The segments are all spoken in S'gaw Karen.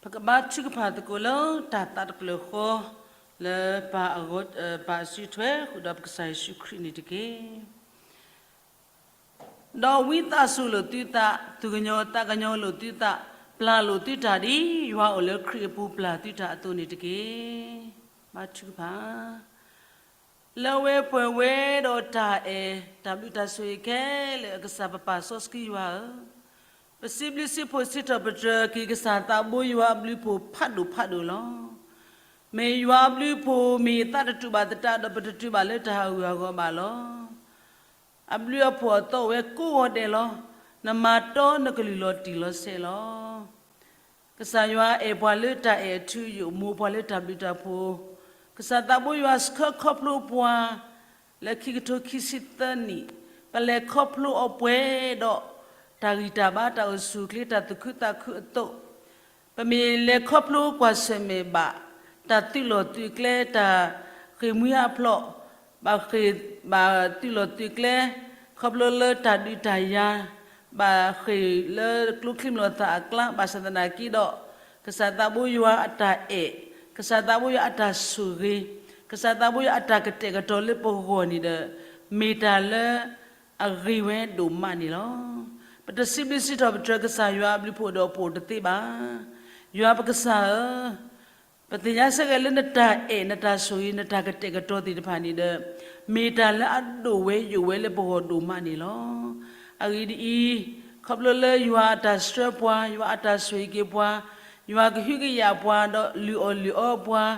ပကဘါထုကဖၣ်သကိးလၢတၢ်သးတဖျၢၣ်ဃီ လၢပၢ်အဂီၢ် ပၢ်အစုထွဲဃုာ်ဒီးပကစၢ်ယ့ၣ်ၡူးခရံာ်န့ၣ်တက့ၢ်. ဒီးဝံသးစူၤလိာ်သုသး, သူၣ်ကညီၤသးကညီၤလိာ်သုသး, ပျၢ်လိာ်သုတၢ်ဒ်ယွၤအိၣ်လၢခရံာ်အပူၤပျၢ်သုတၢ်အသိးန့ၣ်တက့ၢ်. ဘါထုကဖၣ်. လၢအဝဲပှဲၤဝဲဒီးတၢ်အဲၣ်တၢ်ဘျုးတၢ်ဆိၣ်ဂ့ၤခဲလၢာ်အကစၢ်ပပၢ်စီဆှံယွၤဧၢ, ပစံးဘျုးစံးဖှိၣ်စံးထီၣ်ပတြၢၤက့ၤကစၢ်သးဘိယွၤအဘျုးအဖှိၣ်ဖးဒိၣ်ဖးဒိၣ်လီၤ. မ့ၢ်ယွၤအဘျုးအဖှိၣ်မ့ၢ်သးတတူာ်ဘၣ်သတးဒီး ပတတုၤဘၣ်လၢတၢ်ဟးဂူာ်ဟးဂီၤဘၣ်လီၤ. အဘျုးအဖှိၣ်အသီအိၣ်ဝဲကိးဂီၤဒဲးလီၤ. နမၤတီနကလုၢ်လီၤတံၢ်လီၤဆဲးလီၤ. ကစၢ်ယွၤအဲၣ်ပှၤလၢတၢ်အဲၣ်ထူယိာ် မိၢ်ပှၤလၢတၢ်ဘျုးတၢ်ဖှိၣ်, ကစၢ်သးဘိယွၤဆှၢခီဖျိပှၤ လၢခံကထိခံဆံသၢနံၣ်, ပလဲၤခီဖျိအီၤပှဲၤဒီး တၢ်ဂံၢ်တၢ်ဘါ တၢ်အိၣ်ဆူၣ်အိၣ်ချ့ တၢ်သူၣ်ခုသးခုအသိး, ပမ့ၢ်လဲၤခီဖျိကွၢ်ဆၢၣ်မဲာ်ဘၣ် တၢ်သုးလီၢ်သုးကျဲ တၢ်ဃ့ၢ်မှံဟးဖျိး, ဘၣ်ဃ့ၢ်ဘၣ်သုးလီၢ်သုးကျဲ ခီဖျိလၢတၢ်ဒုးတၢ်ယၤ, ဘၣ်ဃ့ၢ်လၢကျိချံမျိာ်သၣ်အကျါ ဘၣ်ဆၣ်သနာ်က့ဒီး ကစၢ်သးဘိယွၤအတၢ်အဲၣ်, ကစၢ်သးဘိယွၤအတၢ်ဆိၣ်ဂ့ၤ, ကစၢ်သးဘိယွၤအတၢ်ကတဲာ်ကတီၤလၢပဂီၢ်န့ၣ်ဒီး မ့ၢ်တၢ်လၢအဂ့ၤဝဲဒိၣ်မးန့ၣ်လီၤ. ပတစံးဘျုးစံးထီၣ်ပတြၢၤကစၢ်ယွၤအဘျုးအဖှိၣ်ဒီးပအိၣ်တသ့ဘၣ်. ယွၤပကစၢ်ဧၢ, ပသ့ၣ်ညါစ့ၢ်ကီးလၢနတၢ်အဲၣ် နတၢ်ဆိၣ်ဂ့ၤ နတၢ်ကတဲာ်ကတီၤသ့ၣ်တဖၣ်န့ၣ်ဒီး မ့ၢ်တၢ်လၢအဒိၣ်ဝဲယိာ်ဝဲလၢပဂီၢ်ဒိၣ်မးန့ၣ်လီၤ. အဂ့ၢ်ဒ်အံၤ, ခီဖျိလၢယွၤအတၢ်ဆှၢပှၤ, ယွၤအတၢ်ဆိၣ်ဂ့ၤက့ၤပှၤ, ယွၤကဟုကယာ်ပှၤ ဒီးလုၢ်အီၣ်လုၢ်အီပှၤ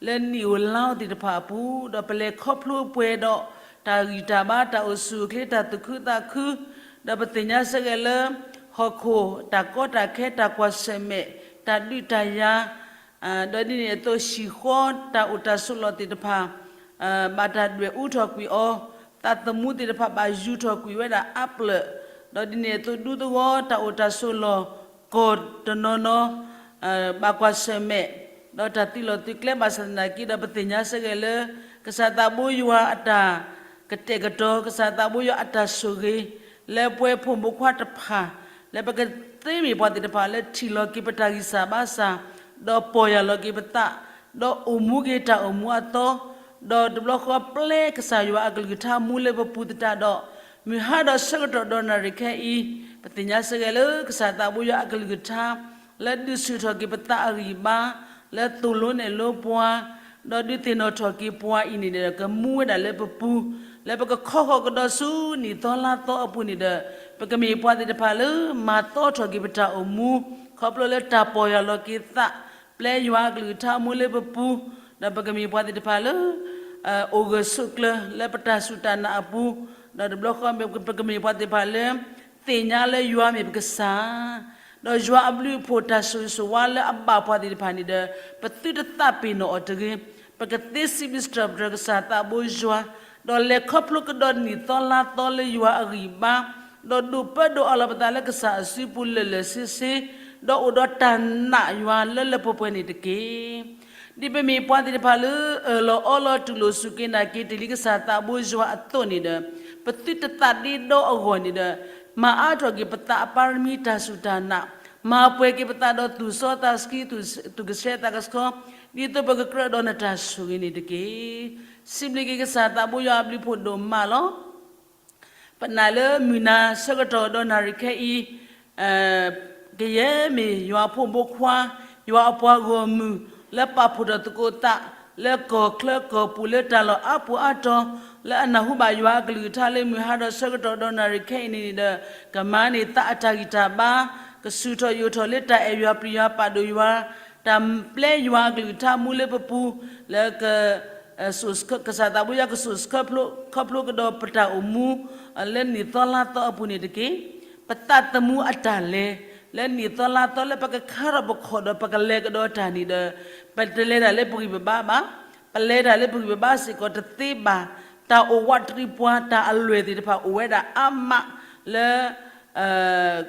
လၢနံၣ်ဧိၤလါဧိၤသ့ၣ်တဖၣ်အပူၤ, ဒီးပလဲၤခီဖျိပှဲၤဒီး တၢ်ဂံၢ်တၢ်ဘါ တၢ်အိၣ်ဆူၣ်အိၣ်ချ့ တၢ်သူၣ်ခုသးခု, ဒီးပသ့ၣ်ညါစ့ၢ်ကီးလၢ ဟီၣ်ခိၣ်တၢ်ကီတၢ်ခဲ တၢ်ကွၢ်ဆၢၣ်မဲာ် တၢ်ဒုးတၢ်ယၤ ဒီးဒ်န့ၣ်အသိးဟံၣ်ဃီ တၢ်အိၣ်တၢ်ဆိးလီၢ်သ့ၣ်တဖၣ် ဘၣ်တၢ်ဒွဲၣ်အူထီၣ်ကွံာ်အီၤ, သးသမူသ့ၣ်တဖၣ်ဘၣ်ယူၤထီၣ်ကွံာ်ဝဲဒၣ်အါပျၢၢ်, ဒီးဒ်န့ၣ်အသိးဒူသဝီ တၢ်အိၣ်တၢ်ဆိးလီၢ် ကီၢ်တနီၤနီၤ ဘၣ်ကွၢ်ဆၢၣ်မဲာ်, ဒီးတၢ်သုးလီၢ်သုးကျဲ ဘၣ်ဆၣ်သနာ်က့ဒီး ပသ့ၣ်ညါစ့ၢ်ကီးလၢ ကစၢ်သးဘိယွၤအတၢ်ကတဲာ်ကတီၤ, ကစၢ်သးဘိယွၤအတၢ်ဆိၣ်ဂ့ၤ လၢပဝဲဖိမုၣ်ဖိခွါတဖၣ် လၢပကသ့မ့ၢ်ပှၤသ့ၣ်တဖၣ်လၢထံၣ်လီၤက့ၤပတၢ်ဂံၢ်စၢ်ဘါစၢ်, ဒီးပီၢ်ယၢ်လီၤက့ၤပသး, ဒီးအိၣ်မူက့ၤတၢ်အိၣ်မူအသီ, ဒီးတဘျီဃီပျဲကစၢ်ယွၤအကလုၢ်ကထါမူလၢပပူၤသတးဒီး, မုၢ်ဟါဒီးဆၢကတီၢ်ဒီးနၣ်ရံၣ်ခဲအံၤ, ပသ့ၣ်ညါစ့ၢ်ကီးလၢကစၢ်သးဘိယွၤအကလုၢ်ကထါ လၢဒုးဆူၣ်ထီၣ်က့ၤပသးအဂံၢ်ဘါ, လၢသိၣ်လိနဲၣ်လိပှၤ, ဒီးဒုးသ့ၣ်နီၣ်ထီၣ်က့ၤပှၤအံၤန့ၣ်ဒီး ကမူဝဲဒၣ်လၢပပူၤ, လၢပကခီဃီၤကဒီးဆူနံၣ်သီလါသီအပူၤန့ၣ်ဒီး, ပကမ့ၢ်ပှၤသ့ၣ်တဖၣ်လၢမၤသီထီၣ်က့ၤပတၢ်အိၣ်မူ, ခီဖျိလၢတၢ်ပီၢ်ယၢ်လီၤက့ၤသး, ပျဲယွၤအကလုၢ်ကထါမူလၢပပူၤ, ဒီးပကမ့ၢ်ပှၤသ့ၣ်တဖၣ်လၢ အိၣ်ဂၢၢ်ဆိးကျၢၤလၢပတၢ်စူၢ်တၢ်နာ်အပူၤ, ဒီးတဘျီဃီ ပကမ့ၢ်ပှၤသ့ၣ်တဖၣ်လၢ သ့ၣ်ညါလၢယွၤမ့ၢ်ပကစၢ်, ဒီးယွၤအဘျုးအဖှိၣ်တၢ်ဆိၣ်ဂ့ၤဆိၣ်ဝါလၢအဘၣ်ပှၤသ့ၣ်တဖၣ်န့ၣ်ဒီး ပသုတသးပ့ၤနီၣ်အီၤတဂ့ၤ. ပကသ့စံးဘျုးစံးထီၣ်ပတြၢၤကစၢ်သးဘိယွၤ, ဒီးလဲၤခီဖျိကဒီးနံၣ်သီလါသီလၢယွၤအဂံၢ်ဘါ, ဒီးဒိးပၢဒိးအီလီၤပသးလၢကစၢ်အစုပူၤလၢာ်လၢာ်ဆ့ဆ့, ဒီးအိၣ်ဒီးတၢ်နာ်ယွၤလၢလၢပှဲၤပှဲၤန့ၣ်တက့ၢ်. ဒ်ပမ့ၢ်ပှၤသ့ၣ်တဖၣ်လၢအၢၣ်လီၤအီလီၤတူၢ်လိာ်စူၢ်က့ၤနာ်က့ၤတ့ၢ်လံကစၢ်သးဘိယွၤအသိးန့ၣ်ဒီး, ပသုတသးဒ့ဒီအဂီၢ်န့ၣ်ဒီး, မၤအါထီၣ်က့ၤပသးအပါရမံတၢ်စူၢ်တၢ်နာ်, မၤပှဲၤက့ၤပသးဒီးသူၣ်စီသးဆှံ, သူၣ်ကဆှီသးကဆှီ, ဒ်သိးပကကြၢးဒီးနတၢ်ဆိၣ်ဂ့ၤန့ၣ်တက့ၢ်. စံးဘျုးက့ၤကစၢ်သးဘိယွၤအဘျုးအဖှိၣ်ဒိၣ်မးလီၤ. ပနာ်လၢမုၢ်နၤဆၢကတီၢ်ဒီးနၣ်ရံၣ်ခဲအံၤ, ကယဲၢ်မ့ၢ်ယွၤဖိမုၣ်ဖိခွါ, ယွၤအပှၤဂီၢ်မုၢ်, လၢပာ်ဖှိၣ်ထီၣ်သကိးသး, လၢကီၢ်ချၢကီၢ်ပူၤလၢတၢ်လီၢ်အါပူၤအါတီၤ, လၢအနၢ်ဟူဘၣ်ယွၤအကလုၢ်ကထါလၢမုၢ်ဟါဒီးဆၢကတီၢ်ဒီးနၣ်ရံၣ်ခဲအံၤန့ၣ်ဒီး, ကမၤန့ၢ်သးအတၢ်ဂံၢ်တၢ်ဘါ, ကဆူၣ်ထီၣ်ယိာ်ထီၣ်လၢတၢ်အဲၣ်ယွၤပျံၤယွၤပာ်ဒိၣ်ယွၤ, တၢ်ပျဲယွၤအကလုၢ်ကထါမူလၢပပူၤ, လၢက ကစၢ်သးဘိယွၤကစိာ်ဆှၢခီဖျိကဒီးပတၢ်အိၣ်မူ, လၢနံၣ်သီလါသီအပူၤန့ၣ်တက့ၢ်. ပသးသမူအတၢ်လဲၤ, လၢနံၣ်သီလါသီလၢပကခါထီၣ်ပခီၣ်ဒီးပကလဲၤကဒီးတၢ်န့ၣ်ဒီး, ပတလဲၤတၢ်လၢပဂံၢ်ပဘါဘၣ်, ပလဲၤတၢ်လၢပဂံၢ်ပဘါစ့ၢ်ကီးတသ့ဘၣ်, တၢ်အိၣ်ဝးတရံးပှၤ တၢ်အလွဲၢ်သ့ၣ်တဖၣ်အိၣ်ဝဲဒၣ်အါမး, လၢ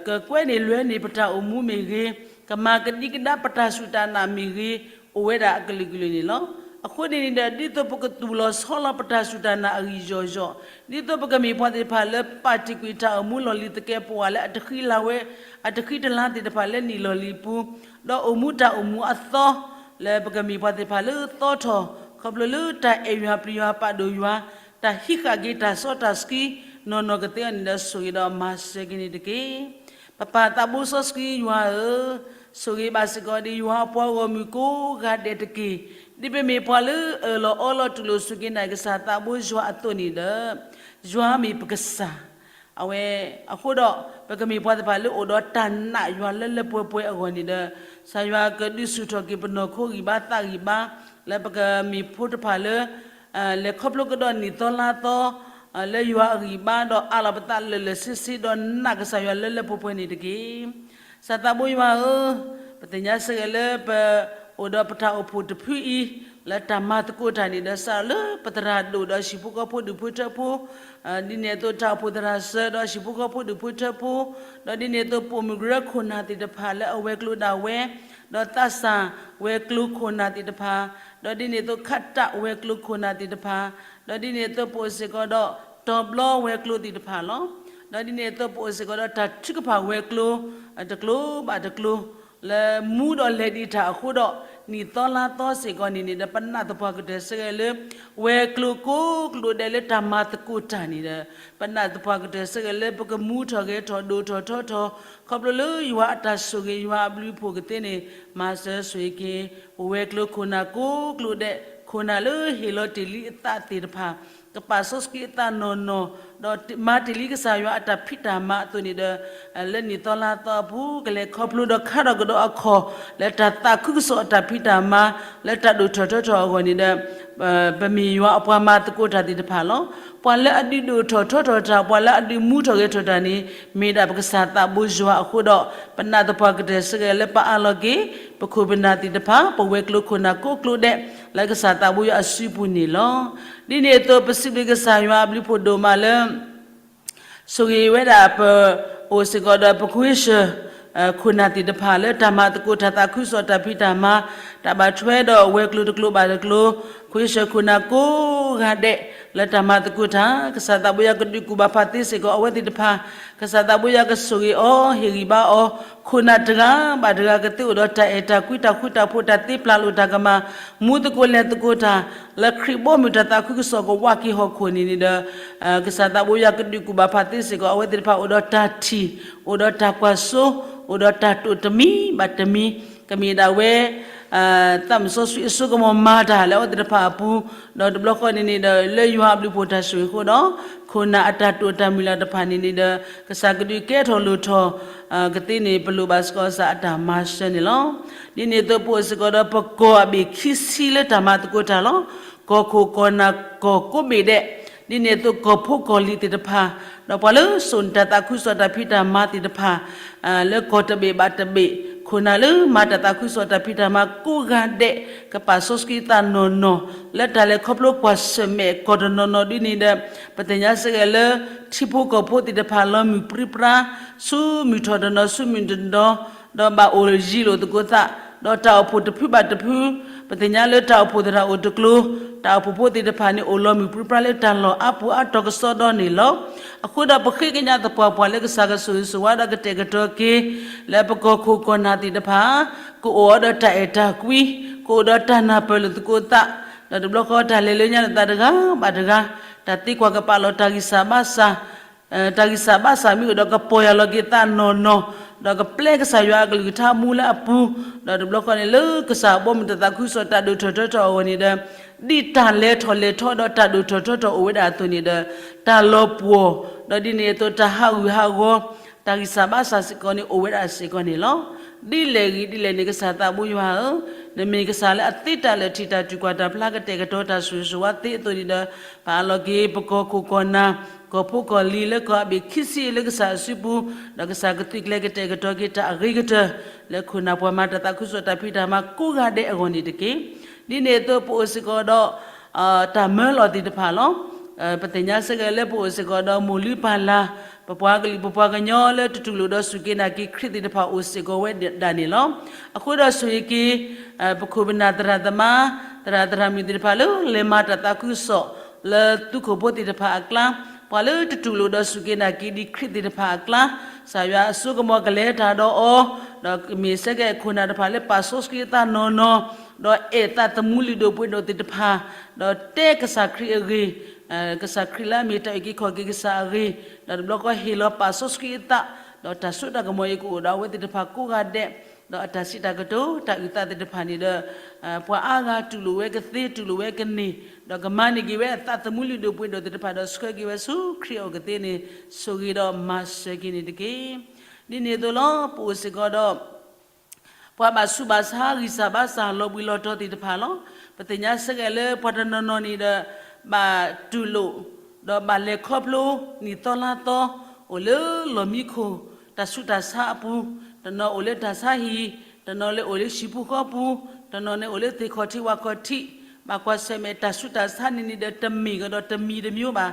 ကကွဲန့ၢ်လွဲန့ၢ်ပတၢ်အိၣ်မူမ့ၢ်ဂ့ၤ, ကမၤကဒံကဒါပတၢ်စူၢ်တၢ်နာ်မ့ၢ်ဂ့ၤ, အိၣ်ဝဲဒၣ်အကလုာ်ကလုာ်န့ၣ်လီၤ. အဃိန့ၣ်န့ၣ်ဒီး ဒ်သိးပကသူၣ်လီၤဆီလီၤပတၢ်စူၢ်တၢ်နာ်အဂံၢ်ယီၢ်ယီၢ်, ဒ်သိးပကမ့ၢ်ပှၤသ့ၣ်တဖၣ်လၢပာ်တံာ်ကွံာ်တၢ်အိၣ်မူလီၢ်လံၤသကဲးပဝးလၢအတဃံလၤဝဲ, အတဃံတလၤသ့ၣ်တဖၣ်လၢနံၣ်လီၢ်လံၤပူၤ, ဒီးအိၣ်မူတၢ်အိၣ်မူအသီ, လၢပကမ့ၢ်ပှၤသ့ၣ်တဖၣ်လၢသီထီၣ် ခီဖျိလၢတၢ်အဲၣ်ယွၤပျံၤယွၤပာ်ဒိၣ်ယွၤ, တၢ်ဟံးဃာ်က့ၤတၢ်စီတၢ်ဆှံ နီၢ်နီၢ်ကသ့အီၤန့ၣ်ဒီး ဆိၣ်ဂ့ၤဒီးမၤစၢၤက့ၤန့ၣ်တက့ၢ်. ပပၢ်သးဘိစီဆှံယွၤဧၢ, ဆိၣ်ဂ့ၤဘၣ်စ့ၢ်ကီးဒံးယွၤအပှၤဂီၢ်မုၢ်ကိးဂၤဒဲးတက့ၢ်. ဒ်ပမ့ၢ်ပှၤလၢအၢၣ်လီၤအီလီၤတူၢ်လိာ်စူၢ်က့ၤနာ်က့ၤကစၢ်သးဘိယွၤအသိးန့ၣ်ဒီး, ယွၤမ့ၢ်ပကစၢ် အဝဲအဃိဒီး ပကမ့ၢ်ပှၤသ့ၣ်တဖၣ်လၢအိၣ်ဒီးတၢ်နာ်ယွၤလၢလၢပှဲၤပှဲၤအဂီၢ်န့ၣ်ဒီး, ကစၢ်ယွၤကဒုးဆူၣ်ထီၣ်က့ၤပနီၢ်ခိဂံၢ်ဘါသးဂံၢ်ဘါ, လၢပကမ့ၢ်ဖိတဖၣ်လၢ လဲၤခီဖျိကဒီးနံၣ်သီလါသီ လၢယွၤအဂံၢ်ဘါ ဒီးအးလီၤပသးလၢာ်လၢာ်ဆ့ဆ့ ဒီးနာ်ကစၢ်ယွၤလၢလၢပှဲၤပှဲၤန့ၣ်တက့ၢ်. ကစၢ်သးဘိယွၤဧၢ, ပသ့ၣ်ညါစ့ၢ်ကီးလၢပအိၣ်ဒီးပတၢ်အိၣ်ဖှိၣ်တဖုအံၤ လၢတၢ်မၤသကိးတၢ်န့ၣ်ဒီး စးထီၣ်လၢပသရၣ်ဒိၣ်ဒီးဟံၣ်ဖိဃီဖိဒူၣ်ဖိထၢဖိ, ဒ်န့ၣ်အသိးတၢ်အိၣ်ဖှိၣ်သရၣ်စၢၤဒီးဟံၣ်ဖိဃီဖိဒူၣ်ဖိထၢဖိ, ဒီးဒ်န့ၣ်အသိးပိာ်မုၣ်ကရၢခိၣ်နၢ်သ့ၣ်တဖၣ်လၢအဝဲၤကျိၤဒၣ်ဝဲ, ဒီးသးစၢ်ဝဲၤကျိၤခိၣ်နၢ်သ့ၣ်တဖၣ်, ဒီးဒ်န့ၣ်အသိးခးတၢ်ဝဲၤကျိၤခိၣ်နၢ်သ့ၣ်တဖၣ်, ဒီးဒ်န့ၣ်အသိးပအိၣ်စ့ၢ်ကီးဒီး တီၤဘျီဝဲၤကျိၤသ့ၣ်တဖၣ်လီၤ. ဒီးဒ်န့ၣ်အသိးပအိၣ်စ့ၢ်ကီးဒီးတၢ်ထုကဖၣ်ဝဲၤကျိၤ တကျိၤဘၣ်တကျိၤ လၢမူဒီးလဲၤဒံးတၢ်အဃိဒီး နံၣ်သီလါသီစ့ၢ်ကီးန့ၣ်န့ၣ်ဒီး ပနာ်သပှၢ်ကတၢၢ်စ့ၢ်ကီးလၢ ဝဲၤကျိၤကိးကျိၤဒဲးလၢတၢ်မၤသကိးတၢ်န့ၣ်ဒီး ပနာ်သပှၢ်ကတၢၢ်စ့ၢ်ကီးလၢပကမူထီၣ်ဂဲၤထီၣ်ဒိၣ်ထီၣ်ထီထီၣ် ခီဖျိလၢယွၤအတၢ်ဆိၣ်ဂ့ၤယွၤအဘျုးအဖှိၣ်ကသ့န့ၣ် မၤစၢၤဆိၣ်ဂ့ၤက့ၤ ပဝဲၤကျိၤခိၣ်နၢ်ကိးကျိၤဒဲး ခိၣ်နၢ်လၢဟ့ၣ်လီၤတ့ၢ်လံအသးသ့ၣ်တဖၣ် ကပာ်စီဆှံအသးနီၢ်နီၢ် ဒီးမၤတ့ၢ်လံကစၢ်ယွၤအတၢ်ဖံးတၢ်မၤအသိးန့ၣ်ဒီး လၢနံၣ်သီလါသီအပူၤ ကလဲၤခီဖျိဒီးခါထီၣ်ကဒီးအခီၣ် လၢတၢ်သးခုကစီၣ်အတၢ်ဖံးတၢ်မၤ လၢတၢ်ဒိၣ်ထီၣ်ထီထီၣ်အဂီၢ်န့ၣ်ဒီး ပမ့ၢ်ယွၤအပှၤမၤသကိးတၢ်သ့ၣ်တဖၣ်လီၤ. ပှၤလၢအဒုးဒိၣ်ထီၣ်ထီထီၣ်တၢ် ပှၤလၢအဒုးမူထီၣ်ဂဲၤထီၣ်တၢ်န့ၣ် မ့ၢ်ဒၣ်ပကစၢ်သးဘိယွၤအဃိဒီး ပနာ်သပှၢ်ကတၢၢ်စ့ၢ်ကီးလၢပအးလီၤက့ၤ ပခိၣ်ပနၢ်သ့ၣ်တဖၣ် ပဝဲၤကျိၤခိၣ်နၢ်ကိးကျိၤဒဲး လၢကစၢ်သးဘိယွၤအစုပူၤန့ၣ်လီၤ. ဒ်န့ၣ်အသိးပစံးဘျုးကစၢ်ယွၤအဘျုးဖှိၣ်ဒိၣ်မးလၢ ဆိၣ်ဂ့ၤဝဲဒၣ်ပ အိၣ်စ့ၢ်ကီးဒီးပခွ့ဆၢၣ် ခိၣ်နၢ်သ့ၣ်တဖၣ်လၢတၢ်မၤသကိးတၢ်သးခုကစီၣ်တၢ်ဖံးတၢ်မၤ တၢ်ဘၣ်ထွဲဒီးဝဲၤကျိၤတကျိၤဘၣ်တကျိၤ ခွ့ဆၢၣ်ခိၣ်နၢ်ကိးဂၤဒဲး လၢတၢ်မၤသကိးတၢ် ကစၢ်သးဘိယွၤကဒုးကူၣ်ဘၣ်ဖးသ့စ့ၢ်ကီးအဝဲသ့ၣ်တဖၣ် ကစၢ်သးဘိယွၤကဆိၣ်ဂ့ၤအီၤ ဟ့ၣ်ဂံၢ်ဘါအီၤ ခိၣ်နၢ်တဂၤဘၣ်တဂၤကသ့အိၣ်ဒီးတၢ်အဲၣ်တၢ်ကွံတၢ်ဃူတၢ်ဖိးတၢ်သ့ပျၢ်လိာ်တၢ်ကမၣ် မူသကိးလဲၤသကိးတၢ် လၢခရံာ်ဘီမုၢ်တၢ်သးခုကစီၣ်ကဝးက့ၤဟီၣ်ခိၣ်န့ၣ်န့ၣ်ဒီး ကစၢ်သးဘိယွၤကဒုးကူၣ်ဘၣ်ဖးသ့စ့ၢ်ကီး အဝဲသ့ၣ်တဖၣ်အိၣ်ဒီးတၢ်ထံၣ် အိၣ်ဒီးတၢ်ကွၢ်စိ အိၣ်ဒီးတၢ်တိာ်တမံၤဘၣ်တမံၤ ကမ့ၢ်ဒၣ်ဝဲ သးမုၣ်စီဆှံအစိကမီၤမၤတၢ်လၢအဝဲသ့ၣ်တဖၣ်အပူၤ ဒီးတဘျီဃီန့ၣ်န့ၣ်ဒီး လၢယွၤအဘျုးဖှိၣ်တၢ်ဆိၣ်ဂ့ၤအဃိဒီး ခိၣ်နၢ်အတၢ်တိာ်တၢ်မုၢ်လၢ်တဖၣ်န့ၣ်န့ၣ်ဒီး ကစၢ်ကဒုးကဲထီၣ်လိၣ်ထီၣ် ကသ့န့ၣ် ပလိၣ်ဘၣ်စ့ၢ်ကီးကစၢ်အတၢ်မၤစၢၤန့ၣ်လီၤ. ဒ်န့ၣ်အသိးပအိၣ်စ့ၢ်ကီးဒီးပကီၢ်အဘ့ၣ်ခံဆံလၢတၢ်မၤသကိးတၢ်လီၤ. ကီၢ်ခိၣ်ကီၢ်နၢ်ကီၢ်ကိးဘ့ၣ်ဒဲး ဒ်န့ၣ်အသိးကီၢ်ဖိကီၢ်လံၤသ့ၣ်တဖၣ် ဒီးပှၤလၢစိာ်န့ၢ်တၢ်သးခုကစီၣ်တၢ်ဖံးတၢ်မၤသ့ၣ်တဖၣ် လၢကီၢ်တဘ့ၣ်ဘၣ်တဘ့ၣ် ခိၣ်နၢ်လၢမၤတၢ်သးခုကစီၣ်တၢ်ဖံးတၢ်မၤကိးဂၤဒဲး ကပာ်စီဆှံသးနီၢ်နီၢ် လၢတၢ်လဲၤခီဖျိကွၢ်ဆၢၣ်မဲာ်ကီၢ်တနီၤနီၤဒ်န့ၣ်ဒီး ပသ့ၣ်ညါစ့ၢ်ကီးလၢ ထံဖိကီၢ်ဖိသ့ၣ်တဖၣ်လီၤမုၢ်ပြံပြါ ဆူမုၢ်ထီၣ်တနီၤဆူမုၢ်တနီၤ ဒီးဘၣ်အိၣ်ယံၤလိာ်သကိးသး ဒီးတၢ်အိၣ်ဖှိၣ်တဖုဘၣ်တဖု ပသ့ၣ်ညါလၢတၢ်အိၣ်ဖှိၣ်သရၣ်အိၣ်တကျိၤ တၢ်အိၣ်ဖှိၣ်ဖိသ့ၣ်တဖၣ်န့ၣ် အိၣ်လီၤမုၢ်ပြံပြါလၢတၢ်လီၢ်အါပူၤအါတီၤကစီဒီန့ၣ်လီၤ. အဃိဒီးပဃ့ကညးသပှၢ်ပှၢ်လၢကစၢ်ကဆိၣ်ဂ့ၤဆိၣ်ဝါဒီးကတဲာ်ကတီၤက့ၤ လၢပကီၢ်ခိၣ်ကီၢ်နၢ်သ့ၣ်တဖၣ် ကအိၣ်ဒီးတၢ်အဲၣ်တၢ်ကွံ ကအိၣ်ဒီးတၢ်နၢ်ပၢၢ်လိာ်သကိးသး ဒီးတဘျီဃီတၢ်လဲၤလၢညါလိာ်သးတဂၤဘၣ်တဂၤ တၢ်သံကွၢ်ကပာ်လီၤတၢ်ဂံၢ်စၢ်ဘါစၢ် တၢ်ဂံၢ်စၢ်ဘါစၢ်မ့ၢ်အိၣ်ဒီးကပီၢ်ယၢ်လီၤက့ၤသးနီၢ်နီၢ် ဒီးကပျဲကစၢ်ယွၤအကလုၢ်ကထါမူလၢအပူၤ ဒီးတဘျီဃီန့ၣ်လၢကစၢ်အဘီမုၢ်တၢ်သးခုကစီၣ်တၢ်ဒိၣ်ထီၣ်ထီထီၣ်အဂီၢ်န့ၣ်ဒီး ဒ်တၢ်လဲၤထီၣ်လဲၤထီဒီးတၢ်ဒိၣ်ထီၣ်ထီထီၣ်အိၣ်ဝဲဒၣ်အသိးန့ၣ်ဒီး တၢ်လီၤပှီၢ် ဒီးဒ်န့ၣ်အသိးတၢ်ဟးဂူာ်ဟးဂီၤ တၢ်ဂံၢ်စၢ်ဘါစၢ်စ့ၢ်ကီးန့ၣ်အိၣ်ဝဲဒၣ်စ့ၢ်ကီးန့ၣ်လီၤ. ဒ်လဲၣ်ဂ့ၤဒ်လဲၣ်န့ၣ် ကစၢ်သးဘိယွၤဧၢ, နမ့ၢ်ကစၢ်လၢအသ့တၢ်လၢာ်ထံးတၢ်ထူၣ်ကွၢ်တၢ်ဖျါကတဲာ်ကတီၤတၢ်ဆိၣ်ဂ့ၤဆိၣ်ဝါသ့အသိးန့ၣ်ဒီး ပအးလီၤက့ၤ ပကီၢ်ခိၣ်ကီၢ်နၢ် ကီၢ်ဖိကီၢ်လံၤလၢကီၢ်အဘ့ၣ်ခံဆံလၢကစၢ်အစုပူၤ, ဒီးကစၢ်ကသုးကျဲၤကတဲာ်ကတီၤက့ၤတၢ်အဂ့ၤကတၢၢ် လၢခိၣ်နၢ်ပှၤမၤတၢ်သးခုကစီၣ်တၢ်ဖံးတၢ်မၤကိးဂၤဒဲးအဂီၢ်န့ၣ်တက့ၢ်. ဒ်န့ၣ်အသိးပအိၣ်စ့ၢ်ကီးဒီး တၢ်မၢလီၤသ့ၣ်တဖၣ်လီၤ. ပသ့ၣ်ညါစ့ၢ်ကီးလၢပအိၣ်စ့ၢ်ကီးဒီးမိၢ်လုၢ်ပၢ်လၢ်, ပပှၤကလုာ်ပပှၤကညီလၢတတူၢ်လိာ်ဒီးစူၢ်က့ၤနာ်က့ၤခရံာ်သ့ၣ်တဖၣ်အိၣ်စ့ၢ်ကီးဝဲဒၣ်န့ၣ်လီၤ. အဃိဒီးဆိၣ်ဂ့ၤက့ၤ ပခိၣ်ပနၢ်သရၣ်သမါ သရၣ်သရၣ်မုၣ်သ့ၣ်တဖၣ်လၢ လဲၤမၤတၢ်သးခုကစီၣ် လၢသုးခိၣ်ဖိသ့ၣ်တဖၣ်အကျါ, ပှၤလၢတတူၢ်လိာ်ဒီးစူၢ်က့ၤနာ်က့ၤဒံးခရံာ်သ့ၣ်တဖၣ်အကျါ, ကစၢ်ယွၤအစိကမီၤကလဲၤတၢ်ဒီးအီၤ, ဒီးမ့ၢ်ဆၢက့ၤခိၣ်နၢ်တဖၣ်လၢပာ်စီဆှံအသးနီၢ်နီၢ်, ဒီးအဲၣ်သးသမူလုၢ်ဒိၣ်ပှ့ၤဒိၣ်သ့ၣ်တဖၣ်, ဒီးတဲကစၢ်ခရံာ်အဂ့ၢ်, ကစၢ်ခရံာ်လၢအမ့ၢ်တၢ်အုၣ်က့ၤခီၣ်က့ၤကစၢ်အဂ့ၢ်, ဒီးတဘျီဃီဟ့ၣ်လီၤပာ်စီဆှံအသး, ဒီးတၢ်စိတၢ်ကမီၤအံၤကအိၣ်ဒီးအဝဲသ့ၣ်တဖၣ်ကိးဂၤဒဲး, ဒီးအတၢ်စံးတၢ်ကတိၤ တၢ်အုၣ်သးသ့ၣ်တဖၣ်န့ၣ်ဒီး ပှၤအါဂၤတူၢ်လိာ်ဝဲကသ့ တူၢ်လိာ်ဝဲကန့ၢ်, ဒီးကမၤန့ၢ်က့ၤဝဲအသးသမူလုၢ်ဒိၣ်ပှ့ၤဒိၣ်သ့ၣ်တဖၣ်ဒီးဆှၢက့ၤဝဲဆူခရံာ်အအိၣ်ကသ့န့ၣ် ဆိၣ်ဂ့ၤဒီးမၤစၢၤက့ၤန့ၣ်တက့ၢ်. ဒ်န့ၣ်အသိးလီၤ ပအိၣ်စ့ၢ်ကီးဒီး ပှၤဘၣ်ဆူးဘၣ်ဆါ ဂံၢ်စၢ်ဘါစၢ် လီၤဘှံးလီၤတီၤသ့ၣ်တဖၣ်လီၤ. ပသ့ၣ်ညါဆၢက့ၤလၢပှၤတနီၤနီၤန့ၣ်ဒီး ဘၣ်တူၢ်လိာ် ဒီးဘၣ်လဲၤခီဖျိနံၣ်သီလါသီ အိၣ်လၢလီၢ်မံခိၣ် တၢ်ဆူးတၢ်ဆါအပူၤ, တနီၤအိၣ်လၢတၢ်ဆါဟံၣ်, တနီၤလၢအိၣ်လၢဟံၣ်ပူၤဃီပူၤ, တနီၤန့ၣ်အိၣ်လၢသ့ၣ်ခီၣ်ထံးဝၣ်ခီၣ်ထံး, ဘၣ်ကွၢ်ဆၢၣ်မဲာ်တၢ်ဆူးတၢ်ဆါန့ၣ်န့ၣ်ဒီးတမံၤကဒီးတမံၤတမံၤဘၣ်.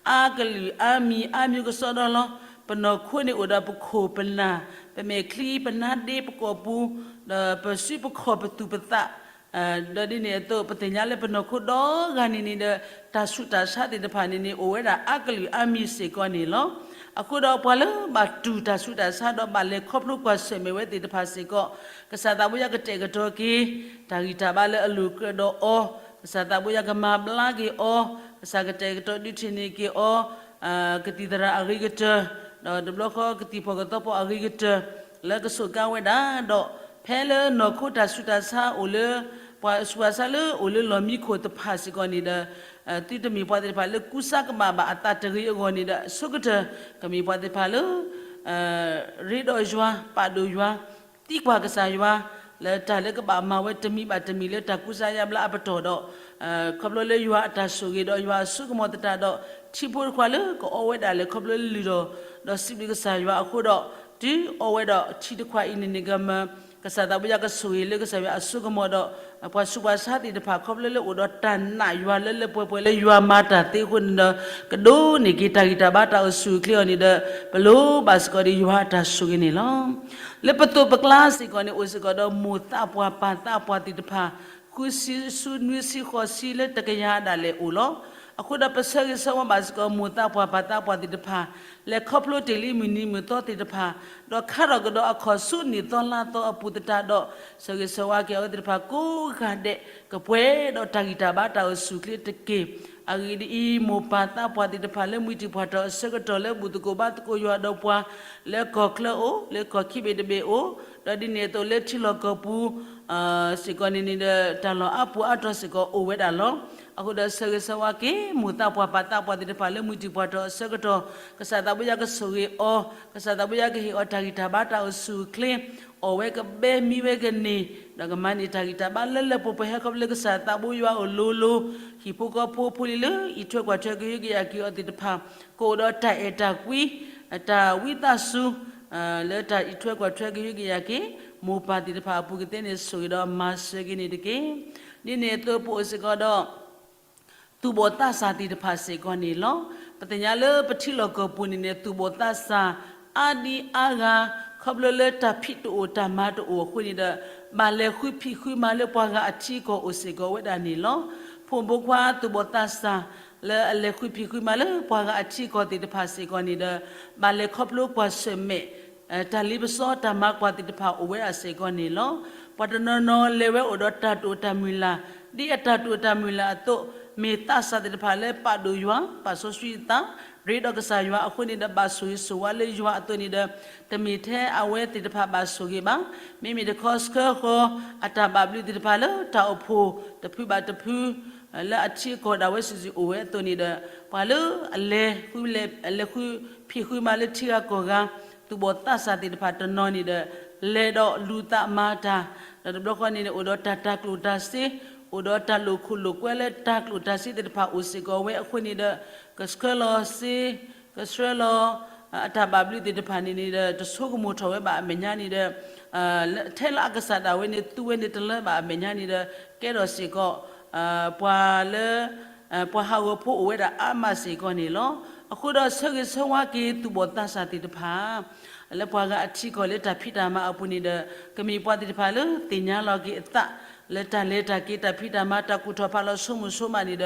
အါကလုာ်အါမံၤအါမံၤကစီဒီလီၤ. ပနီၢ်ခိန့ၣ်အိၣ်ဒီးပခိၣ်ပနၢ်, ပမဲာ်ချံပနါဒ့ပကိာ်ပူၤ, ဒီးပစုပခီၣ်ပသူၣ်ပသး, ဒီးဒ်န့ၣ်အသိး ပသ့ၣ်ညါလၢပနီၢ်ခိဒီဂၤန့ၣ်န့ၣ်ဒီး တၢ်ဆူးတၢ်ဆါသ့ၣ်တဖၣ်န့ၣ်န့ၣ် အိၣ်ဝဲဒၣ်အါကလုာ်အါမံၤစ့ၢ်ကီးန့ၣ်လီၤ. အဃိဒီးပှၤလၢဘၣ်တူၢ်တၢ်ဆူးတၢ်ဆါဒီးဘၣ်လဲၤခီဖျိကွၢ်ဆၢၣ်မဲာ်ဝဲသ့ၣ်တဖၣ်စ့ၢ်ကီး ကစၢ်သးဘိယွၤကတဲာ်ကတီၤက့ၤ တၢ်ဂံၢ်တၢ်ဘါလၢအလိၤကြၢးဒီးအီၤ, ကစၢ်သးဘိယွၤကမၤဘျါက့ၤအီၤ, ကစၢ်ကတဲာ်ကတီၤဒုးထံၣ်န့ၢ်က့ၤအီၤ, ကသံၣ်သရၣ်အဂ့ၤကတၢၢ်, ဒီးတဘျီဃီကသံၣ်ဖီၣ်ကသီဖီၣ်အဂ့ၤကတၢၢ်, လၢကဆိးကါဝဲဒၣ်ဒီး ဖဲလၢနီၢ်ခိတၢ်ဆူးတၢ်ဆါအိၣ်လၢ ပှၤဆူးပှၤဆါလၢအိၣ်လၢလီၢ်မံခိၣ်တဖၣ်စ့ၢ်ကီးန့ၣ်ဒီး သုတမ့ၢ်ပှၤသ့ၣ်တဖၣ်လၢကူစါကဘၣ်ဘၣ်အသးတဂ့ၤအဂီၢ်န့ၣ်ဒီး အဆိကတၢၢ် ကမ့ၢ်ပှၤသ့ၣ်တဖၣ်လၢ ရ့ဒီးယွၤ, ပာ်ဒိၣ်ယွၤ, သံကွၢ်ကစၢ်ယွၤ, လၢတၢ်လၢကဘၣ်မၤဝဲတမံၤဘၣ်တမံၤလၢတၢ်ကူစါယါဘျါအပတီၢ်ဒီး ခီဖျိလၢယွၤအတၢ်ဆိၣ်ဂ့ၤဒီးယွၤအစိကမီၤသတးဒီး ထံဖိတခွါလၢကအိၣ်ဝဲဒၣ်လဲာ်ခီဖျိလၢလုၢ်ထီၣ် ဒီးစံးဘျုးကစၢ်ယွၤအဃိဒီး တုၤအီၣ်ဝဲဒီးထံတခွါအံၤန့ၣ်န့ၣ်ကမၢ ကစၢ်သးဘိယွၤကဆိၣ်ဂ့ၤလၢကစၢ်ယွၤအစိကမီၤဒီး ပှၤဆူးပှၤဆါသ့ၣ်တဖၣ်ခီဖျိလၢအိၣ်ဒီးတၢ်နာ်ယွၤလၢလၢပှဲၤပှဲၤလၢယွၤမၤတၢ်သ့အဃိန့ၣ်ဒီး ကဒိးန့ၢ်က့ၤတၢ်ဂံၢ်တၢ်ဘါတၢ်အိၣ်ဆူၣ်အိၣ်ချ့အီၤန့ၣ်ဒီး ပလိၣ်ဘၣ်စ့ၢ်ကီးဒီးယွၤအတၢ်ဆိၣ်ဂ့ၤန့ၣ်လီၤ. လၢပသိးပကျါစ့ၢ်ကီးန့ၣ် အိၣ်စ့ၢ်ကီးဒီးမိၢ်သးပှၢ်ပၢ်သးပှၢ်သ့ၣ်တဖၣ် ဃုဆံဆူနွံဆံဃိးဆံလၢတကယၤဒၣ်လဲာ်အိၣ်လီၤ. အဃိဒီးပဆၢဂ့ၤဆၢဝါဘၣ်စ့ၢ်ကီးမိၢ်သးပှၢ်ပၢ်သးပှၢ်သ့ၣ်တဖၣ် လဲၤခီဖျိတ့ၢ်လံမုၢ်နံၤမုၢ်သီသ့ၣ်တဖၣ် ဒီးခါထီၣ်ကဒီးအခီၣ်ဆူနံၣ်သီလါသီအပူၤသတးဒီး ဆၢဂ့ၤဆၢဝါက့ၤအဝဲသ့ၣ်တဖၣ်ကိးဂၤဒဲး ကပှဲၤဒီးတၢ်ဂံၢ်တၢ်ဘါတၢ်အိၣ်ဆူၣ်အိၣ်ချ့တက့ၢ်. အဂ့ၢ်ဒ်အံၤ, မိၢ်ပၢ်သးပှၢ်သ့ၣ်တဖၣ်လၢမုၢ်တံၢ်ပှၢ်ထီၣ်အဆၢကတီၢ်လၢဘူၣ်သကိးဘါသကိးယွၤဒီးပှၤ လၢကီၢ်ချၢအိၣ်, လၢကီၢ်ခံဘ့ၣ်တဘ့ၣ်အိၣ်, ဒီးဒ်န့ၣ်အသိးလၢထံလီၢ်ကီၢ်ပူၤ စ့ၢ်ကီးန့ၣ်န့ၣ်ဒီး တၢ်လီၢ်အါပူၤအါတီၤစ့ၢ်ကီးအိၣ်ဝဲဒၣ်လီၤ. အဃိဒီးဆၢဂ့ၤဆၢဝါက့ၤ မိၢ်သးပှၢ်ပၢ်သးပှၢ်သ့ၣ်တဖၣ်လၢမုၢ်တံၢ်ပှၢ်ထီၣ်အဆၢကတီၢ် ကစၢ်သးဘိယွၤကဆိၣ်ဂ့ၤအီၤ, ကစၢ်သးဘိယွၤကဟ့ၣ်အီၤတၢ်ဂံၢ်တၢ်ဘါတၢ်အိၣ်ဆူၣ်အိၣ်ချ့ အီၣ်ဝဲကဘဲမံဝဲကန့ၢ်, ဒီးကမၤန့ၢ်တၢ်ဂံၢ်တၢ်ဘါလၢလၢပှဲၤပှဲၤဟဲခီဖျိလၢကစၢ်သးဘိယွၤအလိၤလိၤ, ဟံၣ်ဖိဃီဖိဖိလံၤလၢအံးထွဲကွၢ်ထွဲကဟုကယာ်က့ၤအီၤသ့ၣ်တဖၣ် ကအိၣ်ဒီးတၢ်အဲၣ်တၢ်ကွံ, တၢ်ဝံသးစူၤ လၢတၢ်အံးထွဲကွၢ်ထွဲကဟုကယာ်က့ၤ မိၢ်ပၢ်သ့ၣ်တဖၣ်အပူၤကသ့န့ၣ် ဆိၣ်ဂ့ၤဒီးမၤစၢၤက့ၤန့ၣ်တက့ၢ်. ဒ်န့ၣ်အသိးပအိၣ်စ့ၢ်ကီးဒီး သူၣ်ဘီၣ်သးစၢ်သ့ၣ်တဖၣ်စ့ၢ်ကီးန့ၣ်လီၤ. ပသ့ၣ်ညါလၢပထံလီၢ်ကီၢ်ပူၤန့ၣ်န့ၣ် သူၣ်ဘီၣ်သးစၢ် အါဒံအါဂၤ ခီဖျိလၢတၢ်ဖံးတအိၣ်တၢ်မၤတအိၣ်အဃိန့ၣ်ဒီး ဘၣ်လဲၤဃုဖံးဃုမၤလၢပှၤဂၤအထံအကီၢ်အိၣ်စ့ၢ်ကီးဝဲဒၣ်န့ၣ်လီၤ. ဖိမုၣ်ဖိခွါသူၣ်ဘီၣ်သးစၢ် လၢအလဲၤဃုဖံးဃုမၤလၢပှၤဂၤအထံအကီၢ်သ့ၣ်တဖၣ်စ့ၢ်ကီးန့ၣ်ဒီး ဘၣ်လဲၤခီဖျိကွၢ်ဆၢၣ်မဲာ် တၢ်လ့ပစီတၢ်မၤကွၢ်သ့ၣ်တဖၣ်အိၣ်ဝဲဒၣ်စ့ၢ်ကီးန့ၣ်လီၤ. ပှၤတနီၤနီၤလဲၤဝဲအိၣ်ဒီးတၢ်တိာ်တၢ်မုၢ်လၢ်, ဒ်အတၢ်တိာ်တၢ်မုၢ်လၢ်အသိး, မ့ၢ်သးစၢ်သ့ၣ်တဖၣ်လၢပာ်ဒိၣ်ယွၤ, ပာ်စီဆှံအသး, ရ့ဒီးကစၢ်ယွၤအဃိန့ၣ်ဒီး ဘၣ်ဆိၣ်ဂ့ၤဆိၣ်ဝါလၢယွၤအသိးန့ၣ်ဒီး တမ့ၢ်ထဲအဝဲသ့ၣ်တဖၣ်ဘၣ်ဆိၣ်ဂ့ၤဘၣ်. မ့မ့ၢ်တခီဆှၢဃီၤ အတၢ်ဘၣ်ဘျုးသ့ၣ်တဖၣ်လၢတၢ်အိၣ်ဖှိၣ်တဖုဘၣ်တဖု လၢအထံအကီၢ်ဒၣ်ဝဲစုာ်စုာ်အိၣ်ဝဲအသိးန့ၣ်ဒီး ပှၤလၢအလဲၤဃုလဲၤ လဲၤဃုဖံးဃုမၤလၢထံဂၤကီၢ်ဂၤ သူၣ်ဘီၣ်သးစၢ်သ့ၣ်တဖၣ်တနီၤန့ၣ်ဒီး လဲၤဒီးလူၤသးမၤတၢ်, ဒီးတဘျီဃီန့ၣ်န့ၣ် အိၣ်ဒီးတၢ်တၤကျိၣ်တၤစ့, အိၣ်ဒီးတၢ်လိာ်ခိၣ်လိာ်ကွဲလၢတၤကျိၣ်တၤစ့သ့ၣ်တဖၣ်အိၣ်စ့ၢ်ကီးဝဲအဃိန့ၣ်ဒီး ကဆှၢလီၤစ့ ကဆှၢလီၤ အတၢ်ဘၣ်ဘျုးသ့ၣ်တဖၣ်န့ၣ်န့ၣ်ဒီး တဆိကမိၣ်ထီၣ်ဝဲဘၣ်အမဲာ်ညါန့ၣ်ဒီး ထဲလၢအကစၢ်ဒၣ်ဝဲန့ၣ် သူဝဲန့ၣ်တလၢဘၣ်အမဲာ်ညါန့ၣ်ဒီး ကဲထီၣ်စ့ၢ်ကီး ပှၤလၢ ပှၤဟးဂီၤဖိအိၣ်ဝဲဒၣ်အါမးစ့ၢ်ကီးန့ၣ်လီၤ. အဃိဒီးဆၢဂ့ၤဆၢဝါက့ၤသူၣ်ဘီၣ်သးစၢ်သ့ၣ်တဖၣ် လၢပှၤဂၤအထံအကီၢ်လၢတၢ်ဖံးတၢ်မၤအပူၤန့ၣ်ဒီး ကမ့ၢ်ပှၤသ့ၣ်တဖၣ်လၢသ့ၣ်ညါလီၤက့ၤအသး လၢတၢ်လဲၤတၢ်က့ၤ တၢ်ဖံးတၢ်မၤ တၢ်ကူၣ်ထီၣ်ဖးလီၤ ဆိကမိၣ်ဆိကမးန့ၣ်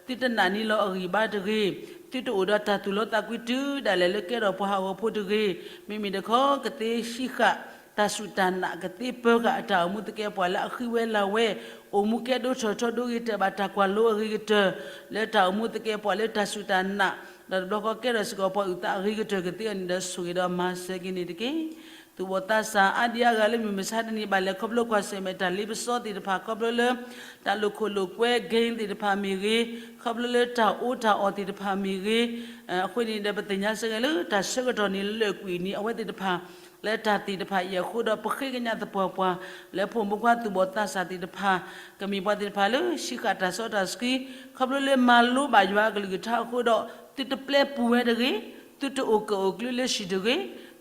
ဒီး သုတနာ်န့ၢ်လီၤအဂံၢ်ဘါတဂ့ၤ, သုတအိၣ်ဒီးတၢ်သူၣ်လီသးကွံတုၤဒၣ်လဲာ်လၢကဲထီၣ်ပှၤဟးဂီၤဖိတဂ့ၤ. မ့မ့ၢ်တခီ ကသ့ဟံးဃာ်တၢ်စူၢ်တၢ်နာ်, ကသ့ပၢၤဃာ်အတၢ်အိၣ်မူသကဲးပှၤလၢအဃံဝဲလၤဝဲ, အိၣ်မူကဲဒိၣ်ထီၣ်ထီဒိၣ်ဂ့ၤတၢၢ်ဘၣ်တၢ်ကွၢ်လိအဂ့ၤကတၢၢ် လၢတၢ်အိၣ်မူသကဲးပှၤလၢတၢ်စူၢ်တၢ်နာ်, ဒီးတဘျီဃီကဲထီၣ်စ့ၢ်ကီးပှၤအုၣ်သးအဂ့ၤကတၢၢ်ကသ့အီၤန့ၣ်ဒီး ဆိၣ်ဂ့ၤဒီးမၤစၢၤက့ၤန့ၣ်တက့ၢ်. သူၣ်ဘီၣ်သးစၢ်အါဒံအါဂၤလၢမုၢ်မဆါတနံၤဘၣ်လဲၤခီဖျိကွၢ်ဆၢၣ်မဲာ် တၢ်လ့ပစီသ့ၣ်တဖၣ် ခီဖျိလၢ တၢ်လိာ်ခိၣ်လိာ်ကွဲ game သ့ၣ်တဖၣ်မ့ၢ်ဂ့ၤ, ခီဖျိလၢတၢ်အီၣ်တၢ်အီသ့ၣ်တဖၣ်မ့ၢ်ဂ့ၤ, အဃိန့ၣ်ဒီး ပသ့ၣ်ညါစ့ၢ်ကီးလၢတၢ်ဆၢကတီၢ်န့ၣ် လၢာ်ကွံာ်န့ၣ် အဝဲသ့ၣ်တဖၣ် လၢတၢ်သ့ၣ်တဖၣ်အံၤအဃိဒီး ပဃ့ကညးသပှၢ်ပှၢ် လၢဖိမုၣ်ဖိခွါသူၣ်ဘီၣ်သးစၢ်သ့ၣ်တဖၣ် ကမ့ၢ်ပှၤသ့ၣ်တဖၣ်လၢဟံးဃာ်တၢ်စီတၢ်ဆှံ ခီဖျိလၢမၤလိဘၣ်ယွၤအကလုၢ်ကထါအဃိဒီး သုတပျဲပူၤဝဲတဂ့ၤ, သုတအိၣ်ကၢၣ်အိၣ်ကျၢၤလၢဟံၣ်တဂ့ၤ,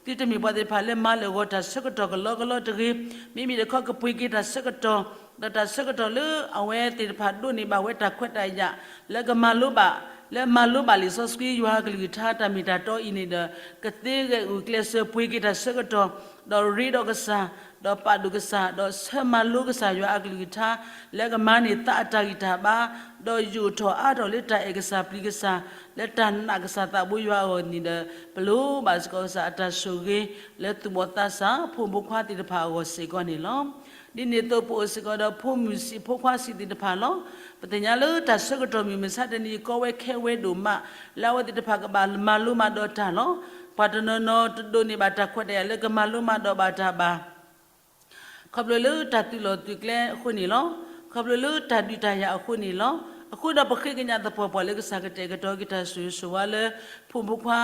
သုတမ့ၢ်ပှၤသ့ၣ်တဖၣ်လၢမၤလၢာ်ဂီၤတၢ်ဆၢကတီၢ်ကလီကလီတဂ့ၤ. မ့မ့ၢ်တခီကပှ့ၤက့ၤတၢ်ဆၢကတီၢ်, ဒီးတၢ်ဆၢကတီၢ်လၢအဝဲသ့ၣ်တဖၣ်ဒိးန့ၢ်ဘၣ်ဝဲတၢ်ခွဲးတၢ်ယာ် လၢကမၤလိဘၣ်, လၢမၤလိဘၣ်လံာ်စီဆှံယွၤအကလုၢ်ကထါတၢ်မ့ၢ်တၢ်တီအံၤန့ၣ်ဒီး ကသ့ဂဲၤအုၣ်ကျဲးစၢးပှ့ၤက့ၤတၢ်ဆၢကတီၢ်, ဒီးရ့ဒီးကစၢ်, ဒီးပာ်ဒိၣ်ကစၢ်, ဒီးဆၢမၤလိကစၢ်ယွၤအကလုၢ်ကထါ, လၢကမၤန့ၢ်သးအတၢ်ဂံၢ်တၢ်ဘါ, ဒီးယိာ်ထီၣ်အါထီၣ်လၢတၢ်အဲၣ်ကစၢ်ပျံၤကစၢ်, လၢတၢ်နာ်ကစၢ်သးဘိယွၤအဂီၢ်န့ၣ်ဒီး ပလိၣ်ဘၣ်စ့ၢ်ကီးကစၢ်အတၢ်ဆိၣ်ဂ့ၤ လၢသူၣ်ဘီၣ်သးစၢ် ဖိမုၣ်ဖိခွါသ့ၣ်တဖၣ်အဂီၢ်စ့ၢ်ကီးန့ၣ်လီၤ. ဒ်န့ၣ်အသိးပအိၣ်စ့ၢ်ကီးဒီးဖိမုၣ်ဆံးဖိခွါဆံးသ့ၣ်တဖၣ်လီၤ. ပသ့ၣ်ညါလၢတၢ်ဆၢကတီၢ်မုၢ်မဆါတနံၤကီဝဲခဲဝဲဒိၣ်မး လၢအဝဲသ့ၣ်တဖၣ်ကဘၣ်မၤလိမၤဒိးတၢ်လီၤ. ပှၤတနီၤနီၤတဒိးန့ၢ်ဘၣ်တၢ်ခွဲးတၢ်ယာ်လၢကမၤလိမၤဒိးဘၣ်တၢ်ဘၣ် ခီဖျိလၢတၢ်သုးလီၢ်သုးကျဲအဃိန့ၣ်လီၤ. ခီဖျိလၢတၢ်ဒုးတၢ်ယၤအဃိန့ၣ်လီၤ. အဃိဒီးပဃ့ကညးသပှၢ်ပှၢ်လၢကစၢ်ကတဲာ်ကတီၤက့ၤတၢ်ဆိၣ်ဂ့ၤဆိၣ်ဝါလၢ ဖိမုၣ်ဖိခွါ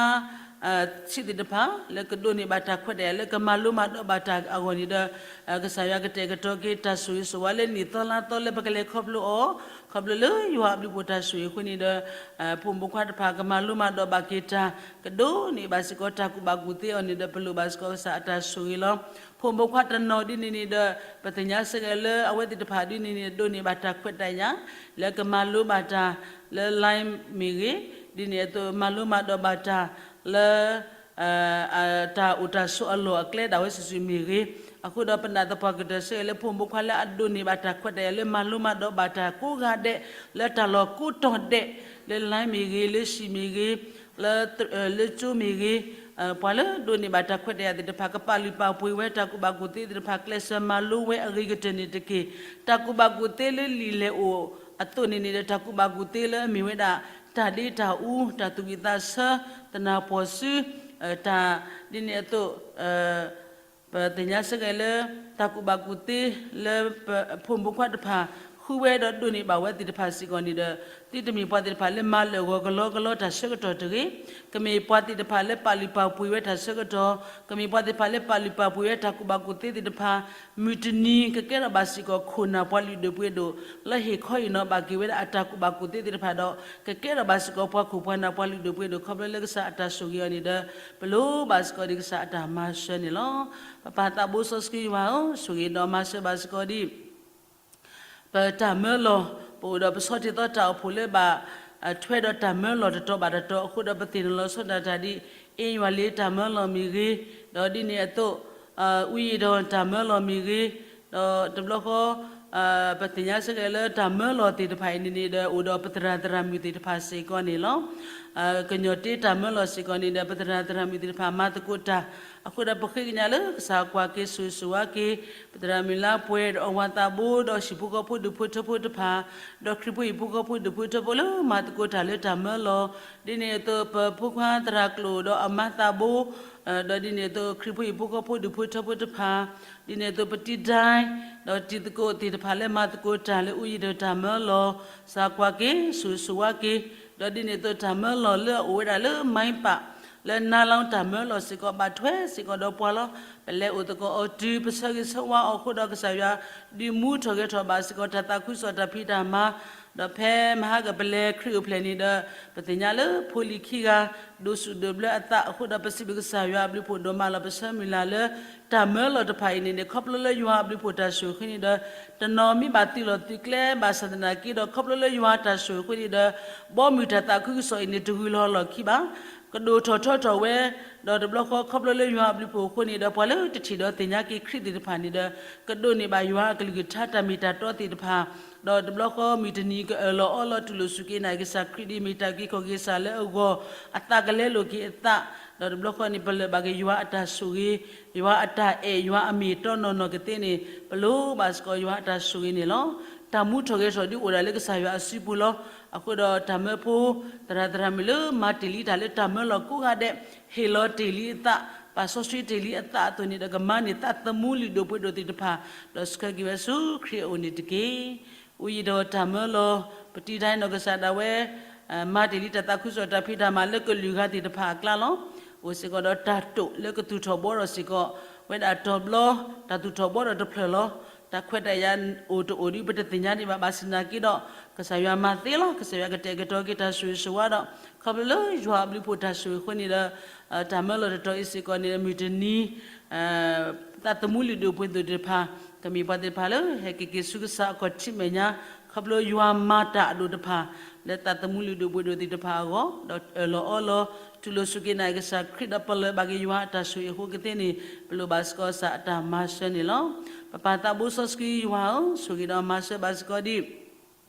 ဆံးသ့ၣ်တဖၣ် လၢကဒိးန့ၢ်ဘၣ်တၢ်ခွဲးတၢ်ယာ်လၢကမၤလိမၤဒိးဘၣ်တၢ်အဂီၢ်န့ၣ်ဒီး ကစၢ်ယွၤကတဲာ်ကတီၤက့ၤတၢ်ဆိၣ်ဂ့ၤဆိၣ်ဝါလၢနံၣ်သီလါသီလၢပကလဲၤခီဖျိအီၤ ခီဖျိလၢယွၤအဘျုးဖှိၣ်တၢ်ဆိၣ်ဂ့ၤအဃိန့ၣ်ဒီး ဖိမုၣ်ဖိခွါတဖၣ်ကမၤလိမၤဒိးဘၣ်က့ၤတၢ် ကဒိးန့ၢ်ဘၣ်စ့ၢ်ကီးတၢ်ကူၣ်ဘၣ်ကူၣ်သ့အီၤန့ၣ်ဒီး ပလိၣ်ဘၣ်စ့ၢ်ကီးကစၢ်အတၢ်ဆိၣ်ဂ့ၤလီၤ. ဖိမုၣ်ဖိခွါတနီၤဒ်န့ၣ်န့ၣ်ဒီး ပသ့ၣ်ညါစ့ၢ်ကီးလၢအဝဲသ့ၣ်တဖၣ်ဒ်န့ၣ်န့ၣ် ဒိးန့ၢ်ဘၣ်တၢ်ခွဲးတၢ်ယာ် လၢကမၤလိဘၣ်တၢ်လၢ line မ့ၢ်ဂ့ၤ, ဒ်န့ၣ်အသိးမၤလိမၤဒိးဘၣ်တၢ်လၢ တၢ်အိၣ်တၢ်ဆိးအလီၢ်အကျဲဒၣ်ဝဲစုာ်စုာ်မ့ၢ်ဂ့ၤ, အဃိဒီးပနာ်သပှၢ်ကတၢၢ်စ့ၢ်ကီးလၢ ဖိမုၣ်ဖိခွါလၢအဒိးန့ၢ်ဘၣ်တၢ်ခွဲးတၢ်ယာ်လၢမၤလိမၤဒိးဘၣ်တၢ်ကိးဂၤဒဲး လၢတၢ်လီၢ်ကိးတီၤဒဲး လၢ line မ့ၢ်ဂ့ၤ, လၢဟံၣ်မ့ၢ်ဂ့ၤ, လၢ လၢကၠိမ့ၢ်ဂ့ၤ, ပှၤလၢဒိးန့ၢ်ဘၣ်တၢ်ခွဲးတၢ်ယာ်သ့ၣ်တဖၣ် ကပာ်လုၢ်ပာ်ပှ့ၤဝဲတၢ်ကူၣ်ဘၣ်ကူၣ်သ့သ့ၣ်တဖၣ် ကျဲးစၢးမၤလိဝဲအဂ့ၤကတၢၢ်န့ၣ်တက့ၢ်. တၢ်ကူၣ်ဘၣ်ကူၣ်သ့လၢလံာ်လဲၢ်အိၣ်အသိးန့ၣ်န့ၣ်ဒီး တၢ်ကူၣ်ဘၣ်ကူၣ်သ့လၢအမ့ၢ်ဝဲဒၣ် တၢ်ဒ့တၢ်အူ, တၢ်သူၣ်ဝံၣ်သးဆၢ, သနာ်ပှီၢ်စု, တၢ်ဒ်န့ၣ်အသိး ပသ့ၣ်ညါစ့ၢ်ကီးလၢ တၢ်ကူၣ်ဘၣ်ကူၣ်သ့လၢ ဖိမုၣ်ဖိခွါတဖၣ် ဃုဝဲဒီးဒိးန့ၢ်ဘၣ်ဝဲသ့ၣ်တဖၣ်စ့ၢ်ကီးန့ၣ်ဒီး သုတမ့ၢ်ပှၤသ့ၣ်တဖၣ်လၢမၤလၢာ်ဂီၤကလီကလီတၢ်ဆၢကတီၢ်တဂ့ၤ, ကမ့ၢ်ပှၤသ့ၣ်တဖၣ်လၢပာ်လုၢ်ပာ်ပှ့ၤဝဲတၢ်ဆၢကတီၢ်, ကမ့ၢ်ပှၤသ့ၣ်တဖၣ်လၢပာ်လုၢ်ပာ်ပှ့ၤဝဲတၢ်ကူၣ်ဘၣ်ကူၣ်သ့သ့ၣ်တဖၣ်, မုၢ်တနံၤကကဲထီၣ်ဘၣ်စ့ၢ်ကီးခိၣ်နၢ်ပှၤလုၢ်ဒိၣ်ပှ့ၤဒိၣ် လၢဟ့ၣ်ခီဟ့ၣ်နီၤဘၣ်က့ၤဝဲဒၣ်အတၢ်ကူၣ်ဘၣ်ကူၣ်သ့သ့ၣ်တဖၣ်ဒီး ကကဲထီၣ်ဘၣ်စ့ၢ်ကီးပှၤခိၣ်ပှၤနၢ်ပှၤလုၢ်ဒိၣ်ပှ့ၤဒိၣ် ခီဖျိလၢကစၢ်အတၢ်ဆိၣ်ဂ့ၤအီၤန့ၣ်ဒီး ပလိၣ်ဘၣ်စ့ၢ်ကီးဒ်ကစၢ်အတၢ်မၤစၢၤန့ၣ်လီၤ. ပပၢ်သးဘိစီဆှံယွၤဧၢ, ဆိၣ်ဂ့ၤဒီးမၤစၢၤဘၣ်စ့ၢ်ကီးဒ် ပတၢ်မၢလီၤ, ပအိၣ်ဒီးပဆီထံသီတၢ်အိၣ်ဖှိၣ်လၢဘၣ်ထွဲဒီးတၢ်မၢလီၤတတီၤဘၣ်တတီၤအဃိဒီး ပသ့ၣ်နီၣ်လီၤဆီဒၣ်တၢ်ဒ် အ့ယွၤလ့တၢ်မၢလီၤမ့ၢ်ဂ့ၤ, ဒီးဒ်န့ၣ်အသိး အူယံၣ်ဒီးတၢ်မၢလီၤမ့ၢ်ဂ့ၤ, ဒီးတဘျီဃီ ပသ့ၣ်ညါစ့ၢ်ကီးလၢတၢ်မၢလီၤသ့ၣ်တဖၣ်အံၤန့ၣ်န့ၣ်ဒီး အိၣ်ဒီးပသရၣ်သရၣ်မုၣ်သ့ၣ်တဖၣ်စ့ၢ်ကီးန့ၣ်လီၤ. ကညီၢ်တ့တၢ်မၢလီၤစ့ၢ်ကီးန့ၣ်ဒီး ပသရၣ်သရၣ်မုၣ်သ့ၣ်တဖၣ်မၤသကိးတၢ်, အဃိဒီးပဃ့ကညးလၢကစၢ်ကွၢ်က့ၤဆိၣ်ဂ့ၤဆိၣ်ဝါက့ၤ ပသရၣ်မုၣ်လါပှဲၤဒီးအဝၤသးဘိ ဒီးဟံၣ်ဖိဃီဖိဒူၣ်ဖိထၢဖိတဖၣ်, ဒီးခရံာ်ဖိဟံၣ်ဖိဃီဖိဒူၣ်ဖိထၢဖိလၢမၤသကိးတၢ်လၢတၢ်မၢလီၤ, ဒ်န့ၣ်အသိးပဖိခွါသရၣ်ကျိာ်ဒီးအမါသးဘိ ဒီးဒ်န့ၣ်အသိးခရံာ်ဖိဟံၣ်ဖိဃီဖိဒူၣ်ဖိထၢဖိတဖၣ်, ဒ်န့ၣ်အသိးပတံၤဒဲ ဒီးတံၤသကိးသ့ၣ်တဖၣ်လၢမၤသကိးတၢ်လၢအူယံၣ်ဒီးတၢ်မၢလီၤ, ကစၢ်ကွၢ်က့ၤဆိၣ်ဂ့ၤဆိၣ်ဝါက့ၤ, ဒီးဒ်န့ၣ်အသိးတၢ်မၢလီၤလၢအအိၣ်ဝဲဒၣ်လၢ မါပၢ် လၢနါလီၤတၢ်မၢလီၤစ့ၢ်ကီး ဘၣ်ထွဲစ့ၢ်ကီးဒီးပှၤလီၤ. ပလဲၤအိၣ်သကိးအီၤတုၤ ပဆၢဂ့ၤဆၢဝါအီၤအဃိဒီး ကစၢ်ယွၤ ဒုးမူထီၣ်ဂဲၤထီၣ်ဘၣ်စ့ၢ်ကီးတၢ်သးခုကစီၣ်တၢ်ဖံးတၢ်မၤ, ဒီးဖဲမဟါကပလဲၤခရံာ်အိၣ်ဖျဲၣ်န့ၣ်ဒီး ပသ့ၣ်ညါလၢဖိလံၤခံဂၤ ဒိၣ်ဆူၣ်ဒိၣ်ဘျၢအသးအဃိဒီး ပစံးဘျုးကစၢ်ယွၤအဘျုးဖှိၣ်ဒိၣ်မးလီၤ. ပဆၢမုၢ်လၢ်လၢ တၢ်မၢလီၤတဖၣ်အံၤန့ၣ်န့ၣ် ခီဖျိလၢယွၤအဘျုးဖှိၣ်တၢ်ဆိၣ်ဂ့ၤအဃိန့ၣ်ဒီး တနီၤမ့ၢ်ဘၣ်သုးလီၢ်သုးကျဲဘၣ်ဆၣ်သနာ်က့ဒီး ခီဖျိလၢယွၤတၢ်ဆိၣ်ဂ့ၤအဃိန့ၣ်ဒီး ဘီမုၢ်တၢ်သးခုကစီၣ်အံၤန့ၣ် တဂုၤလီၤလီၢ်ခံဘၣ်. ကဒိၣ်ထီၣ်ထီထီၣ်ဝဲ, ဒီးတဘျီဃီခီဖျိလၢယွၤအဘျုးအဖှိၣ်အဃိန့ၣ်ဒီး ပှၤလၢတထံၣ်ဒီးသ့ၣ်ညါက့ၤခရံာ်သ့ၣ်တဖၣ်န့ၣ်ဒီး ကဒိးန့ၢ်ဘၣ်ယွၤအကလုၢ်ကထါတၢ်မ့ၢ်တၢ်တီသ့ၣ်တဖၣ်, ဒီးတဘျီဃီမုၢ်တနံၤကအၢၣ်လီၤအီလီၤတူၢ်လိာ်စူၢ်က့ၤနာ်က့ၤကစၢ်ခရံာ်ဒ်အမ့ၢ်တၢ်အုၣ်က့ၤခီၣ်က့ၤကစၢ်လၢအဂီၢ်, အသးကလဲလိာ်က့ၤအသး, ဒီးတဘျီဃီန့ၣ် ပလၢၢ်ဘၣ်က့ၤယွၤအတၢ်ဆိၣ်ဂ့ၤ, ယွၤအတၢ်အဲၣ် ယွၤအမ့ၢ်တီနီၢ်နီၢ်ကသ့န့ၣ် ပလိၣ်ဘၣ်စ့ၢ်ကီးယွၤအတၢ်ဆိၣ်ဂ့ၤန့ၣ်လီၤ. တၢ်မူထီၣ်ဂဲၤထီၣ်ဒုးအိၣ်ဒၣ်လၢကစၢ်ယွၤအစုပူၤလီၤ. အဃိဒီးတၢ်မၢဖိ သရၣ်သရၣ်မုၣ်လၢမၤတ့ၢ်လံတၢ်လၢတၢ်မၢလီၤကိးဂၤဒဲး, ဟ့ၣ်လီၤတ့ၢ်လံအသး, ပာ်စီဆှံတ့ၢ်လံအသးအသိးန့ၣ်ဒီး ကမၤန့ၢ်သးသမူလုၢ်ဒိၣ်ပှ့ၤဒိၣ်သ့ၣ်တဖၣ်, ဒီးဆှၢက့ၤဝဲဆူခရံာ်အအိၣ်န့ၣ်တက့ၢ်. အိၣ်ယံၤဒီးတၢ်မၢလီၤ, ပတံၤတၢ်အနီၢ်ကစၢ်ဒၣ်ဝဲ မၤတ့ၢ်လံတၢ်သးခုကစီၣ်တၢ်ဖံးတၢ်မၤလၢကလုာ်ဂၤသ့ၣ်တဖၣ်အကျါလီၤ. အိၣ်စ့ၢ်ကီးဒီးတၢ်တိာ်လၢကသူၣ်ထီၣ်ဘှီထီၣ်စ့ၢ်ကီး ဝဲဒၣ်တီၤဘျီ, တၢ်သူၣ်ထီၣ်ဘှီထီၣ်တဖျၢၣ်လီၤ. တၢ်ခွဲးတၢ်ယာ်အိၣ်တအိၣ်ဒ်ပတသ့ၣ်ညါဒံးဘၣ် ဘၣ်ဆၣ်သနာ်က့ဒီး ကစၢ်ယွၤမၤသ့လီၤ. ကစၢ်ယွၤကတဲာ်ကတီၤက့ၤတၢ်ဆိၣ်ဂ့ၤဆိၣ်ဝါဒီး ခီဖျိလၢယွၤအဘျုးအဖှိၣ်တၢ်ဆိၣ်ဂ့ၤအဃိန့ၣ်ဒီး တၢ်မၢလီၤတတီၤအံၤစ့ၢ်ကီးန့ၣ် မုၢ်တနံၤ သးသမူလုၢ်ဒိၣ်ပှ့ၤဒိၣ်သ့ၣ်တဖၣ် ကမ့ၢ်ပှၤသ့ၣ်တဖၣ်လၢဟဲက့ၤက့ၤဆူကစၢ်အခီၣ်ထံးမဲာ်ညါ, ခီဖျိယွၤမၤတၢ်အဒိၣ်တဖၣ် လၢသးသမူလုၢ်ဒိၣ်ပှ့ၤဒိၣ်သ့ၣ်တဖၣ်အဂီၢ်, ဒီးအၢၣ်လီၤအီလီၤ တူၢ်လိာ်စူၢ်က့ၤနာ်က့ၤကစၢ်ခရံာ်ဒီးပလၢၢ်ဘၣ်က့ၤယွၤအတၢ်ဆိၣ်ဂ့ၤအဃိကသ့န့ၣ် ပလိၣ်ဘၣ်စ့ၢ်ကီးကစၢ်အတၢ်မၤစၢၤန့ၣ်လီၤ. ပပၢ်သးဘိစီဆှံယွၤဧၢ, ဆိၣ်ဂ့ၤဒီးမၤစၢၤဘၣ်စ့ၢ်ကီးဒ်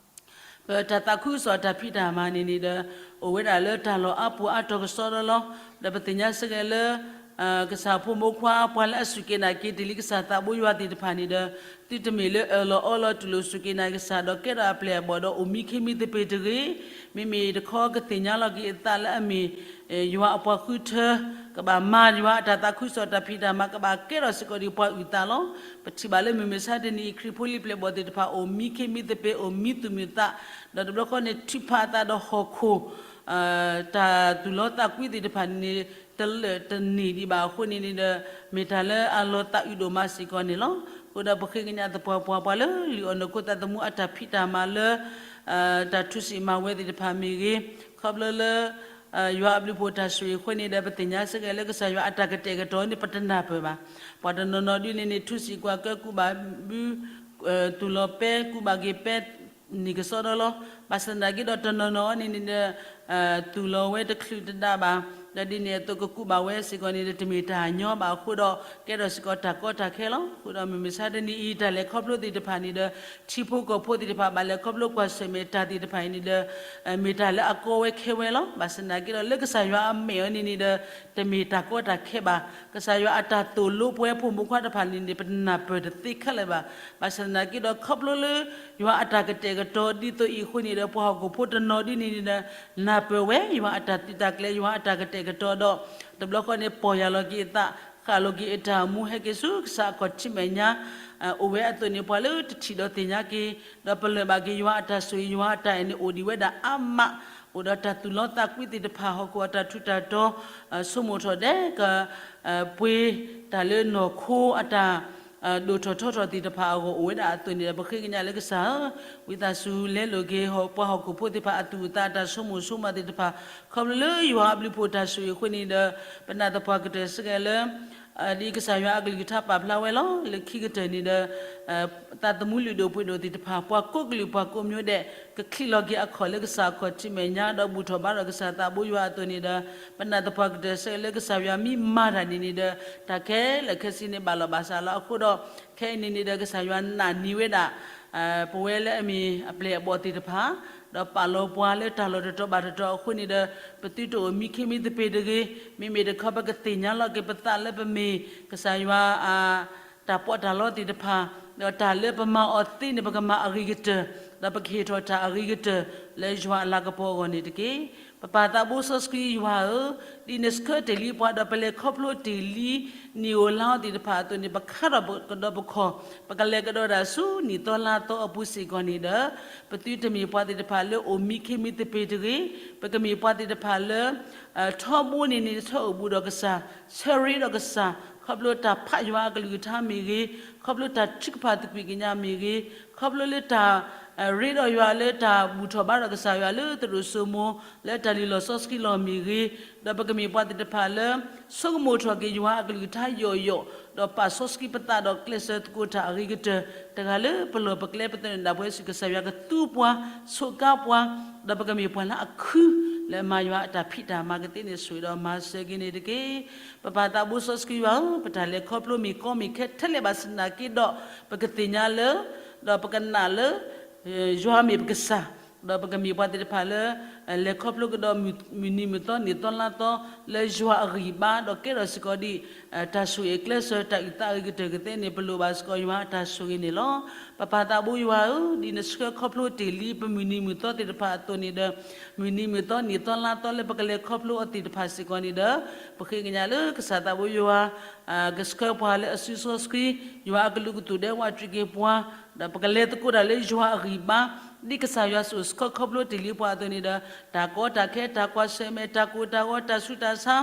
ပတၢ်သးခုကစီၣ်တၢ်ဖံးတၢ်မၤန့ၣ်န့ၣ်ဒီး အိၣ်ဝဲဒၣ်လၢတၢ်လီၢ်အါပူၤအါတီၤကစီဒီလီၤ. ဒီးပသ့ၣ်ညါစ့ၢ်ကီးလၢ ကစၢ်ဖိမုၣ်ဖိခွါ ပှၤလၢအစူၢ်က့ၤနာ်က့ၤတ့ၢ်လံကစၢ်သးဘိယွၤသ့ၣ်တဖၣ်န့ၣ်ဒီး သုတမ့ၢ်လၢအၢၣ်လီၤအီလီၤတူၢ်လိာ်စူၢ်က့ၤနာ်က့ၤကစၢ် ဒီးကဲထီၣ်အပျဲၢ်အဘီၣ်ဒီးအိၣ်မံခ့မံသပ့ၤတဂ့ၤ, မ့မ့ၢ်တခီကသ့ၣ်ညါလီၤက့ၤအသးလၢအမ့ၢ် ယွၤအပှၤဃုထၢ, ကဘၣ်မၤယွၤအတၢ်သးခုကစီၣ်တၢ်ဖံးတၢ်မၤ ကဘၣ်ကဲထီၣ်စ့ၢ်ကီးဒ်ပှၤအုၣ်သးလီၤ. ပထံၣ်ဘၣ်လၢမုၢ်မဆါတနံၤအံၤ ခရံာ်ဖိလံၤပျဲၢ်ဘီၣ်သ့ၣ်တဖၣ် အိၣ်မံခ့မံသပ့ၤ အိၣ်မံသူၣ်မုာ်သး, ဒီးတဘျီဃီန့ၣ် ထုးဖးအသးဒီးဟီၣ်ခိၣ် တၢ်သူၣ်လီသးကွံသ့ၣ်တဖၣ်န့ၣ် တလၢာ်တန့ၢ်ဒံးဘၣ်အဃိန့ၣ်န့ၣ်ဒီး မ့ၢ်တၢ်လၢအလီၤသးအုးဒိၣ်မးစ့ၢ်ကီးန့ၣ်လီၤ. အဃိဒီးပဃ့ကညးသပှၢ်ပှၢ်ပှၤလၢ လုၢ်အီၣ်နီၢ်ခိသးသမူအတၢ်ဖံးတၢ်မၤလၢ တၢ်ထူးစံးမၤဝဲသ့ၣ်တဖၣ်မ့ၢ်ဂ့ၤ, ခီဖျိလၢ ယွၤအဘျုးအဖှိၣ်တၢ်ဆိၣ်ဂ့ၤအဃိန့ၣ်ဒီး ပသ့ၣ်ညါစ့ၢ်ကီးလၢကစၢ်ယွၤအတၢ်ကတဲာ်ကတီၤန့ၣ် ပတနၢ်ပၢၢ်ဘၣ်. ပှၤတနီၤနီၤဒ်န့ၣ်န့ၣ် ထူးစံးကွၢ်ကၢ ကူးဘၣ်ဘု သူၣ်လီၤပဲ ကူးဘၣ်က့ၤပဲ န့ၣ်ကစီဒီလီၤ. ဘၣ်ဆၣ်သနာ်က့ဒီးတနီၤနီၤန့ၣ်န့ၣ်ဒီး သူၣ်လီၤဝဲတချုးတဒါဘၣ်, ဒီးဒ်န့ၣ်အသိးကကူးဘၣ်ဝဲစ့ၢ်ကီးန့ၣ်ဒီး တမ့ၢ်တၢ်ညီဘၣ်အဃိဒီး ကဲထီၣ်စ့ၢ်ကီးတၢ်ကီတၢ်ခဲလီၤ. အဃိဒီးမုၢ်မဆါတနံၤအံၤ တၢ်လဲၤခီဖျိသ့ၣ်တဖၣ်န့ၣ်ဒီး ထံဖိကီၢ်ဖိသ့ၣ်တဖၣ် ဘၣ်လဲၤခီဖျိကွၢ်ဆၢၣ်မဲာ်တၢ်သ့ၣ်တဖၣ်အံၤန့ၣ်ဒီး မ့ၢ်တၢ်လၢအကီဝဲခဲဝဲလီၤ. ဘၣ်ဆၣ်သနာ်က့ဒီး လၢကစၢ်ယွၤအမဲာ်အီၤန့ၣ်န့ၣ်ဒီး တမ့ၢ်တၢ်ကီတၢ်ခဲဘၣ်. ကစၢ်ယွၤအတၢ်သိၣ်လိပဝဲဖိမုၣ်ဖိခွါတဖၣ်န့ၣ်န့ၣ် ပနၢ်ပၢၢ်တသ့ခဲလၢာ်ဘၣ်. ဘၣ်ဆၣ်သနာ်က့ဒီး ခီဖျိလၢ ယွၤအတၢ်ကတဲာ်ကတီၤဒ်သိးအံၤအဃိန့ၣ်ဒီး ပှၤဟီၣ်ခိၣ်ဖိတနီၤဒ်န့ၣ်န့ၣ်ဒီး နၢ်ပၢၢ်ဝဲ ယွၤအတၢ်သုးတၢ်ကျဲၤ ယွၤအတၢ်ကတဲာ်ကတီၤဒီး တဘျီဃီန့ၣ် ပီၢ်ယၢ်လီၤက့ၤအသး ဃၣ်လီၤက့ၤအတၢ်အိၣ်မူ ဟဲက့ၤဆူကစၢ်အခီၣ်ထံးမဲာ်ညါ အိၣ်ဝဲအသိးန့ၣ် ပှၤလၢတထံၣ်ဒီးသ့ၣ်ညါက့ၤ ဒီးပလၢၢ်ဘၣ်က့ၤယွၤအတၢ်ဆိၣ်ဂ့ၤ ယွၤအတၢ်အဲၣ်န့ၣ်အိၣ်ဒံးဝဲဒၣ်အါမး, အိၣ်ဒီးတၢ်သူၣ်လီသးကွံသ့ၣ်တဖၣ် ဟီၣ်ခိၣ်အတၢ်ထူးတၢ်တီၤ ဆိကမိၣ်ထီၣ်ဒဲး ကပှ့ၤတၢ်လၢနီၢ်ခိအတၢ် ဒိၣ်ထီၣ်ထီထီၣ်သ့ၣ်တဖၣ်အဂီၢ် အိၣ်ဝဲဒၣ်အသိးန့ၣ်ဒီး ပဃ့ကညးလၢကစၢ်ဧၢ, ဝံသးစူၤလဲလိာ်က့ၤ ပှၤဟီၣ်ခိၣ်ဖိသ့ၣ်တဖၣ် အသူၣ်အသးအတၢ်ဆိကမိၣ်ဆိကမးသ့ၣ်တဖၣ် ခီဖျိလၢယွၤအဘျုးအဖှိၣ်တၢ်ဆိၣ်ဂ့ၤအဃိန့ၣ်ဒီး ပနာ်သပှၢ်ကတၢၢ်စ့ၢ်ကီးလၢ ဒ်ကစၢ်ယွၤအကလုၢ်ကထါပာ်ဖျါဝဲလီၤ. လၢခံကတၢၢ်န့ၣ်ဒီး သးသမူလုၢ်ဒိၣ်ပှ့ၤဒိၣ်သ့ၣ်တဖၣ် ပှၤကိးကလုာ်ပှၤကိးမျိုးဒဲး ကချံးလီၤက့ၤအခီၣ်လၢကစၢ်အခီၣ်ထံးမဲာ်ညါ ဒီးဘူၣ်ထီၣ်ဘါထီၣ်ကစၢ်သးဘိယွၤအသိးန့ၣ်ဒီး ပနာ်သပှၢ်ကတၢၢ်စ့ၢ်ကီးလၢကစၢ်ယွၤမ့ၢ်မၤတၢ်န့ၣ်န့ၣ်ဒီး တၢ်ခဲလၢာ်ခဲဆ့န့ၣ် ဘၣ်လီၤဘၣ်စးလီၤ. အဃိဒီး ခဲအံၤန့ၣ်န့ၣ်ဒီး ကစၢ်ယွၤနာ်န့ၢ်ဝဲဒၣ် ပဝဲလၢအမ့ၢ်အပျဲၢ်အဘီၣ်သ့ၣ်တဖၣ် ဒီးပာ်လီၤပှၤလၢတၢ်လီၢ်တတီၤဘၣ်တတီၤအဃိန့ၣ်ဒီး ပသုတအိၣ်မံခ့မံသပ့ၤတဂ့ၤ, မ့မ့ၢ်တခီ ပကသ့ၣ်ညါလီၤက့ၤပသးလၢပမ့ၢ်ကစၢ်ယွၤအတၢ်ပီးတၢ်လီသ့ၣ်တဖၣ်, ဒီးတၢ်လၢပမၤအီၤသ့န့ၣ် ပကမၤအဂ့ၤကတၢၢ်, ဒီးပကဟ့ၣ်ထီၣ်တၢ်အဂ့ၤကတၢၢ် လၢယွၤအလၤကပီၤအဂီၢ်န့ၣ်တက့ၢ်. ပပၢ်သးဘိစီဆှံယွၤဧၢ, ဒ်နဆှၢတ့ၢ်လံပှၤဒီးပလဲၤခီဖျိတ့ၢ်လံ နံၣ်ဧိၤလါဧိၤသ့ၣ်တဖၣ်အသိးန့ၣ် ပခါထီၣ်ကဒီးပခီၣ်, ပကလဲၤကဒီးဒၣ်ဆူနံၣ်သီလါသီအပူၤစ့ၢ်ကီးန့ၣ်ဒီး ပသုတမ့ၢ်ပှၤသ့ၣ်တဖၣ်လၢအိၣ်မံခ့မံသပ့ၤတဂ့ၤ, ပကမ့ၢ်ပှၤသ့ၣ်တဖၣ်လၢ ထီဘိန့ၣ်န့ၣ် ဆၢအိၣ်ဘူးဒီးကစၢ်, ဆၢရ့ဒီးကစၢ်, ခီဖျိတၢ်ဖးယွၤအကလုၢ်ကထါမ့ၢ်ဂ့ၤ, ခီဖျိတၢ်ထုကဖၣ်သကွံာ်ကညးမ့ၢ်ဂ့ၤ, ခီဖျိလၢတၢ် ရ့ဒီးယွၤလၢတၢ်ဘူၣ်ထီၣ်ဘါထီၣ်ကစၢ်ယွၤလၢသရိာ်စိမိၤ လၢတၢ်လုၢ်လီၢ်စီဆှံလီၢ်မ့ၢ်ဂ့ၤ, ဒီးပကမ့ၢ်ပှၤသ့ၣ်တဖၣ်လၢ ဆိကမိၣ်ထီၣ်က့ၤယွၤအကလုၢ်ကထါယိာ်ယိာ်, ဒီးပာ်စီဆှံပသးဒီးကျဲးစၢးသကိးတၢ်အဂ့ၤကတၢၢ် တဂၤလၢပလီၢ်ပကျဲ ပသန့ၤဒၣ်ပဝဲဆူ ကစၢ်ယွၤကသူပှၤ, ဆိးကါပှၤ, ဒီးပကမ့ၢ်ပှၤလၢအခု လၢအမၤယွၤအတၢ်ဖံးတၢ်မၤကသ့န့ၣ် ဆိၣ်ဂ့ၤဒီးမၤစၢၤက့ၤန့ၣ်တက့ၢ်. ပပၢ်သးဘိစီဆှံယွၤဧၢ, ပတၢ်လဲၤခီဖျိမ့ၢ်ကီမ့ၢ်ခဲထဲလဲၣ်ဘၣ်ဆၣ်သနာ်က့ဒီး ပကသ့ၣ်ညါလၢ ဒီးပကနၣ်လၢ ယွၤမ့ၢ်ပကစၢ်, ဒီးပကမ့ၢ်ပှၤသ့ၣ်တဖၣ်လၢ လဲၤခီဖျိကဒီးမုၢ်နံၤမုၢ်သီနံၣ်သီလါသီ လၢယွၤအဂံၢ်ဘါ ဒီးကဲထီၣ်စ့ၢ်ကီးဒ် တၢ်ဆိၣ်ဂ့ၤကျဲးစၢး တၢ်အုၣ်သးအုၣ်ကတၢၢ်ကသ့န့ၣ် ပလိၣ်ဘၣ်စ့ၢ်ကီးယွၤအတၢ်ဆိၣ်ဂ့ၤန့ၣ်လီၤ. ပပၢ်သးဘိယွၤဧၢ, ဒ်နဆှၢခီဖျိတ့ၢ်လံပမုၢ်နံၤမုၢ်သီသ့ၣ်တဖၣ်အသိးန့ၣ်ဒီး မုၢ်နံၤမုၢ်သီနံၣ်သီလါသီလၢပကလဲၤခီဖျိအီၤသ့ၣ်တဖၣ်စ့ၢ်ကီးန့ၣ်ဒီး ပဃ့ကညးလၢကစၢ်သးဘိယွၤ ကဆှၢပှၤလၢအစုစီဆှံ, ယွၤအကလုာ်ကသူၣ်ဒဲးဝးတြံးက့ၤပှၤ, ဒီးပကလဲၤသကိးတၢ်လၢယွၤအဂံၢ်ဘါ, ဒ်ကစၢ်ယွၤဆိၣ်ဂ့ၤဆှၢခီဖျိတ့ၢ်လံပှၤအသိးန့ၣ်ဒီး တၢ်ကီတၢ်ခဲ တၢ်ကွၢ်ဆၢၣ်မဲာ် တၢ်ကိၢ်တၢ်ဂီၤ တၢ်ဆူးတၢ်ဆါ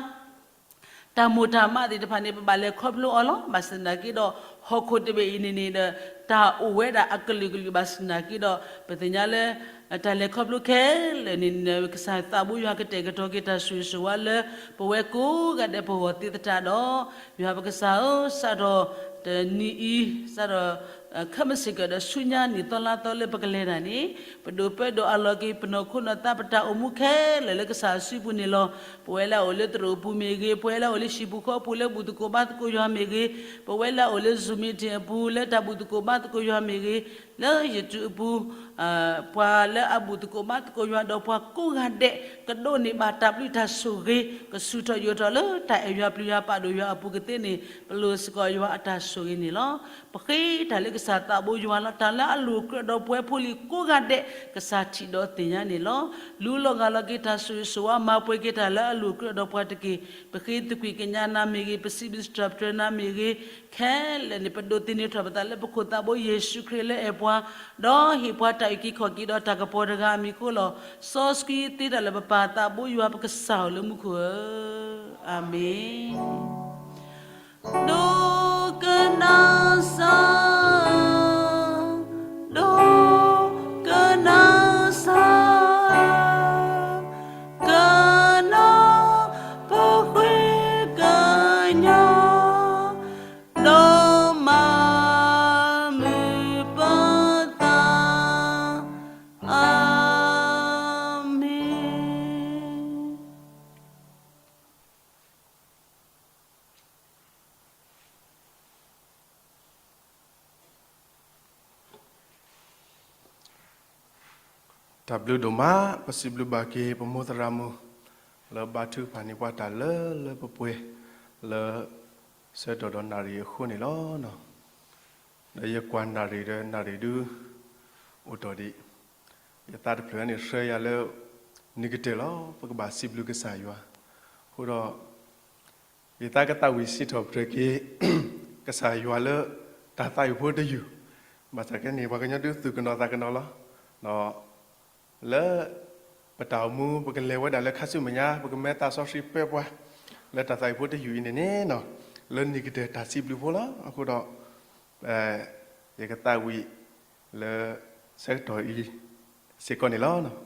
တၢ်မိၢ်တၢ်မးသ့ၣ်တဖၣ်န့ၣ် ပဘၣ်လဲၤခီဖျိအီၤလီၤ. ဘၣ်ဆၣ်သနာ်က့ဒီး ဟီၣ်ခိၣ်တဘ့ၣ်အံၤန့ၣ်န့ၣ်ဒီး တၢ်အိၣ်ဝဲဒၣ်အကလုာ်ကလုာ်ဘၣ်ဆၣ်သနာ်က့ဒီး ပသ့ၣ်ညါလၢ တၢ်လဲၤခီဖျိခဲလၢာ်န့ၣ် ကစၢ်သးဘိယွၤကတဲာ်ကတီၤက့ၤတၢ်ဆိၣ်ဂ့ၤဆိၣ်ဝါလၢ ပဝဲကိးဂၤဒဲးပဂီၢ်သ့သတးဒီး ယွၤပကစၢ်ဧၢ, စးထီၣ်တနံၤအံၤ စးထီၣ် ခဲမုၢ်ဆ့ၣ်ကီးဒီးဆူညါနံၣ်သီလါသီလၢပကလဲၤတၢ်န့ၣ် ပဒိးပၢဒိးအးလီၤက့ၤ ပနီၢ်ခိနီၢ်သး ပတၢ်အိၣ်မူခဲလၢာ်လၢကစၢ်အစုပူၤန့ၣ်လီၤ. ပဝဲလၢအအိၣ်လၢသရိာ်အပူၤမ့ၢ်ဂ့ၤ, ပဝဲလၢအအိၣ်လၢဟံၣ်ပူၤဃီပူၤ လၢဘူၣ်သကိးဘါသကိးယွၤမ့ၢ်ဂ့ၤ, ပဝဲလၢအအိၣ်လၢ Zoom meeting အပူၤ လၢတၢ်ဘူၣ်သကိးဘါသကိးယွၤမ့ၢ်ဂ့ၤ, လၢ YouTube အပူၤ ပှၤလၢအဘူၣ်သကိးဘါသကိးယွၤဒီးပှၤကိးဂၤဒဲး ကဒိးန့ၢ်ဘၣ်တၢ်ဘျုးတၢ်ဆိၣ်ဂ့ၤ ကဆူၣ်ထီၣ်ယိာ်ထီၣ်လၢတၢ်အဲၣ်ယွၤပျံၤယွၤပာ်ဒိၣ်ယွၤအပူၤကသ့န့ၣ် ပလိၣ်စ့ၢ်ကီးယွၤအတၢ်ဆိၣ်ဂ့ၤန့ၣ်လီၤ. ပဃ့တၢ်လၢကစၢ်သးဘိယွၤလီၤ. တၢ်လၢအလိၣ်ကြၢးဒီးပဝဲဖိလံၤကိးဂၤဒဲး ကစၢ်ထံၣ်ဒီးသ့ၣ်ညါန့ၣ်လီၤ. လူလီၤဂာ်လီၤက့ၤတၢ်ဆိၣ်ဂ့ၤဆိၣ်ဝါ မၤပှဲၤက့ၤတၢ်လၢအလိၣ်ကြၢးဒီးပှၤတက့ၢ်. ပဃ့သကွံာ်ကညးနၤမ့ၢ်ဂ့ၤ, ပစံးဘျုးစံးထီၣ်ပတြၢၤနၤမ့ၢ်ဂ့ၤ, ခဲလၢာ်န့ၣ် ပဒိးသန့ၤထီၣ်ပသးလၢပခိၣ်သးဘိယ့ၣ်ၡူးခရံာ်လၢအဲၣ်ပှၤ, ဒီးဟ့ၣ်ပှၤတၢ်အုၣ်က့ၤခီၣ်က့ၤဒီးတၢ်ကပီၤတဂၤအမံၤအဃိလီၤ. စီဆှံသ့တၢ်လၢပပၢ်သးဘိယွၤပကစၢ်ဧိၤလၢမူခိၣ်ဧၢ, အၤမ့ၣ်. ဒိကနၣ်စၢ်, ဒိကနၣ်စၢ်, ကနီၤပဃ့ကညး, ဒီးမၤမုာ်ပသး, အၤမ့ၣ်. တၢ်ဘျုးဒိၣ်မး, ပစံးဘျုးဘၣ်က့ၤပမိၢ်သရၣ်မုၣ် လၢဘါထုကဖၣ်န့ၢ်ပှၤတၢ်လၢလၢပှဲၤပှဲၤ လၢဆၢကတီၢ်ဒီးနၣ်ရံၣ်အဃိန့ၣ်လီၤ. ဒီးယကွၢ်နၣ်ရံၣ်ဒီးနၣ်ရံၣ်ဒု အိၣ်တီၢ်ဒံး, ယသးတဖျၢၣ်န့ၣ်ဆှၢယၤလၢ နံၤကတၢၢ်လီၤ ပကဘၣ်စံးဘျုးကစၢ်ယွၤ. အဃိဒီး ယသးကသးဝံၣ်စံးထီၣ်ပတြၢၤက့ၤ ကစၢ်ယွၤလၢ တၢ်သးဝံၣ်ဖိတယုၢ်, ဘၣ်ဆၣ်ကဲန့ၣ် ပှၤကညီဒုးသူၣ်ကနီၤသးကနီၤလီၤ. ဒီး လၢ ပတၢ်အိၣ်မူ ပကလဲၤဝဲဒၣ်လၢခါဆူမဲာ်ညါ ပကမၢသးစီဆှံပၢပှၤ လၢတၢ်သးဝံၣ်ဖိတယုၢ်အံၤန့ၣ်န့ၣ် လၢနံၤကတၢၢ်တၢ်စံးဘျုးဖိလီၤ. အဃိဒီး ယကသးဝံၣ်လၢ ဆၢကတီၢ်အံၤ စ့ၢ်ကီးန့ၣ်လီၤ. ယ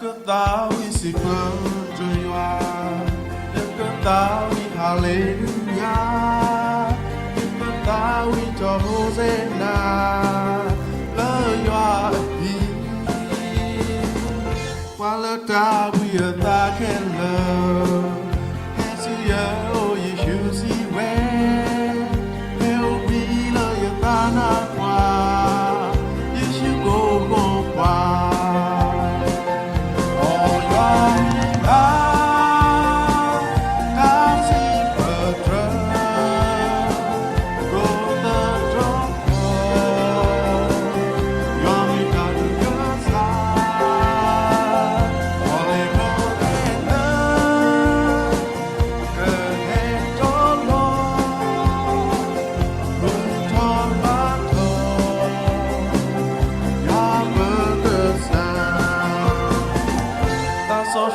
ကသးဝံၣ်စံးပတြၢၤယွၤ, ယကသးဝံၣ် Hallelujah, ယကသးဝံၣ် Hosanna, လၢယွၤအဟံၣ်, ပှၤလၢတၢ်ဘှံးအသးခဲလၢာ်, ဟဲဆူယအိၣ် ယ့ၣ်ၡူးစံးဝဲ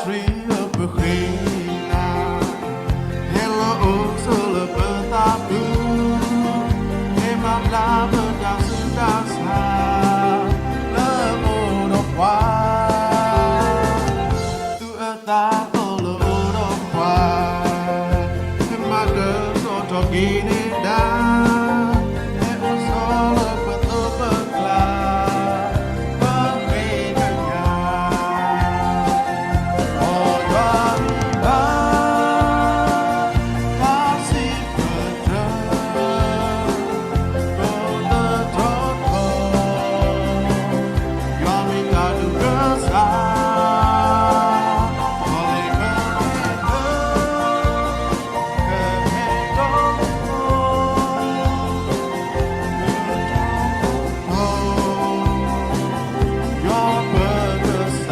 စှၤပဃ့နၤ, ဟဲလီၤအိၣ်ဆိးလၢပသးပူၤ, ဟဲမၤဘျါပတၢ်ဆူးတၢ်ဆါ, လၢအအိၣ်ဒီးပှၤ, သူၣ်အသးသီလၢအအိၣ်ဒီးပှၤ, ဟဲမၤကဆှီထီၣ်က့ၤန့ၢ်ဒၣ်, ဟဲအိၣ်ဆိးလၢပသိးပကျါ, ပဃ့ကညး ပယွၤမံၤဘၣ်, တၢ်စံးပတြၢၤ, ပသတြီထီၣ်, ယွၤမ့ၢ်တၢ်ဒုးကစၢ်, ပလဲၤကဟဲ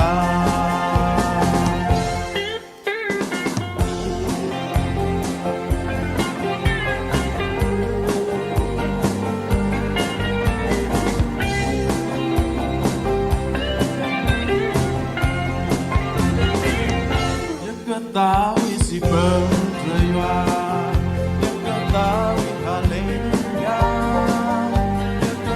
လၢ ကဟဲဒီး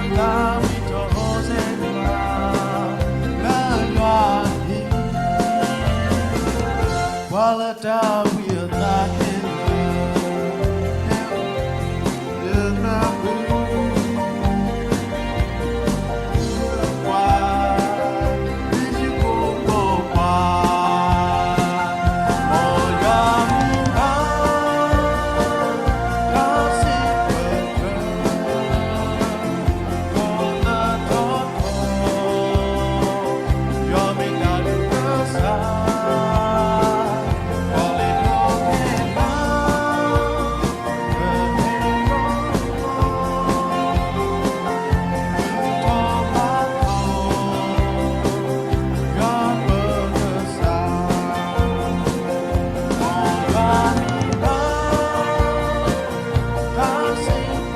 ယွၤပကစၢ်. ယကသးဝံၣ်စံးပ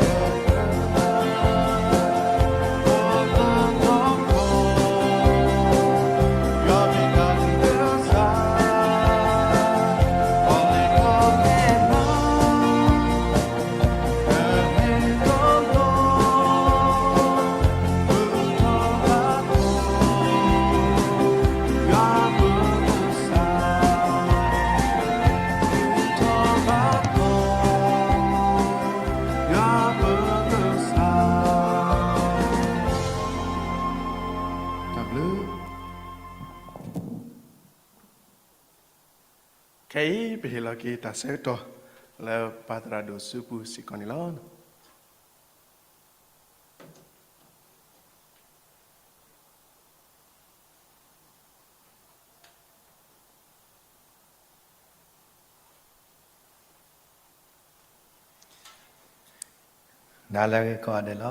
တြၢၤယွၤ, ယကသးဝံၣ်ဟၤလ့လူယၤ, ယကသးဝံၣ်ထီၣ်ဟိၣ်စ့ၣ်နၤ, လၢယွၤအမံၤ, ပှၤလၢတၢ်ဝံၣ်အသးခဲလၢာ် တၢ်ဘျုး. ခဲအံၤ ပဟ့ၣ်လီၤက့ၤတၢ်ဆၢကတီၢ် လၢပၢ်သရၣ်ဒိၣ်စုပူၤစ့ၢ်ကီးန့ၣ်လီၤ. နၤလၢအဂ့ၤကိးဂၤဒဲးလီၤ.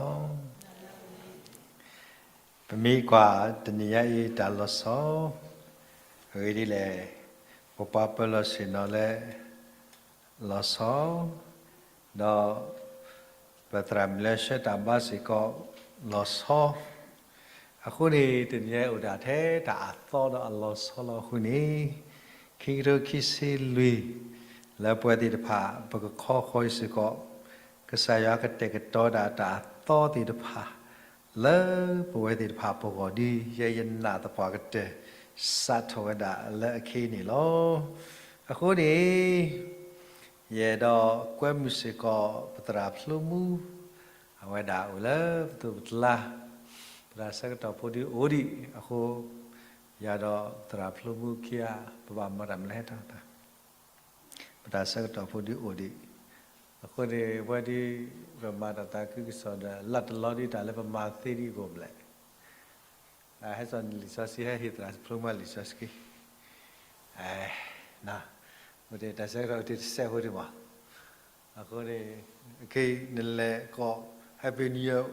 ပမ့ၢ်ကွၢ်တနံၤညါအံၤတၢ်လီၤဆီ, အဂ့ၢ်ဒ်လဲၣ်, ပပှၤပၢၤလီၢ်ဆ့ၣ်နီၤလၢ လီၤဆီ, ဒီး ပသရၣ်မုၣ်လၢဆှၢတၢ်ဘါစ့ၢ်ကီး လီၤဆီ. အဃိန့ၣ် တနံၤညါအိၣ်ဒၣ်ထဲတၢ်အသီဒီးအလီၤဆီလီၤအဃိန့ၣ်, ခံကထိခံဆံလွံၢ် လၢပဝဲသ့ၣ်တဖၣ် ပကခီဃီၤအံၤစ့ၢ်ကီး, ကစၢ်ယွၤကတဲာ်ကတီၤဒၣ်တၢ်အသီသ့ၣ်တဖၣ် လၢပဝဲသ့ၣ်တဖၣ်ပဂီၢ် ဒ်ယဲယနာ်သပှၢ်ကတၢၢ် စးထီၣ်ဝဲဒၣ်လၢအခဲအံၤန့ၣ်လီၤ. အဃိန့ၣ် ယအဲၣ်ဒိးကွဲမုာ်စ့ၢ်ကီး ပသရၣ်ဖျိမူ, အဝဲဒၣ်အိၣ်လၢပသိးပကျါ, ပတၢ်ဆၢကတီၢ်ဖိဒုးအိၣ်ဒံးအဃိ, ယၤဒီးသရၣ်ဖျိမူခံဂၤ ပဘၣ်မၤတၢ်မနုၤလဲၣ်တၢ် ပတၢ်ဆၢကတီၢ်ဖိဒုးအိၣ်ဒံး, အဃိန့ၣ် ပဝဲဒ်ပမၤတၢ်သးခုကစီၣ်ဒီး လၢတလီၤဒ်တၢ်လၢပမၤသ့ဒ်အံၤကိးဘျဲၣ်, ဟဲစိာ်လံာ်စီဆှံ ဟဲဟ့ၣ်သရၣ်ဖျိမူလံာ်စီဆှံ, တၢ်ဆၢကတီၢ်အိၣ်တ့ၢ်တစဲးဖိဒံးမး, အဃိန့ၣ် ခဲအံၤနလဲၤကိး Happy New Year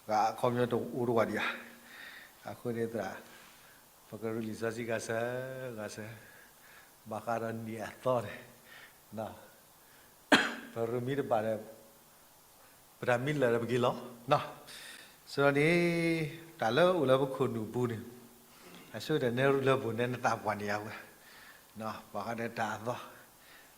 ဂၤအခီပညီတအိၣ်တဝာ်ဒံးဧါ, အဃိန့ၣ်သရၣ် ပကရူၢ်လံာ်စီဆှံဂၤစၢ်ဂၤစၢ်, ဘၣ်ဃးဒီးနံၣ်အသီန့ၣ်, ပရူၢ်မံတဘၣ်ဒီး ပတၢ်မံလၢာ်ဒီးပဂ့ၤလီၤ. ဆိုတော့န့ၣ် တၢ်လၢအိၣ်လၢပခိၣ်နူာ်ပူၤန့ၣ်, အဆိကတၢၢ်နဲရူလၢပူၤနဲနသးပှၢ်န့ၣ်ယၤဝဲ, ပှၤဃါဒီးတၢ်အသီ,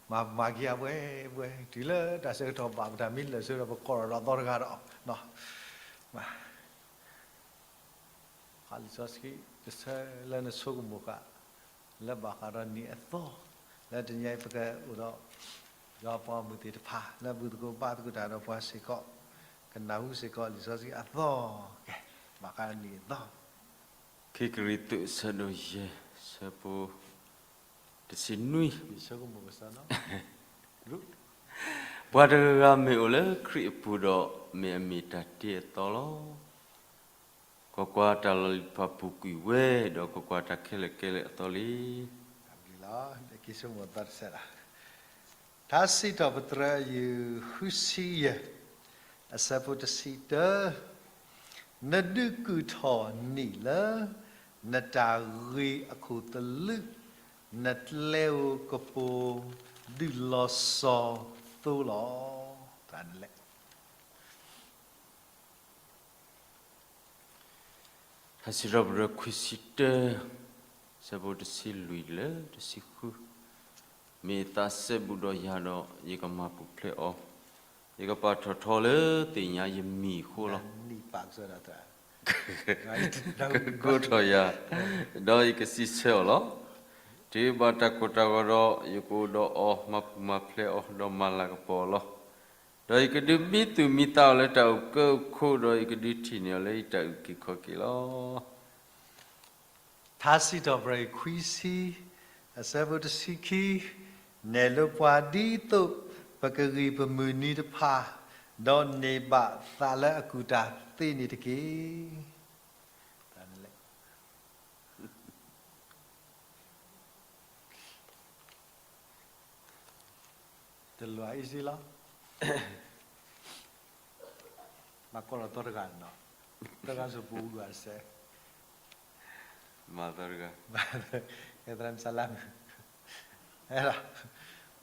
မၤမၤက့ၤအဝဲဝဲ တုၤလၢတၢ်ဆၢကတီၢ်ဘၣ်ပတၢ်မံလၢာ်ဆၢဒီး ပကိးထီၣ်ဒီးအသီတဂၤဒီး, လံာ်စီဆှံတဆၢလၢနဆိကမိၣ်ဃာ် လၢဘၣ်ဃးဒီးနံၣ်အသီ, လၢတနံၤအံၤပကအိၣ်ဒီး ယွၤပှၤမုၣ်သ့ၣ်တဖၣ် လၢဘူၣ်သကိးဘါသကိးတၢ်ဒီးပှၤစ့ၢ်ကီး, ကနၢ်ဟူစ့ၢ်ကီးလံာ်စီဆှံအသီ, ကဲ, ဘၣ်ဃးနံၣ်အသီ ခံကရံၣ်သူး အဆၢဒိၣ်ယဲၢ် ဆၢဖိ တဆံနွံ, ပှၤတဂၤဂၤမ့ၢ်အိၣ်လၢခရံာ်အပူၤဒီး မ့ၢ်အမ့ၢ်တၢ်တ့အသီလီၤ. ကွၢ်ကွၢ်, တၢ်လီၢ်လံၤတဖၣ်ပူၤကွံာ်ဝဲ, ဒီးကွၢ်ကွၢ်, တၢ်ခဲလၢာ်ကဲလၢအသီလံ. ထါစံးထီၣ်ပတြၢၤ ယုၢ်ဃုဆံယဲၢ်, အဆၢဖိတဆံတၢ, နဒုးကုာ်ထီၣ်နံၣ်လၢ နတၢ်ဂ့ၤအခိၣ်သလုး, နကျဲဧိၤကပိၤ ဒုးလီၤစီၤသိလီၤ. တၢ်နလဲၣ် ထါစံးထီၣ်ပတြၢၤ ခွံဆံတၢ, ဆၢဖိတဆံလွံၢ်လၢတဆံဃု, မ့ၢ်သးစဲဘူးဒီးယၤဒီး ယကမၤပူၤဖျဲးအီၤ, ယကပာ်ထီၣ်ထီလၢသ့ၣ်ညါယမံၤအဃိလီၤ. ကကိးထီၣ်ယၤ, ဒီးယကစံးဆၢအီၤလီၤ. တုၤဘၣ်တၢ်ကိၢ်တၢ်ဂီၤဒီး ယကအိၣ်ဒီးအီၤ, မၤပူၤမၤဖျဲးအီၤ, ဒီးမၤလၤကပီၤအီၤလီၤ. ဒီးယကဒုးမံသူၣ်မံသးအီၤလၢတၢ်အုၣ်ကၢအုၣ်ခိၣ်, ဒီးယကဒုးထံၣ်န့ၢ်အီၤလၢယတၢ်အုၣ်က့ၤခီၣ်က့ၤလီၤ. ထါစံးထီၣ်ပတြၢၤ ခွံဆံ, အဆၢဖိတဆံခံ, နဲၣ်လိပှၤဒ်သိး ပကဂံၢ်ပမုၢ်နံၤတဖၣ်, ဒီးန့ၢ်ဘၣ်သးလၢအကူၣ်တၢ်သ့န့ၣ်တက့ၢ်. တလီၤအံၤစ့လီၤ. မၤကိးလီၤသီတဂၤန့ၣ်နီၤ, သီတဂၤစ့ၢ်ပူၤဂၤတစဲး, မၤသီတဂၤ, သရၣ်မုၣ်စလါမုၣ်, ဘၣ်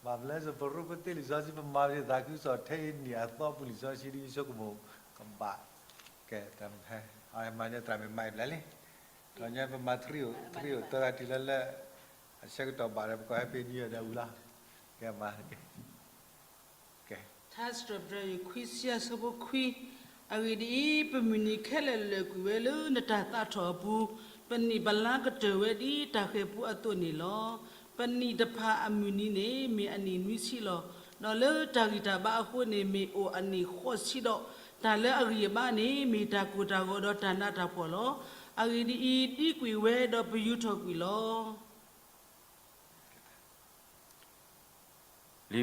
မနုၤလဲၣ် ပရိပသ့လံာ်စီဆှံ ပမၤသးခုကစီၣ်ထဲအံၤ နံၣ်အသီပူၤလံာ်စီဆှံဒ်ဆိကမိၣ်ကဘၣ်, ကဲ, မၤသရၣ်မုၣ်မၤအံၤဘျဲၣ်လံ, ဒီးညါပမၤသရံးအိၣ်သရံးအိၣ်သၢဂၤတုၤလၢလၢ အဆၢကတီၢ်ဘၣ်ဒီး ပကီး Happy New Year ဒီးဝံၤလီၤ. ကဲမၤ ကဲ, ထါစံးထီၣ်ပတြၢၤ ခွံဆံယဲၢ် ဆၢဖိခွံ, အဂ့ၢ်ဒ်အံၤ, ပမုၢ်နံၤခဲလၢာ်လၢာ်ကွံာ်ဝဲလၢနတၢ်သးထီၣ်အပူၤ, ပနံၣ်ပလါကတၢၢ်ဝဲဒ်တၢ်ဃဲၤပူအသိးန့ၣ်လီၤ. ပနံၣ်တဖၣ်အမုၢ်နံၤန့ၣ် မ့ၢ်အနံၣ်နွံဆံလီၤ. ဒီးလၢတၢ်ဂံၢ်တၢ်ဘါအဃိန့ၣ် မ့ၢ်အိၣ်အနံၣ်ဃိးဆံဒီး, တၢ်လၢအဂံၢ်အဘါန့ၣ် မ့ၢ်တၢ်ကိၢ်တၢ်ဂီၤဒီးတၢ်နးတၢ်ဖှီၣ်လီၤ. အဂ့ၢ်ဒ်အံၤ, ဒံကွံာ်ဝဲဒီးပယူၤထီၣ်ကွံာ်လီၤ. လံာ်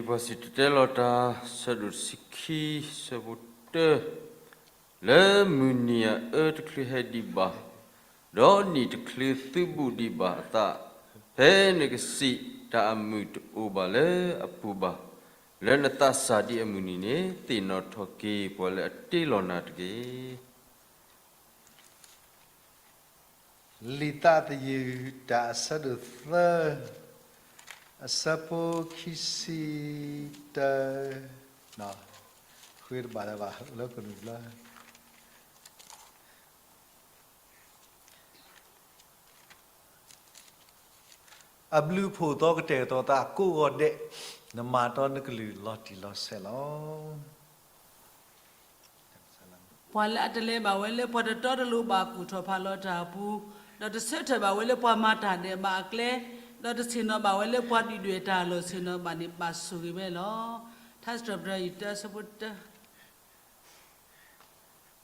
ပှၤစံၣ်တဲၤတဲလီၤတၢ် ဆၢဒိၣ်တဆံခံ ဆၢဖိတၢ, လၢမုၢ်နံၤအအၢတချုးဟဲဒံးဘၣ်, ဒီးနံၣ်တချုးသုးဘူးဒံးဘၣ်အသး, ဖဲနကစံးတၢ်အမုာ်တအိၣ်ဘၣ်လၢအပူၤဘၣ်, လၢနသးစၢ်ဒ်အမုၢ်နံၤန့ၣ် သ့ၣ်နီၣ်ထီၣ်က့ၤပှၤလၢအတ့လီၤနၤတက့ၢ်. လံာ်သးသယုၢ်တၢ် အဆၢဒိၣ်သၢ, အဆၢဖိခံဆံတၢ, ဃ့တဘၣ်လၢၤဘၣ် လၢကနူၤဘျၢ အဘျုးအဖှိၣ်သီကတဲာ်ကတီၤသးကိးဂီၤဒဲး, နမၤတီနကလုၢ်လီၤတံၢ်လီၤဆဲးလီၤ. ပှၤလၢအတလဲၤဘၣ်ဝဲလၢပှၤတတီတလိၤဘၣ်ကူၣ်ထီၣ်ဖးလီၤတၢ်အပူၤ, ဒီးတဆၢထၢၣ်ဘၣ်ဝဲလၢပှၤမၤတၢ်ဒဲးဘးအကျဲ, ဒီးတဆ့ၣ်နီၤဘၣ်ဝဲလၢပှၤဒုၣ်ဒွဲၣ်တၢ်လီၢ်ဆ့ၣ်နီၤဘၣ်န့ၣ် ဘၣ်ဆိၣ်ဂ့ၤဝဲလီၤ. ထါစံးထီၣ်ပတြၢၤ ယတၢ ဆၢဖိတၢ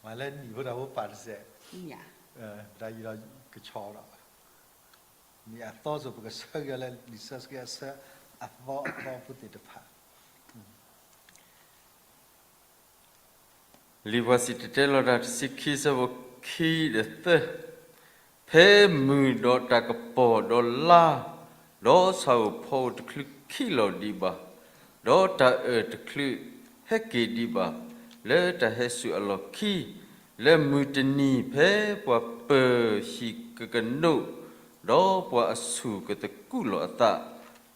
မ့ၢ်လၢနံၣ်ဖိတၢ်ဖိပာ်တစဲး, တၢ်ယံၤဒီးကဆီဒီး, နံၣ်အသီစိၤ ပကဆၢဂ့ၤလၢလံာ်စီဆှံအဆၢ အသီအသီဖိသ့ၣ်တဖၣ်. လံာ်ပှၤစံၣ်တဲၤတဲလီၤတၢ် တဆံခံ ဆၢဖိခံဒီးသၢ, ဖဲမုၢ်ဒီးတၢ်ကပီၤဒီးလါ, ဒီးဆၣ်ဧိၤဖီဧိၤတချုးခံးလီၤဒံးဘၣ်, ဒီးတၢ်အၢၣ်တချုးဟဲက့ၤဒံးဘၣ်, လၢတၢ်ဟဲစူၤအလီၢ်ခံ, လၢမုၢ်တနံၤဖဲပှၤပၢၤဟံၣ်ကကနိး, ဒီးပှၤအဆူၣ်ကသကူးလီၤအသး,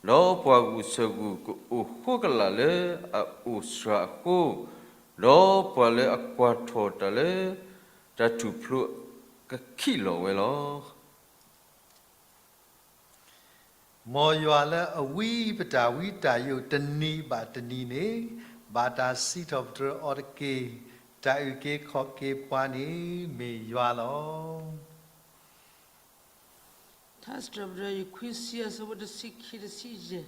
ဒီးပှၤဂုာ်ဆၢၣ်ဂုာ်ကအိၣ်ဃိကလာ်လၢအအိၣ်စှၤအဃိ, ဒီးပှၤလၢအကွၢ်ထီၣ်တၢ်လၢတၢ်ထူၣ်ဖျိကခံးလီၤဝဲလီၤ. မ်ယွၤလၢအဝံပတၢ်ဝံတၢ်ယိာ်တနံၤဘၣ်တနံၤန့ၣ်, ဘၣ်တၢ်စံးထီၣ်ပတြၢၤအီၤတက့ၢ်. တၢ်အုၣ်က့ၤခီၣ်က့ၤပှၤန့ၣ် မ့ၢ်ယွၤလီၤ. ထါစံးထီၣ်ပတြၢၤ ခွံဆံ အဆၢဖိတဆံခံ တဆံယဲၢ်,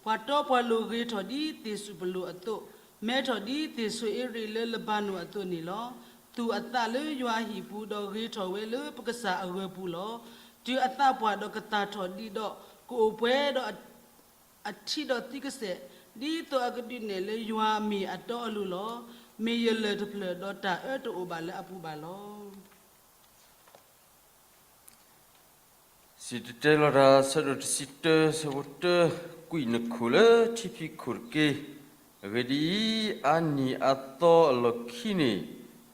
ပှၤတီပှၤလိၤဂ့ၤထီၣ်ဒ်သ့ၣ်စူၣ်ပလိၣ်အသိး, မဲထီၣ်ဒ်သ့ၣ်ဆိၣ်အ့ရ့းလၢလဘၤနိၣ်အသိးန့ၣ်လီၤ. သူၣ်အသးလၢယွၤအဟံၣ်ပူၤ, ဒီးဂ့ၤထီၣ်ဝဲလၢပကစၢ်အဂၢၤပူၤလီၤ. တုၤအသးပှၢ်ဒီးကသၣ်ထီၣ်ဒံးဒီး, ကအိၣ်ပှဲၤဒီးအထံဒီးသံကစဲာ်, ဒ်သိးအကဒုးနဲၣ်လၢယွၤမ့ၢ်အတီအလိၤလီၤ. မ့ၢ်ယလၢၢ်တဖျၢၣ်, ဒီးတၢ်အၢတအိၣ်ဘၣ်လၢအပူၤဘၣ်လီၤ. စံၣ်တဲၤတဲလီၤတၢ် ဆၢဒိၣ်တဆံတၢ ဆၢဖိတၢ, ကွံာ်နခိၣ်လၢထံဖံးခိၣ်တက့ၢ်. အဂ့ၢ်ဒ်အံၤ, အါနံၤအသီအလီၢ်ခံန့ၣ်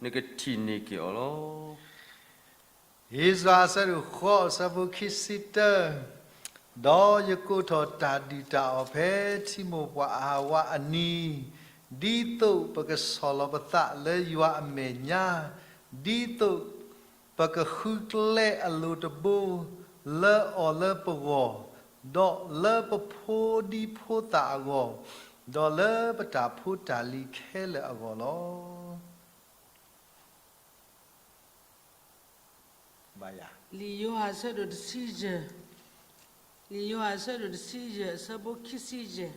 နကထံၣ်န့ၢ်က့ၤအီၤလီၤ. ဧ့စြၤ အဆၢဒိၣ်ဃိး အဆၢဖိခံဆံတၢ, ဒီးယကိးထီၣ်တၢ်ဒုၣ်တၢ်အီၣ်ဖဲထံမိၢ်ပှၢ်အဟးဝးအနံၤ, ဒ်သိးပကဆီၣ်လီၤပသးလၢယွၤအမဲာ်ညါ, ဒ်သိးပကဃုကျဲအလိၤတဘိ လၢအီၤလၢပဂီၢ်, ဒီးလၢပဖိဒံဖိသၣ်အဂီၢ်, ဒီးလၢပတၢ်ဖိတၢ်လံၤခဲလၢာ်အဂီၢ်လီၤ. လံာ်ယိၤဟၣ်အဆၢဒိၣ်တဆံယဲၢ်, လံာ်ယိၤဟၣ်အဆၢဒိၣ်တဆံယဲၢ် အဆၢဖိခံဆံယဲၢ်,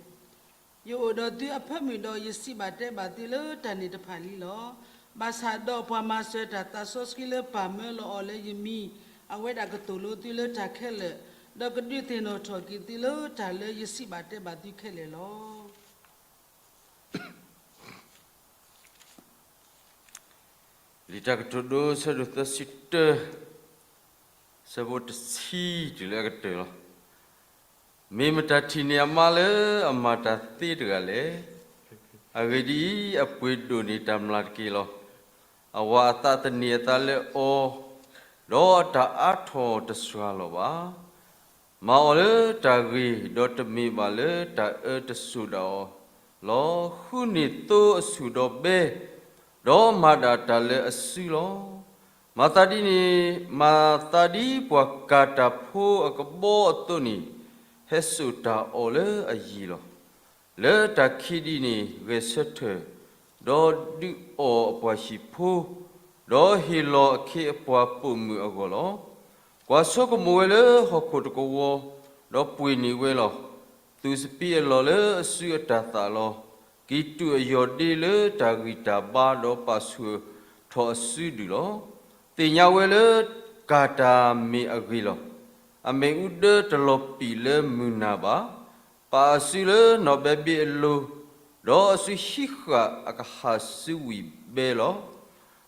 ယအိၣ်ဒီးသုအဖၢမုၢ်ဒီး ယစံးဘၣ်တဲဘၣ်သုလၢတၢ်န့ၣ်တဖၣ်လံလီၤ. ဘၣ်ဆၣ်ဒီးပှၤမၤစၢၤတၢ်သးစီဆှံလၢပၢ်မၢလီၤအီၤလၢယမံၤ, အဝဲဒၣ်ကသိၣ်လိသုလၢတၢ်ခဲလၢာ်, ဒီးကဒုးသ့ၣ်နီၣ်ထီၣ်က့ၤသုလၢတၢ်လၢယစံးဘၣ်တဲဘၣ်သုခဲလၢာ်လီၤ. လံာ်တၢ်ကတိၤဒိ ဆၢဒိၣ်သၢဆံတၢ, ဆၢဖိတဆံတုၤလၢအကတၢၢ်လီၤ. မ့ၢ်မတၤထံၣ်န့ၢ်အမါလၢအမၤတၢ်သ့တဂၤလဲၣ်. အဂ့ၢ်ဒ်အံၤ, အပှ့ၤဒိၣ်န့ၢ်တၢ်မျၢ်တက့ၢ်လီၤ. အဝၤအသးသန့ၤအသးလၢအီၤ, ဒီးအတၢ်အါထီၣ်တစှၤလီၤဘၣ်. မၤအီၤလၢတၢ်ဂ့ၤ, ဒီးတမ့ၢ်ဘၣ်လၢတၢ်အၢတစိၤဒၣ်အီၤလီၤ. ဃုန့ၢ်သိအဆူၣ်ဒီးဘဲ, ဒီးမၤဒၣ်တၢ်လၢအစုလီၤ. မၤသးဒ်န့ၣ်, မၤသးဒ်ပှၤကၤတၢ်ဖိအကဘီအသိးန့ၣ်, ဟဲစိာ်တၢ်အီၣ်လၢအယံၤလီၤ. လၢတၢ်ခံးဒံးန့ၣ် ဂဲၤဆၢထၢၣ်, ဒီးဒုးအီၣ်အပှၤဟံၣ်ဖိ, ဒီးဟ့ၣ်လီၤအခ့အပှၤပိာ်မုၣ်အဂီၢ်လီၤ. ကွၢ်ဆိကမိၣ်ဝဲလၢဟီၣ်ခိၣ်တကဝီၤ, ဒီးပှ့ၤန့ၢ်ဝဲလီၤ. သူၣ်စပံးအလီၢ်လၢအစုအတၢ်သၣ်လီၤ. ကံၢ်တူာ်အယီၢ်ဒ့လၢတၢ်ဂံၢ်တၢ်ဘါ, ဒီးပာ်ဆူၣ်ထီၣ်အစုဒုၣ်လီၤ. သ့ၣ်ညါဝဲလၢကၤတၢ်မ့ၢ်အဂ့ၤလီၤ. အမဲာ်အူဒၢတလီၤပံာ်လၢမုၢ်နၤဘၣ်. ပာ်အစုလၢနီၢ်ဘဲဘ့အလိၤ, ဒီးအစုဟံးဃာ်အကဟၣ်စုဝံၣ်ဘဲလီၤ.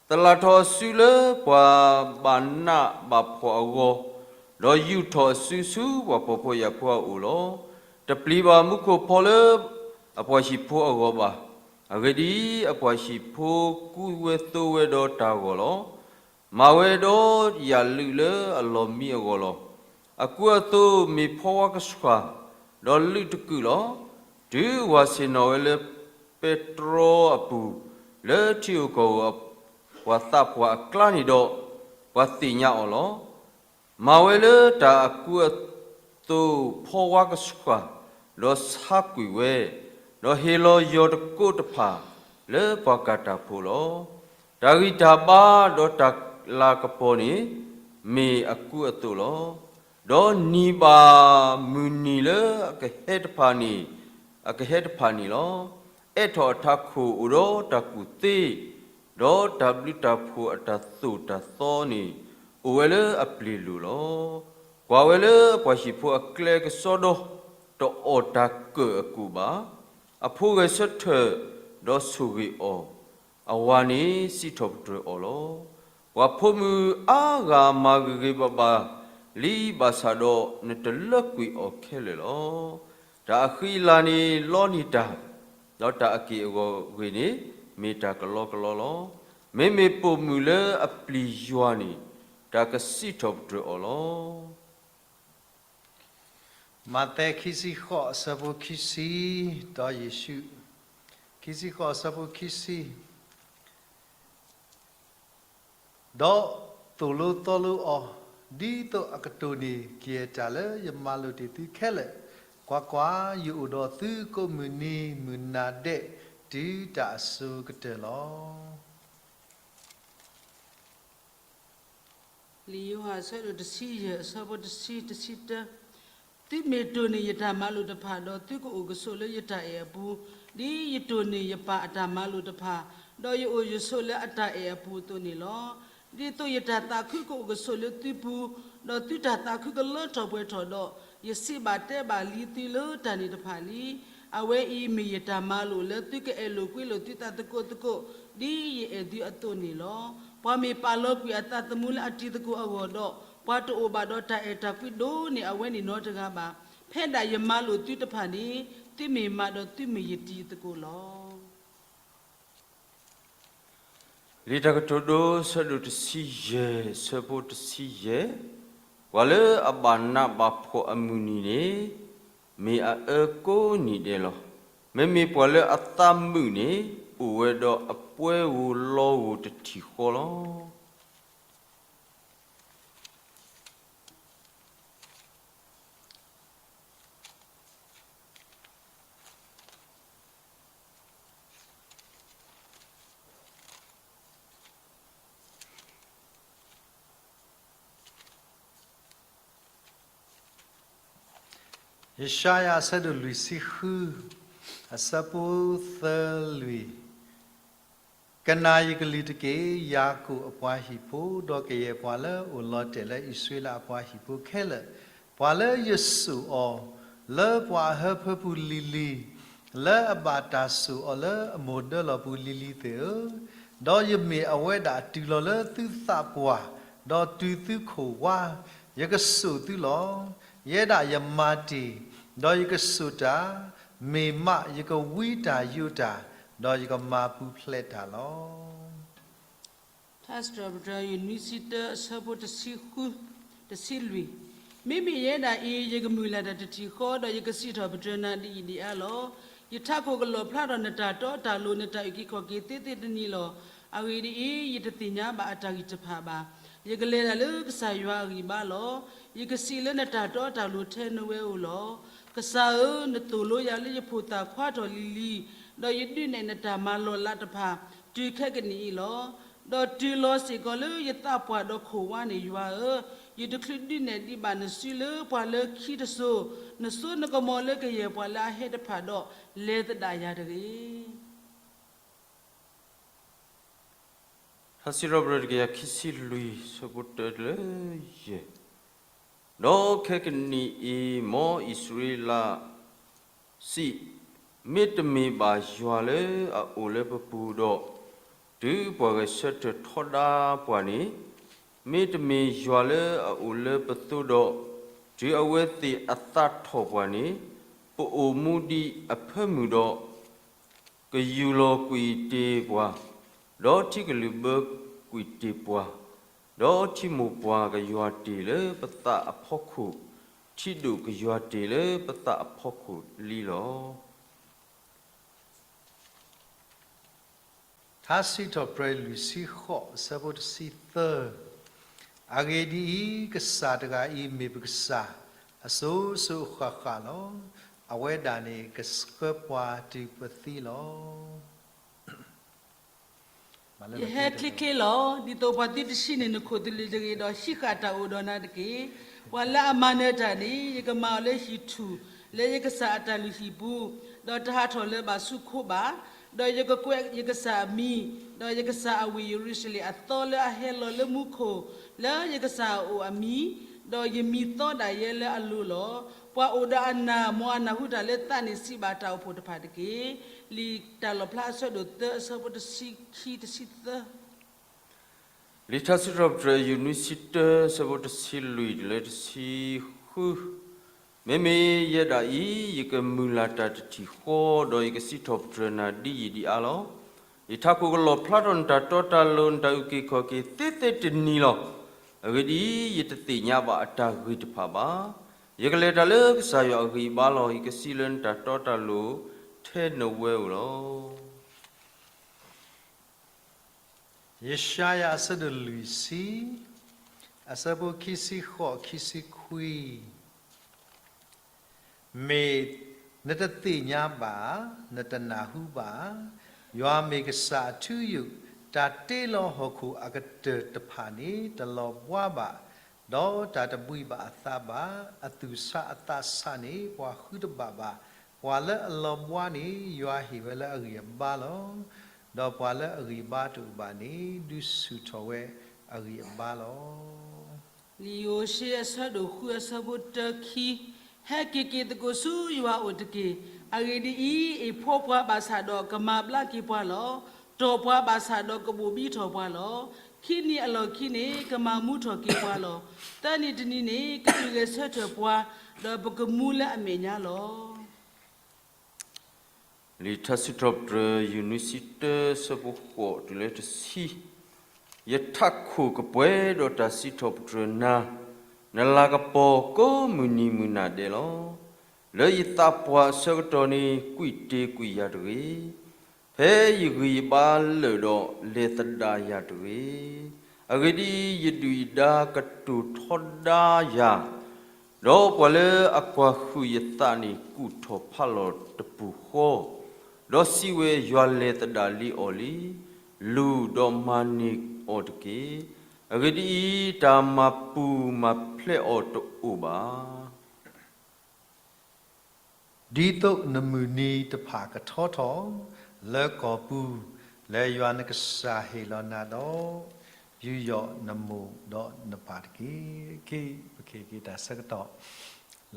သလၣ်ထီၣ်အစုလၢပှၤဘၣ်နးဘၣ်ဖှီၣ်အဂီၢ်, ဒီးယူာ်ထီၣ်အစုဆူပှၤဖှီၣ်ဖိယာ်ဖိအအိၣ်လီၤ. တပျံၤဘၣ်မူခိၣ်ဖီလၢအပှၤဟံၣ်ဖိအဂီၢ်ဘၣ်. အဂ့ၢ်ဒ်အံၤ, အပှၤဟံၣ်ဖိကူဝဲသိဝဲဒီးတၢ်ဂီၤလီၤ. မၤဝဲဒီးယၣ်လုးလၢအလီၢ်မံအဂီၢ်လီၤ. အကူအသိးမ့ၢ်ဖီဝါကဆှၣ်, ဒီးလုးတကုာ်လီၤ. တုၤဝၤဆ့ၣ်နီၤဝဲလၢပဲတြီအပူၤ, လၢထံဧိၤကီၢ်ဧိၤအပှၤသးပှၢ်အကျါန့ၣ်ဒီး, ပှၤသ့ၣ်ညါအီၤလီၤ. မၤဝဲလၢတၢ်အကူအသိးဖီဝါကဆှၣ်, ဒီးဆါကွံာ်ဝဲ, ဒီးဟ့ၣ်လီၤယီၢ်တကိးတဖၣ်လၢပှၤကၤတၢ်ဖိလီၤ. တၢ်ဂံၢ်တၢ်ဘါဒီးတၢ်လၤကပီၤန့ၣ် မ့ၢ်အကူအသိးလီၤ. ဒီးနံၤဘၣ်မုၢ်နံၤလၢအကဟဲတဖၣ်န့ၣ်, အကဟဲတဖၣ်န့ၣ်လီၤ. အဲးထီၣ်အထးခိၣ်အိၣ်ဒီးတၢ်ကူၣ်သ့, ဒီးတၢ်ဘျုးတၢ်ဖှိၣ်အတၢ်သိၣ်တၢ်သီန့ၣ် အိၣ်ဝဲလၢအပျ့ၤလိၤလီၤ. ကွၢ်ဝဲလၢအပှၤဟံၣ်ဖိအကျဲကစီဒီ, တအီၣ်တၢ်ကၢၣ်အကူၣ်ဘၣ်. အဖိဂဲၤဆၢထၢၣ်ဒီးဆိၣ်ဂ့ၤအီၤ, အဝၤန့ၣ်စံးထီၣ်ပတြၢၤအီၤလီၤ. ပှၤဖိမုၣ်အါဂၤမၤဂ့ၤဂ့ၤဘၣ်ဘၣ်လံဘၣ်ဆၣ်ဒီး နတလၢကွံာ်အီၤခဲလၢာ်လီၤ. တၢ်အဃံအလၤန့ၣ်လီန့ၢ်တၢ်, ဒီးတၢ်အက့ၢ်အဂီၤအဂ့ၢ်န့ၣ် မ့ၢ်တၢ်ကလီကလီလီၤ. မ့မ့ၢ်ပိာ်မုၣ်လၢအပျံၤယွၤန့ၣ် တၢ်ကစံးထီၣ်ပတြၢၤအီၤလီၤ. မးသဲခံဆံဃိးအဆၢဖိခံဆံ, ဒီးယ့ၣ်ၡူး, ခံဆံဃိးအဆၢဖိခံဆံ, ဒီးသိၣ်လိသီလိအီၤ, ဒ်သိးအကတိၤန့ၢ်ကယဲၢ်တၢ်လၢယမၤလိာ်တ့ၢ်သုခဲလၢာ်, ကွၢ်ကွၢ်, ယအိၣ်ဒီးသုကိးမုၢ်နံၤမုၢ်နၤဒဲး တုၤတၢ်အစိၤကတၢၢ်လီၤ. လံာ်ယိၤဟၣ်အဆၢဒိၣ်တဆံယဲၢ် အဆၢဖိတဆံ, တဆံတၢ, သုမ့ၢ်တိၢ်န့ၢ်ယတၢ်မၤလိာ်တဖၣ်ဒီး သုကအိၣ်ကဆိးလၢယတၢ်အဲၣ်အပူၤ, ဒ်ယတိၢ်န့ၢ်ယပၢ်အတၢ်မၤလိာ်တဖၣ်, ဒီးယအိၣ်ယဆိးလၢအတၢ်အဲၣ်အပူၤအသိးန့ၣ်လီၤ. ဒ်သိးယတၢ်သးခုကအိၣ်ကဆိးလၢသုပူၤ, ဒီးသုတၢ်သးခုကလၢထီၣ်ပှဲၤထီၣ်ဒီး, ယစံးဘၣ်တဲဘၣ်လံသုလၢတၢ်န့ၣ်တဖၣ်လံ. အဝဲအံၤမ့ၢ်ယတၢ်မၤလိာ်လၢသုကအဲၣ်လိာ်ကွံလိာ်သုသးသကိးသကိး, ဒ်ယအဲၣ်သုအသိးန့ၣ်လီၤ. ပှၤမ့ၢ်ပာ်လီၤကွံာ်အသးသမူလၢအတံၤသကိးအဂီၢ်ဒီး, ပှၤတအိၣ်ဘၣ်ဒီးတၢ်အဲၣ်တၢ်ကွံဒိၣ်န့ၢ်အဝဲန့ၣ်နီတဂၤဘၣ်. ဖဲဒၣ်ယမၤလိာ်သုတဖၣ်န့ၣ်, သုမ့ၢ်မၤဒီးသုမ့ၢ်ယတံၤသကိးလီၤ. လံာ်တၢ်ကတိၤဒိ ဆၢဒိၣ်တဆံယဲၢ် ဆၢဖိတဆံယဲၢ်, ပှၤလၢအဘၣ်နးဘၣ်ဖှီၣ်အမုၢ်နံၤန့ၣ်, မ့ၢ်အအၢကိးနံၤဒဲးလီၤ. မ့မ့ၢ်ပှၤလၢအသးမုာ်န့ၣ်, အိၣ်ဝဲဒီးအပှဲၤဧိၤလီဧိၤတထံၣ်ဃီလီၤ. ယၡါယၤအဆၢဒိၣ်လွံၢ်ဆံဃု, အဆၢဖိသၢလွံၢ်, ကနၣ်ယကလုၢ်တက့ၢ်, ယၤကိာ်အပှၤဟံၣ်ဖိ, ဒီးကယဲၢ်ပှၤလၢအအိၣ်လီၤတဲာ်လၢအံၣ်စရ့လးအပှၤဟံၣ်ဖိခဲလၢာ်, ပှၤလၢယစိာ်အီၤ, လၢပှၤအဟၢဖၢပူၤလံၤလံၤ, လၢအဘၣ်တၢ်စိာ်အီၤလၢအမိၢ်ဒၢလီၢ်ပူၤလံၤလံၤသ့ၣ်ဧၢ, ဒီးယမ့ၢ်အဝဲဒၣ်တုၤလီၤလၢသုသးပှၢ်, ဒီးတုၤသုခိၣ်ဝါ, ယကစိာ်သုလီၤ. ယဲဒၣ်ယမၤတ့ၢ်, ဒီးယကစိာ်တၢ်, မ့ၢ်မးယကဝံတၢ်ယိးတၢ်, ဒီးယကမၤပူၤဖျဲးတၢ်လီၤ. ထါစံးထီၣ်ပတြၢၤ ယနွံဆံတၢ အဆၢဖိတဆံဃု, တဆံလွံၢ်, မ့မ့ၢ်ယဲဒၣ်အံၤ ယကမုၢ်လၢ်တၢ်တထံၣ်ဃီ, ဒီးယကစံးထီၣ်ပတြၢၤနၤဒ်အံၤဒ်အါလီၤ. ယထးခိၣ်ကလီၣ်ဖျါထီၣ်နတၢ်တီတၢ်လိၤ နတၢ်အုၣ်က့ၤခီၣ်က့ၤသ့သ့တနံၤလီၤ. အဂ့ၢ်ဒ်အံၤ, ယတသ့ၣ်ညါဘၣ်အတၢ်ဂံၢ်တဖၣ်ဘၣ်. ယကလဲၤတၢ်လၢကစၢ်ယွၤအဂံၢ်အဘါလီၤ. ယကစံးလၢနတၢ်တီတၢ်လိၤထဲနဝဲဧိၤလီၤ. ကစၢ်ဧၢ, နသိၣ်လိယၤလၢယဖိသၣ်ခွါထီၣ်လံၤလံၤ, ဒီးယဒုးနဲၣ်နတၢ်မၤလီၤလးတဖၣ် တုၤခဲကနံၣ်အံၤလီၤ. ဒီးတုၤလီၤစ့ၢ်ကီးလၢယသးပှၢ်ဒီးခိၣ်ဝါန့ၣ် ယွၤဧၢ, ယတချုးဒုးနဲၣ်ဒံးဘၣ်နစုလၢပှၤလၢခံတစိၤ, နစိနကမီၤလၢကယဲၢ်ပှၤလၢအဟဲတဖၣ်ဒီး လဲၤသဒၣ်ယၤတဂ့ၤ. ထါစံးထီၣ်ပတြၢၤတကယၤခံဆံလွံၢ် ဆၢဖိတၢလၢယဲၢ်, ဒီးခဲကနံၣ်အံၤ မ်အံၣ်စရ့လးစံး, မ့တမ့ၢ်ဘၣ်ယွၤလၢအအိၣ်လၢပပူၤဒီး, တုၤပှၤဂဲၤဆၢထၢၣ်ထီဒါပှၤန့ၣ်, မ့တမ့ၢ်ယွၤလၢအအိၣ်လၢပသိဒီး, တုၤအဝဲသ့ၣ်အသးထီၣ်ပှၤန့ၣ်, ပအိၣ်မူဒံးအဖၢမုၢ်ဒီး, ကယူၢ်လီၤကွံာ်တ့ၢ်ပှၤ, ဒီးထံကလုာ်ဘၢကွံာ်တ့ၢ်ပှၤ, ဒီးထံမိၢ်ပှၢ်ကယွၤတ့ၢ်လၢပသးအဖီခိၣ်, ထံဒိၣ်ကယွၤတ့ၢ်လၢပသးအဖီခိၣ်လံလီၤ. ထါစံးထီၣ်ပတြၢၤလွံၢ်ဆံဃိး အဆၢဖိတဆံသၢ, အဂ့ၢ်ဒ်အံၤ, ကစၢ်တဂၤအံၤမ့ၢ်ပကစၢ်, အစိၤစိၤအဃၣ်ဃၣ်လီၤ. အဝဲဒၣ်န့ၣ်ကဆှၢပှၤတုၤပသံလီၤ. ယဟဲချ့ချ့လီၤ. ဒ်သိးပှၤသုတဆံန့ၢ်နခိၣ်သလုးတဂ့ၤဒီး ဟံးဃာ်တၢ်အိၣ်ဒီးနၤတက့ၢ်. ပှၤလၢအမၤနၢၤတၢ်န့ၣ် ယကမၤအီၤလၢဟံၣ်ထူၣ်, လၢယကစၢ်အတၢ်လုၢ်ဟံၣ်ပူၤ, ဒီးတဟးထီၣ်လၢၤဘၣ်ဆူခိဘၣ်, ဒီးယကကွဲးယကစၢ်အမံၤ, ဒီးယကစၢ်အဝ့ၢ်ယရူၤၡလ့ၣ်အသီလၢအဟဲလီၤလၢမူခိၣ်, လၢယကစၢ်အအိၣ်အမံၤ, ဒီးယမံၤသီဒၣ်ယဲလၢအလိၤလီၤ. ပှၤအိၣ်ဒီးအနၢ်မ်အနၢ်ဟူတၢ်လၢသးန့ၣ် စံးဘၣ်တၢ်အိၣ်ဖှိၣ်တဖၣ်တက့ၢ်. လံာ်တၢ်လီၣ်ဖျါအဆၢဒိၣ်သၢ အဆၢဖိတဆံခံ တဆံသၢ လံာ်ထါစံးထီၣ်ပတြၢၤ ယုၢ်နွံဆံတၢ ဆၢဖိတဆံလွံၢ်တုၤလၢတဆံဃု, မ့မ့ၢ်ယဲဒၣ်အံၤ ယကမုၢ်လၢ်တၢ်တထံၣ်ဃီ, ဒီးယကစံးထီၣ်ပတြၢၤနၤဒ်အံၤဒ်အါလီၤ. ယထးခိၣ်ကလီၣ်ဖျါထီၣ်နတၢ်တီတၢ်လိၤ နတၢ်အုၣ်က့ၤခီၣ်က့ၤသ့သ့တနံၤလီၤ. အဂ့ၢ်ဒ်အံၤ, ယတသ့ၣ်ညါဘၣ်အတၢ်ဂ့ၢ်တဖၣ်ဘၣ်. ယကလဲၤတၢ်လၢကစၢ်ယွၤအဂံၢ်အဘါလီၤ. ယကစံးလၢနတၢ်တီတၢ်လိၤထဲနဝဲဧိၤလီၤ. ယၡါယၤအဆၢဒိၣ်လွံၢ်ဆံ, အဆၢဖိခံဆံဃိး ခံဆံခွံ, မ့ၢ်နတသ့ၣ်ညါဘၣ်, နတနၢ်ဟူဘၣ်, ယွၤမ့ၢ်ကစၢ်အထူအယိာ်, တၢ်တ့လီၤဟီၣ်ခိၣ်အကတၢၢ်တဖၣ်န့ၣ် တလီၤဘှါဘၣ်, ဒီးတၢ်တဘှံးဘၣ်အသးဘၣ်, အသူၣ်ဆးအသးဆးန့ၣ် ပှၤဃုတဘၣ်ဘၣ်, ပှၤလၢအလီၤဘှါန့ၣ် ယွၤဟ့ၣ်ဝဲလၢအဂံၢ်အဘါလီၤ. ဒီးပှၤလၢအဂံၢ်အဘါတအိၣ်ဘၣ်န့ၣ် ဒုးဆူၣ်ထီၣ်ဝဲအဂံၢ်အဘါလီၤ. လံာ်ယိၤၡ့အဆၢဒိၣ်ဃုအဆၢဖိတၢ ခံ, ဟဲက့ၤက့ၤသကိးဆူယွၤအိၣ်တက့ၢ်. အဂ့ၢ်ဒ်အံၤ, အ့ၣ်ဖှိၣ်ပှၤဘၣ်ဆၣ်ဒီးကမၤဘျါက့ၤပှၤလီၤ. တီၢ်ပှၤဘၣ်ဆၣ်ဒီးကဘိၣ်ဘံထီၣ်ပှၤလီၤ. ခံနံၤအလီၢ်ခံန့ၣ် ကမၤမူထီၣ်က့ၤပှၤလီၤ. သၢနံၤတနံၤန့ၣ် ကဒုးဂဲၤဆၢထၢၣ်ပှၤ, ဒီးပကမူလၢအမဲာ်ညါလီၤ. လံာ်ထါစံးထီၣ်ပတြၢၤ ယူၢ်နွံဆံတၢ ဆၢဖိဃိးတုၤလၢတဆံ, ယထးခိၣ်ကပှဲၤဒီးတၢ်စံးထီၣ်ပတြၢၤနၤ, နလၤကပီၤကိးမုၢ်နံၤမုၢ်နၤဒဲးလီၤ. လၢယသးပှၢ်အဆၢကတီၢ်န့ၣ် ကွံာ်တ့ၢ်ကွံာ်ယၤတဂ့ၤ. ဖဲယဂံၢ်ယဘါလၢာ်ဒီး လဲၤသဒၣ်ယၤတဂ့ၤ. အဂ့ၢ်ဒ်အံၤ, ယဒုၣ်ယဒါကတိၤထီဒါယၤ, ဒီးပှၤလၢအကွၢ်ဟုၣ်ယသးန့ၣ် ကူၣ်ထီၣ်ဖးလီၤတပူၤဃီ, ဒီးစံးဝဲ, ယွၤလဲၤသဒၣ်လံအီၤလံ. လူၤဒီးမၤန့ၢ်အီၤတက့ၢ်. အဂ့ၢ်ဒ်အံၤ, တၢ်မၤပူၤမၤဖျဲးအီၤတအိၣ်ဘၣ်. ဒ်သိးနမုၢ်နံၤတဖၣ်ကထီထီၣ် လၢကီၢ်ပူၤ, လၢယွၤနကစၢ်ဟ့ၣ်လီၤနၤဒီး, ယူးယီၣ်နမိၢ်ဒီးနပၢ်တက့ၢ်. ပကဟ့ၣ်က့ၤတၢ်ဆၢကတီၢ်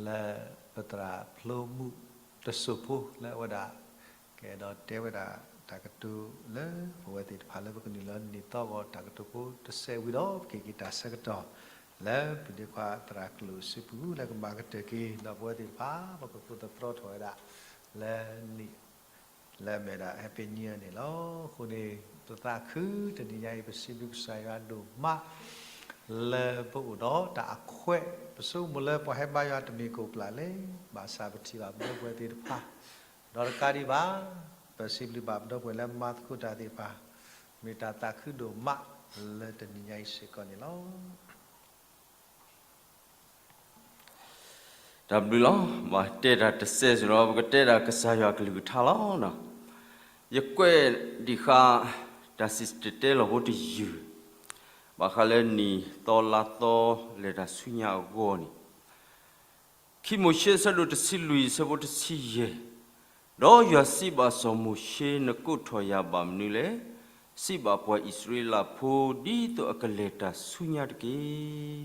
လၢပသရၣ်ဖျိမုၣ်တစိၢ်ဖိ လၢအဝဲဒၣ် ကအဲၣ်ဒိးတဲဝဲဒၣ်တၢ်ကတိၤလၢ ပဝဲသ့ၣ်တဖၣ်လၢပကနုာ်လီၤနံၣ်သီအဂီၢ် တၢ်ကတိၤဖိတစဲးဝံၤဒီး ပကဟ့ၣ်က့ၤတၢ်ဆၢကတီၢ် လၢပဒ့ခွါသရၣ်ကျိၣ်စ့ပူၤ လၢကမၤကတၢၢ်က့ၤဒီးပဝဲသ့ၣ်တဖၣ် ပကကိးသတြီထီၣ်ဝဲဒၣ် လၢနံၣ် လၢအမ့ၢ်ဒၣ် Happy New Year န့ၣ်လီၤ. အဃိန့ၣ် ပသးခုတနံၤညါအံၤ ပစံးဘျုးကစၢ်ယွၤဒိၣ်မး လၢပအိၣ်ဒီးတၢ်အခွဲး ပဆိကမိၣ်လၢပှၤဟဲဘါယွၤတမ့ၢ်ကအိၣ်ပျၢ်လဲၣ်, ဘၣ်ဆၣ်ပထံၣ်ဘၣ်ပဒီပုၢ်ဝဲၢ်သ့ၣ်တဖၣ် ဒီးတကးဒံးဘၣ် ပစံးဘျုးဘၣ်ပဒီပုၢ်ဝဲၢ်လၢမၤသကိးတၢ်သ့ၣ်တဖၣ် မ့ၢ်တၢ်သးခုဒိၣ်မး လၢတနံၤညါအံၤစ့ၢ်ကီးန့ၣ်လီၤ. တၢ်ဘျုးလီၤ. ဘၣ်တဲတၢ်တစဲးစ့ၢ်ဒီး ပကတဲဒၣ်ကစၢ်ယွၤကလုၢ်ကထါလီၤ. ယကွဲးဒံးဃာ် တၢ်စံၣ်တဲၤတဲလီၤဖိတယုၢ် ဘၣ်ဃးလၢနံၣ်သီလါသီလဲၤတၢ်ဆူညါအဂီၢ်န့ၣ် ခံမိၤၡ့အဆၢဒိၣ်တဆံလွံၢ်အဆၢဖိတဆံယဲၢ်, ဒီးယွၤစံးဘၣ်စီၤမိၤၡ့, နကိးထီၣ်ယၤဘၣ်မနုၤလဲၣ်. စံးဘၣ်ပှၤအံၣ်စရ့လးဖိ ဒ်သိးအကလဲၤတၢ်ဆူညါတက့ၢ်.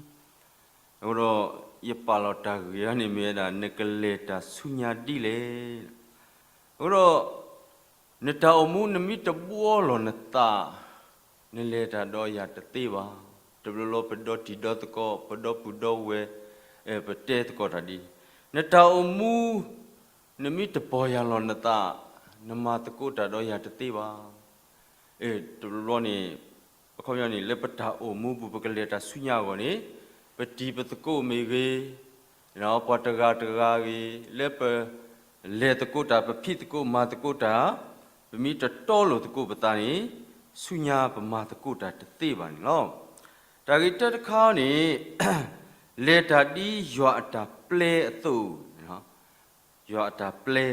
အဃိဒီး ယပာ်လီၤတၢ်ဂ့ၢ်အံၤန့ၣ်မ့ၢ်ဝဲဒၣ် နကလဲၤတၢ်ဆူညါဒ်လဲၣ်. အဃိဒီး နတၢ်အိၣ်မူနမ့ၢ်တဘှီလီၤနသး နလဲၤတၢ်ဒီးယၤတသ့ဘၣ်. တဘျီဘျီပဒီတံၤဒီသကိး ပဒီပုၢ်ဒီဝဲၢ် ပတဲသကိးတၢ်ဒ်န့ၣ် နတၢ်အိၣ်မူ နမ့ၢ်တပီၢ်ယၢ်လီၤနသး နမၤသကိးတၢ်ဒီးယၤတသ့ဘၣ်. တဘျီဘျီန့ၣ် အခီပညီန့ၣ် လၢပတၢ်အိၣ်မူပူၤ ပကလဲၤတၢ်ဆူညါအဂီၢ်န့ၣ် ပတံၤပသကိးမ့ၢ်ဂ့ၤ ပှၤတဂၤတဂၤဂ့ၤ လၢပလဲၤသကိးတၢ် ပဖံးသကိးမၤသကိးတၢ် ပမ့ၢ်တတီလိာ်သကိးပသးန့ၣ် ဆူညါပမၤသကိးတၢ်တသ့ဘၣ်န့ၣ်လီၤ. တၢ်ဂ့ၢ်တၢတခါန့ၣ် လဲၤတၢ်ဒ်ယွၤအတၢ်ပျဲအသိး, ယွၤအတၢ်ပျဲ,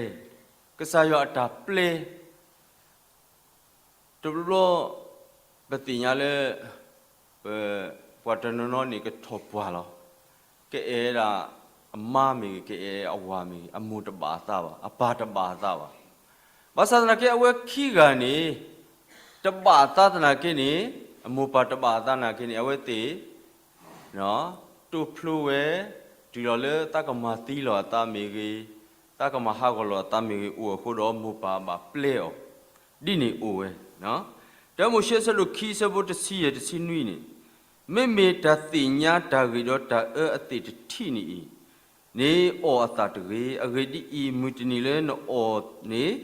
ကစၢ်ယွၤအတၢ်ပျဲ တဘျီဘျီ ပသ့ၣ်ညါလၢ ပ ပှၤတနီၤနီၤန့ၣ် ကထီၣ်ပှၢ်လီၤ. ကအဲၣ်ဒၣ်အမါမ့ၢ်ဂ့ၤ ကအဲၣ်အဝၤမ့ၢ်ဂ့ၤ အမိၢ်တဘၣ်အသးဘၣ် အပၢ်တဘၣ်အသးဘၣ်. ဘၣ်ဆၣ်သနာ်က့ အဝဲခံဂၤန့ၣ် တဘၣ်အသးသနာ်က့န့ၣ် အမိၢ်ပၢ်တဘၣ်အသးသနာ်က့န့ၣ် အဝဲသ့ၣ် တိဖျိဝဲ တုၤလီၤလၢသးကမၤသံလီၤအသးမ့ၢ်ဂ့ၤ, သးကမၤဟးဂီၤလီၤအသးမ့ၢ်ဂ့ၤ အိၣ်အဃိဒီးမိၢ်ပၢ်ဘၣ်ပျဲအီၤ ဒ်န့ၣ်အိၣ်ဝဲ. တၢမိၤၡ့အဆၢဒိၣ်ခံအဆၢဖိတဆံယဲၢ်တဆံနွံန့ၣ်, မ့မ့ၢ်တၢ်သ့ၣ်ညါတၢ်ဂ့ၢ်ဒီးတၢ်အၢအသ့ၣ်တထံၣ်န့ၣ်အံၤ န့ၣ်အီၣ်အသးတဂ့ၤ. အဂ့ၢ်ဒ်အံၤ, မုၢ်တနံၤလၢနအီၣ်န့ၣ်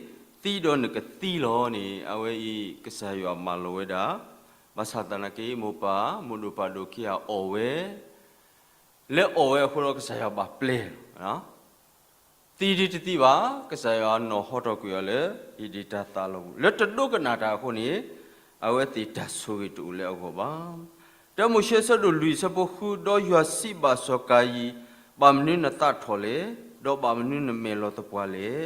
သံဒီးနကသံလီၤန့ၣ် အဝဲအံၤကစၢ်ယွၤမၢလီၤဝဲဒၣ် ဘၣ်ဆၣ်သနာ်က့ မိၢ်ပၢ် မိၢ်ဒိၣ်ပၢ်ဒိၣ်ခံဂၤအီၣ်ဝဲ, လၢအီၣ်ဝဲအဃိဒီးကစၢ်ယွၤဘၣ်ပျဲလီၤ. သံဒ်တသံဘၣ် ကစၢ်ယွၤနီၣ်ဟီထီၣ်ကွံာ်အီၤလၢ ဧ့ဒ့ၣ်တၢ်သးလီပူၤ လၢတဒိကနၣ်တၢ်အဃိန့ၣ် အဝဲသ့ၣ်တၢ်ဆိၣ်ဂ့ၤတအိၣ်လၢအဂီၢ်ဘၣ်. တၢမိၤၡ့ဆၢဒိၣ်လွံၢ်ဆၢဖိဃု, ဒီးယွၤစံးဘၣ်စီၤကၤယံၣ်, ဘၣ်မနုၤနသးထီၣ်လဲၣ်, ဒီးဘၣ်မနုၤနမဲာ်လီၤသပှၢ်လဲၣ်,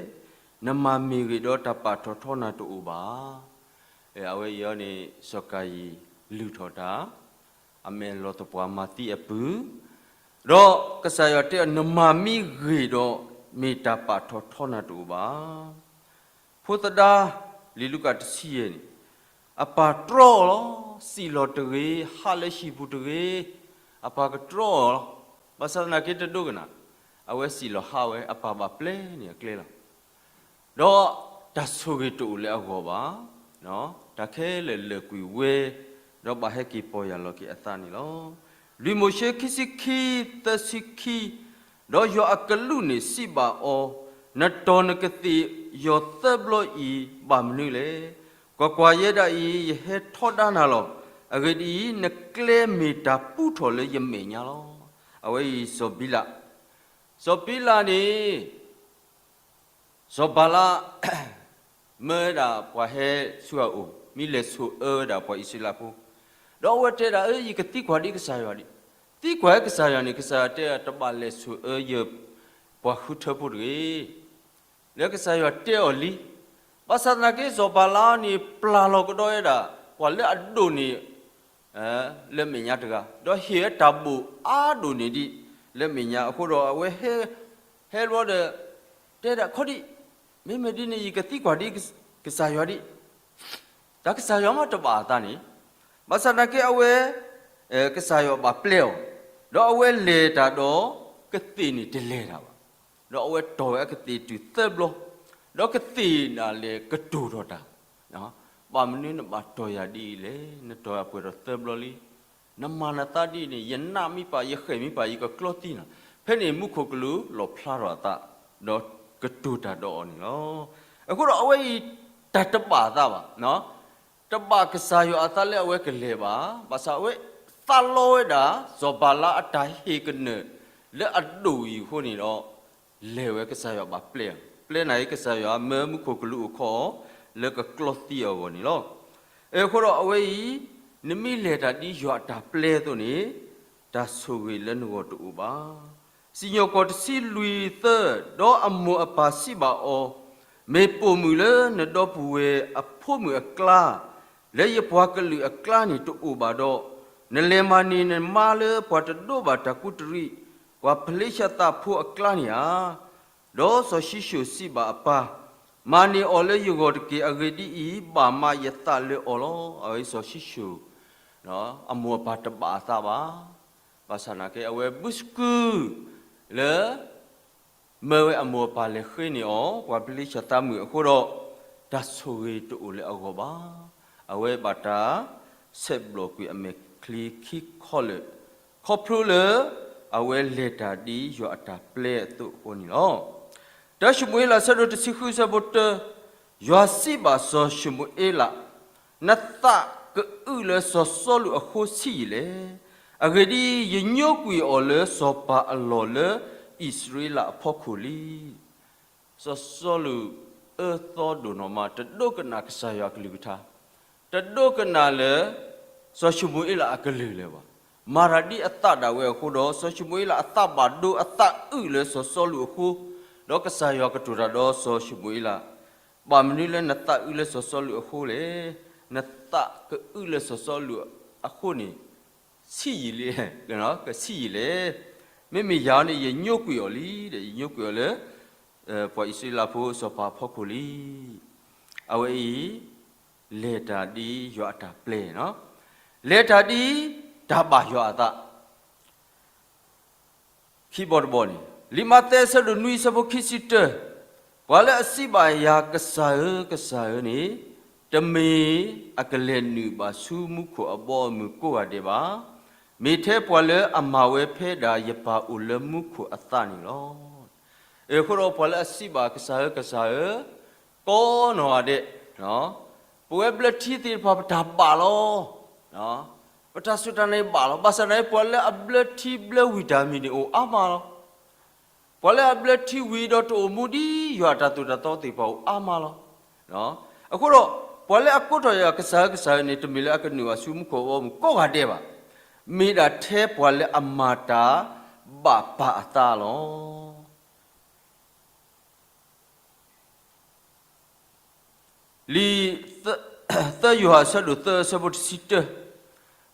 နမၤမ့ၢ်ဂ့ၤဒီးတၢ်ပာ်ထီၣ်ထီနၤတအိၣ်ဘၣ်. အဝဲအံၤန့ၣ် စီၤကၤယံၣ်လုၢ်ထီၣ်တၢ် အမဲာ်လီၤသပှၢ်မၤသံအပုၢ်, ဒီးကစၢ်ယွၤတဲအီၤ နမၤမ့ၢ်ဂ့ၤဒီး မ့ၢ်တၢ်ပာ်ထီၣ်ထီနၤတအိၣ်ဘၣ်. ဖိသဒါ လံာ်လူၤကၣ်တဆံယဲၢ်န့ၣ် အပၢ်တြီအီၤလီၤ. စံၣ်လီၤတဂ့ၤ, ဟးလၢဟံၣ်ပူၤတဂ့ၤ, အပၢ်ကတြီအီၤလီၤ. ဘၣ်ဆၣ်သနာ်က့တဒိကနၣ်, အဝဲစံၣ်လီၤဟးဝဲ အပၢ်ဘၣ်ပျဲန့ၢ်အကျဲလီၤ. ဒီးတၢ်ဆိၣ်ဂ့ၤတအိၣ်လၢအဂီၢ်ဘၣ်. တၢ်ခဲလၢာ်လၢာ်ကွံာ်ဝဲ, ဒီးဘၣ်ဟဲက့ၤပီၢ်ယၢ်လီၤက့ၤအသးန့ၣ်လီၤ. လွံၢ်မိၤၡ့ခံဆံခံ သၢဆံခံ, ဒီးယွၤအကလူးန့ၣ်စံးဘၣ်အီၤ, နတီၢ်နကသ့ၣ်ယီၤသၢဘျီအံၤ ဘၣ်မနုၤလဲၣ်. ကွၢ်ကွၢ်, ယဲဒၣ်အံၤ ယဟဲထီဒါနၤလီၤ. အဂ့ၢ်ဒ်အံၤ, နကျဲမ့ၢ်တၢ်ပူထီၣ်လၢယမဲာ်ညါလီၤ. အဝဲအံၤစီၤဘံလး, စီၤဘံလးန့ၣ် စီၤဘၤလး မၢဝဲဒၣ်ပှၤဟဲဆူအအိၣ် မ့ၢ်လဲၤဆိၣ်အၢဝဲဒၣ်ပှၤအံၣ်စရ့လးဖိ, ဒီးအဝဲတဲဒၣ် အၢ ယကသံကွၢ်ဒံးကစၢ်ယွၤဒံး, သံကွၢ်ကစၢ်ယွၤန့ၣ် ကစၢ်ယွၤတဲ တဘၣ်လဲၤဆိၣ်အၢယပှၤဃုထၢဖိတဂ့ၤ. လၢကစၢ်ယွၤတဲအီၤလံ. ဘၣ်ဆၣ်သနာ်က့ စီၤဘၤလးန့ၣ် ပျၢ်လီၤကဒီးဝဲဒၣ် ပှၤလၢအဒိၣ်န့ၢ် လၢမဲာ်ညါတဂၤ, ဒီးဟ့ၣ်ဝဲတၢ်ဘိၣ်အါဒိၣ်န့ၢ်ဒံး လၢမဲာ်ညါအဃိဒီး အဝဲဟဲ ဟဲဘျီဒီး တဲဒၣ်ခီဒံး, မ့မ့ၢ်ဒ်န့ၣ် ယကသံကွၢ်ဒံးကစၢ်ယွၤဒံး, တၢ်ကစၢ်ယွၤမ့ၢ်တဘၣ်အသးန့ၣ်, ဘၣ်ဆၣ်သနာ်က့အဝဲ ကစၢ်ယွၤဘၣ်ပျဲအီၤ, ဒီးအဝဲလဲၤတၢ်ဒီး ကသ့ၣ်န့ၣ်တလဲၤတၢ်ဘၣ်. ဒီးအဝဲတီၢ်ဝဲအကသ့ၣ်တုၤသၢဘျီ, ဒီးကသ့ၣ်ဒၣ်လဲာ်ကတိၤထီၣ်တၢ်, ဘၣ်မနုၤနဘၣ်တီၢ်ယၤဒ်အံၤလဲၣ်, နတီၢ်ယၤပှဲၤဒီးသၢဘျီလံ. နမၤနသးဒ်အံၤန့ၣ် ယနးမံပာ် ယဃဲၣ်မံပာ် ယကကျီသံနၤ. ဖဲန့ၣ်မူခိၣ်ကလူးလီၣ်ဖျါထီၣ်အသး ဒီးကတိၤတၢ်ဒီးအီၤန့ၣ်လီၤ. အဃိဒီးအဝဲအံၤ တၢ်တဘၣ်အသးဘၣ်, တဘၣ်ကစၢ်ယွၤအသးလၢအဝဲကလဲၤဘၣ်. ဘၣ်ဆၣ်အဝဲသးလီဝဲဒၣ် စီၤဘၤလးအတၢ်ဟ့ၣ်ကနၢၣ် လၢအဒိၣ်အံၤအဃိန့ၣ်ဒီး လဲၤဝဲကစၢ်ယွၤဘၣ်ပျဲအီၤ, ပျဲနၤအံၤ ကစၢ်ယွၤမၢမူခိၣ်ကလူးအိၣ်ခိးအီၤ လၢကကျီသံအဂီၢ်န့ၣ်လီၤ. အဃိဒီးအဝဲအံၤ နမ့ၢ်လဲၤတၢ်ဒ်ယွၤအတၢ်ပျဲအသိးန့ၣ် တၢ်ဆိၣ်ဂ့ၤလၢနဂီၢ်တအိၣ်ဘၣ်. စံၣ်ညီၣ်ကွီၢ်တဆံလွံၢ်သၢ, ဒီးအမိၢ်အပၢ်စံးဘၣ်အီၤ, မ့ၢ်ပိာ်မုၣ်လၢနဒီပုၢ်ဝဲၢ်အဖိမုၣ်အကျါ လၢယပှၤကလုာ်အကျါန့ၣ်တအိၣ်ဘၣ်ဒီး, နလဲၤမၤန့ၢ်နမါလၢပှၤတဒိးဘၣ်တၢ်ကူတရံး ပှၤဖလ့ၡသးဖိအကျါန့ၣ်ဧါ. ဒီးစီၤၡံၣ်ၡိၣ်စံးဘၣ်အပၢ်, မၤန့ၢ်အီၤလၢယဂီၢ်တက့ၢ်. အဂ့ၢ်ဒ်အံၤ, ဘၣ်မးယသးလၢအီၤလီၤ. အဝဲစီၤၡံၣ်ၡိၣ် အမိၢ်အပၢ်တဘၣ်အသးဘၣ်. ဘၣ်ဆၣ်သနာ်က့ အဝဲဘုစကု လၢ မၢဝဲအမိၢ်အပၢ်လဲၤဃ့န့ၢ်အီၤ ပှၤဖလ့ၡသးမုၣ်အဃိဒီး တၢ်ဆိၣ်ဂ့ၤတအိၣ်လၢအဂီၢ်ဘၣ်. အဝဲဘၣ်တၢ်ဆဲးဘျီၣ်ကွံာ်အမဲာ်ချံခံခီလၢာ်, ခီဖျိလၢ အဝဲလဲၤတၢ်ဒ်ယွၤအတၢ်ပျဲအသိးအဃိန့ၣ်လီၤ. တၢၡမူၤအ့လး ဆၢဒိၣ်တဆံဃု ဆၢဖိတၢ, ယွၤစံးဘၣ်စီၤၡမူၤအ့လး, နသးကအုၣ်လၢစီၤစီလူးအဃိဆံးယံာ်လဲၣ်. အဂ့ၢ်ဒ်အံၤ, ယညိကွံာ်အီၤလၢစီၤပၤအလီၢ်လၢအံၣ်စရ့လးအဖီခိၣ်လံ. စီၤစီလူးအၢသီဒိၣ်နီၢ်မး တဒိကနၣ်ကစၢ်ယွၤအကလုၢ်ကထါ, တဒိကနၣ်လၢ စီၤၡမူၤအ့လးအကလုၢ်လၢၤဘၣ်. မၤတၢ်ဒ်အသးဒၣ်ဝဲအဃိဒီး စီၤၡမူၤအ့လးအသးဘၣ်ဒိအသးအုၣ်လၢစီၤစီလူးအဃိ, ဒီးကစၢ်ယွၤကတိၤတၢ်ဒီးစီၤၡမူၤအ့လး, ဘၣ်မနုၤလၢနသးအုၣ်လၢစီၤစီလူးအဃိလဲၣ်. နသးကအုၣ်လၢစီၤစီလူးအဃိန့ၣ် ဆံးယံာ်လံ, ကဆံးယံာ်လဲၣ်. မ့မ့ၢ်ယၤန့ၣ် ယညိကွံာ်အီၤလံ, ဒီးယညိကွံာ်အီၤလၢ ပှၤအံၣ်စရ့လးဖိစီၤပၤအဖီခိၣ်လံ. အဝဲအံၤ လဲၤတၢ်ဒ်ယွၤအတၢ်ပျဲ, လဲၤတၢ်ဒ်တၢ်ဘၣ်ယွၤအသး ခံဘီတဘီန့ၣ်, လံာ်မးသဲ ဆၢဒိၣ်နွံ ဆၢဖိခံဆံတၢ, ပှၤလၢအစံးဘၣ်ယၤ ကစၢ်ဧၢ, ကစၢ်ဧၢန့ၣ်, တမ့ၢ်အကလဲၤနုာ်ဘၣ်ဆူမူခိၣ်အဘီအမုၢ်ကိးဂၤဒဲးဘၣ်. မ့ၢ်ထဲပှၤလၢအမၤဝဲဖဲဒၣ်ယပၢ်အိၣ်လၢမူခိၣ်အသးန့ၣ်လီၤ. အဃိဒီးပှၤလၢအစံးဘၣ် ကစၢ်ဧၢ, ကစၢ်ဧၢ, ကိးနီၢ်ဂၤဒဲး ပဝဲဘျၢထံသ့ၣ်တဖၣ် ပတၢ်ဘၣ်လီၤ. ပတၢ်စူၢ်တၢ်နာ်ဘၣ်လီၤ. ဘၣ်ဆၣ်သနာ်က့ ပှၤလၢအဘျၢထံဘျၢဝံၢ်တၢ်မံၤန့ၣ် အိၣ်အါမးလီၤ. ပှၤလၢအဘျၢထံဝံၤဒီးတအိၣ်မူဒ်ယွၤအတၢ်သိၣ်တၢ်သီသ့ၣ်တဖၣ်အိၣ်အါမးလီၤ. အဃိဒီး ပှၤလၢအကိးထီၣ်ယၤ ကစၢ်ဧၢ, ကစၢ်ဧၢန့ၣ် တမ့ၢ်လၢအကနုာ်ဘၣ်ဆူမူခိၣ်အဘီအမုၢ်ကိးဂၤဒဲးဘၣ်. မ့ၢ်ဒၣ်ထဲပှၤလၢအမၤတၢ်ဘၣ်ပၢ်အသးလီၤ. လံာ်သၢယိၤဟၣ်အဆၢဒိၣ်သၢအဆၢဖိတဆံတၢ,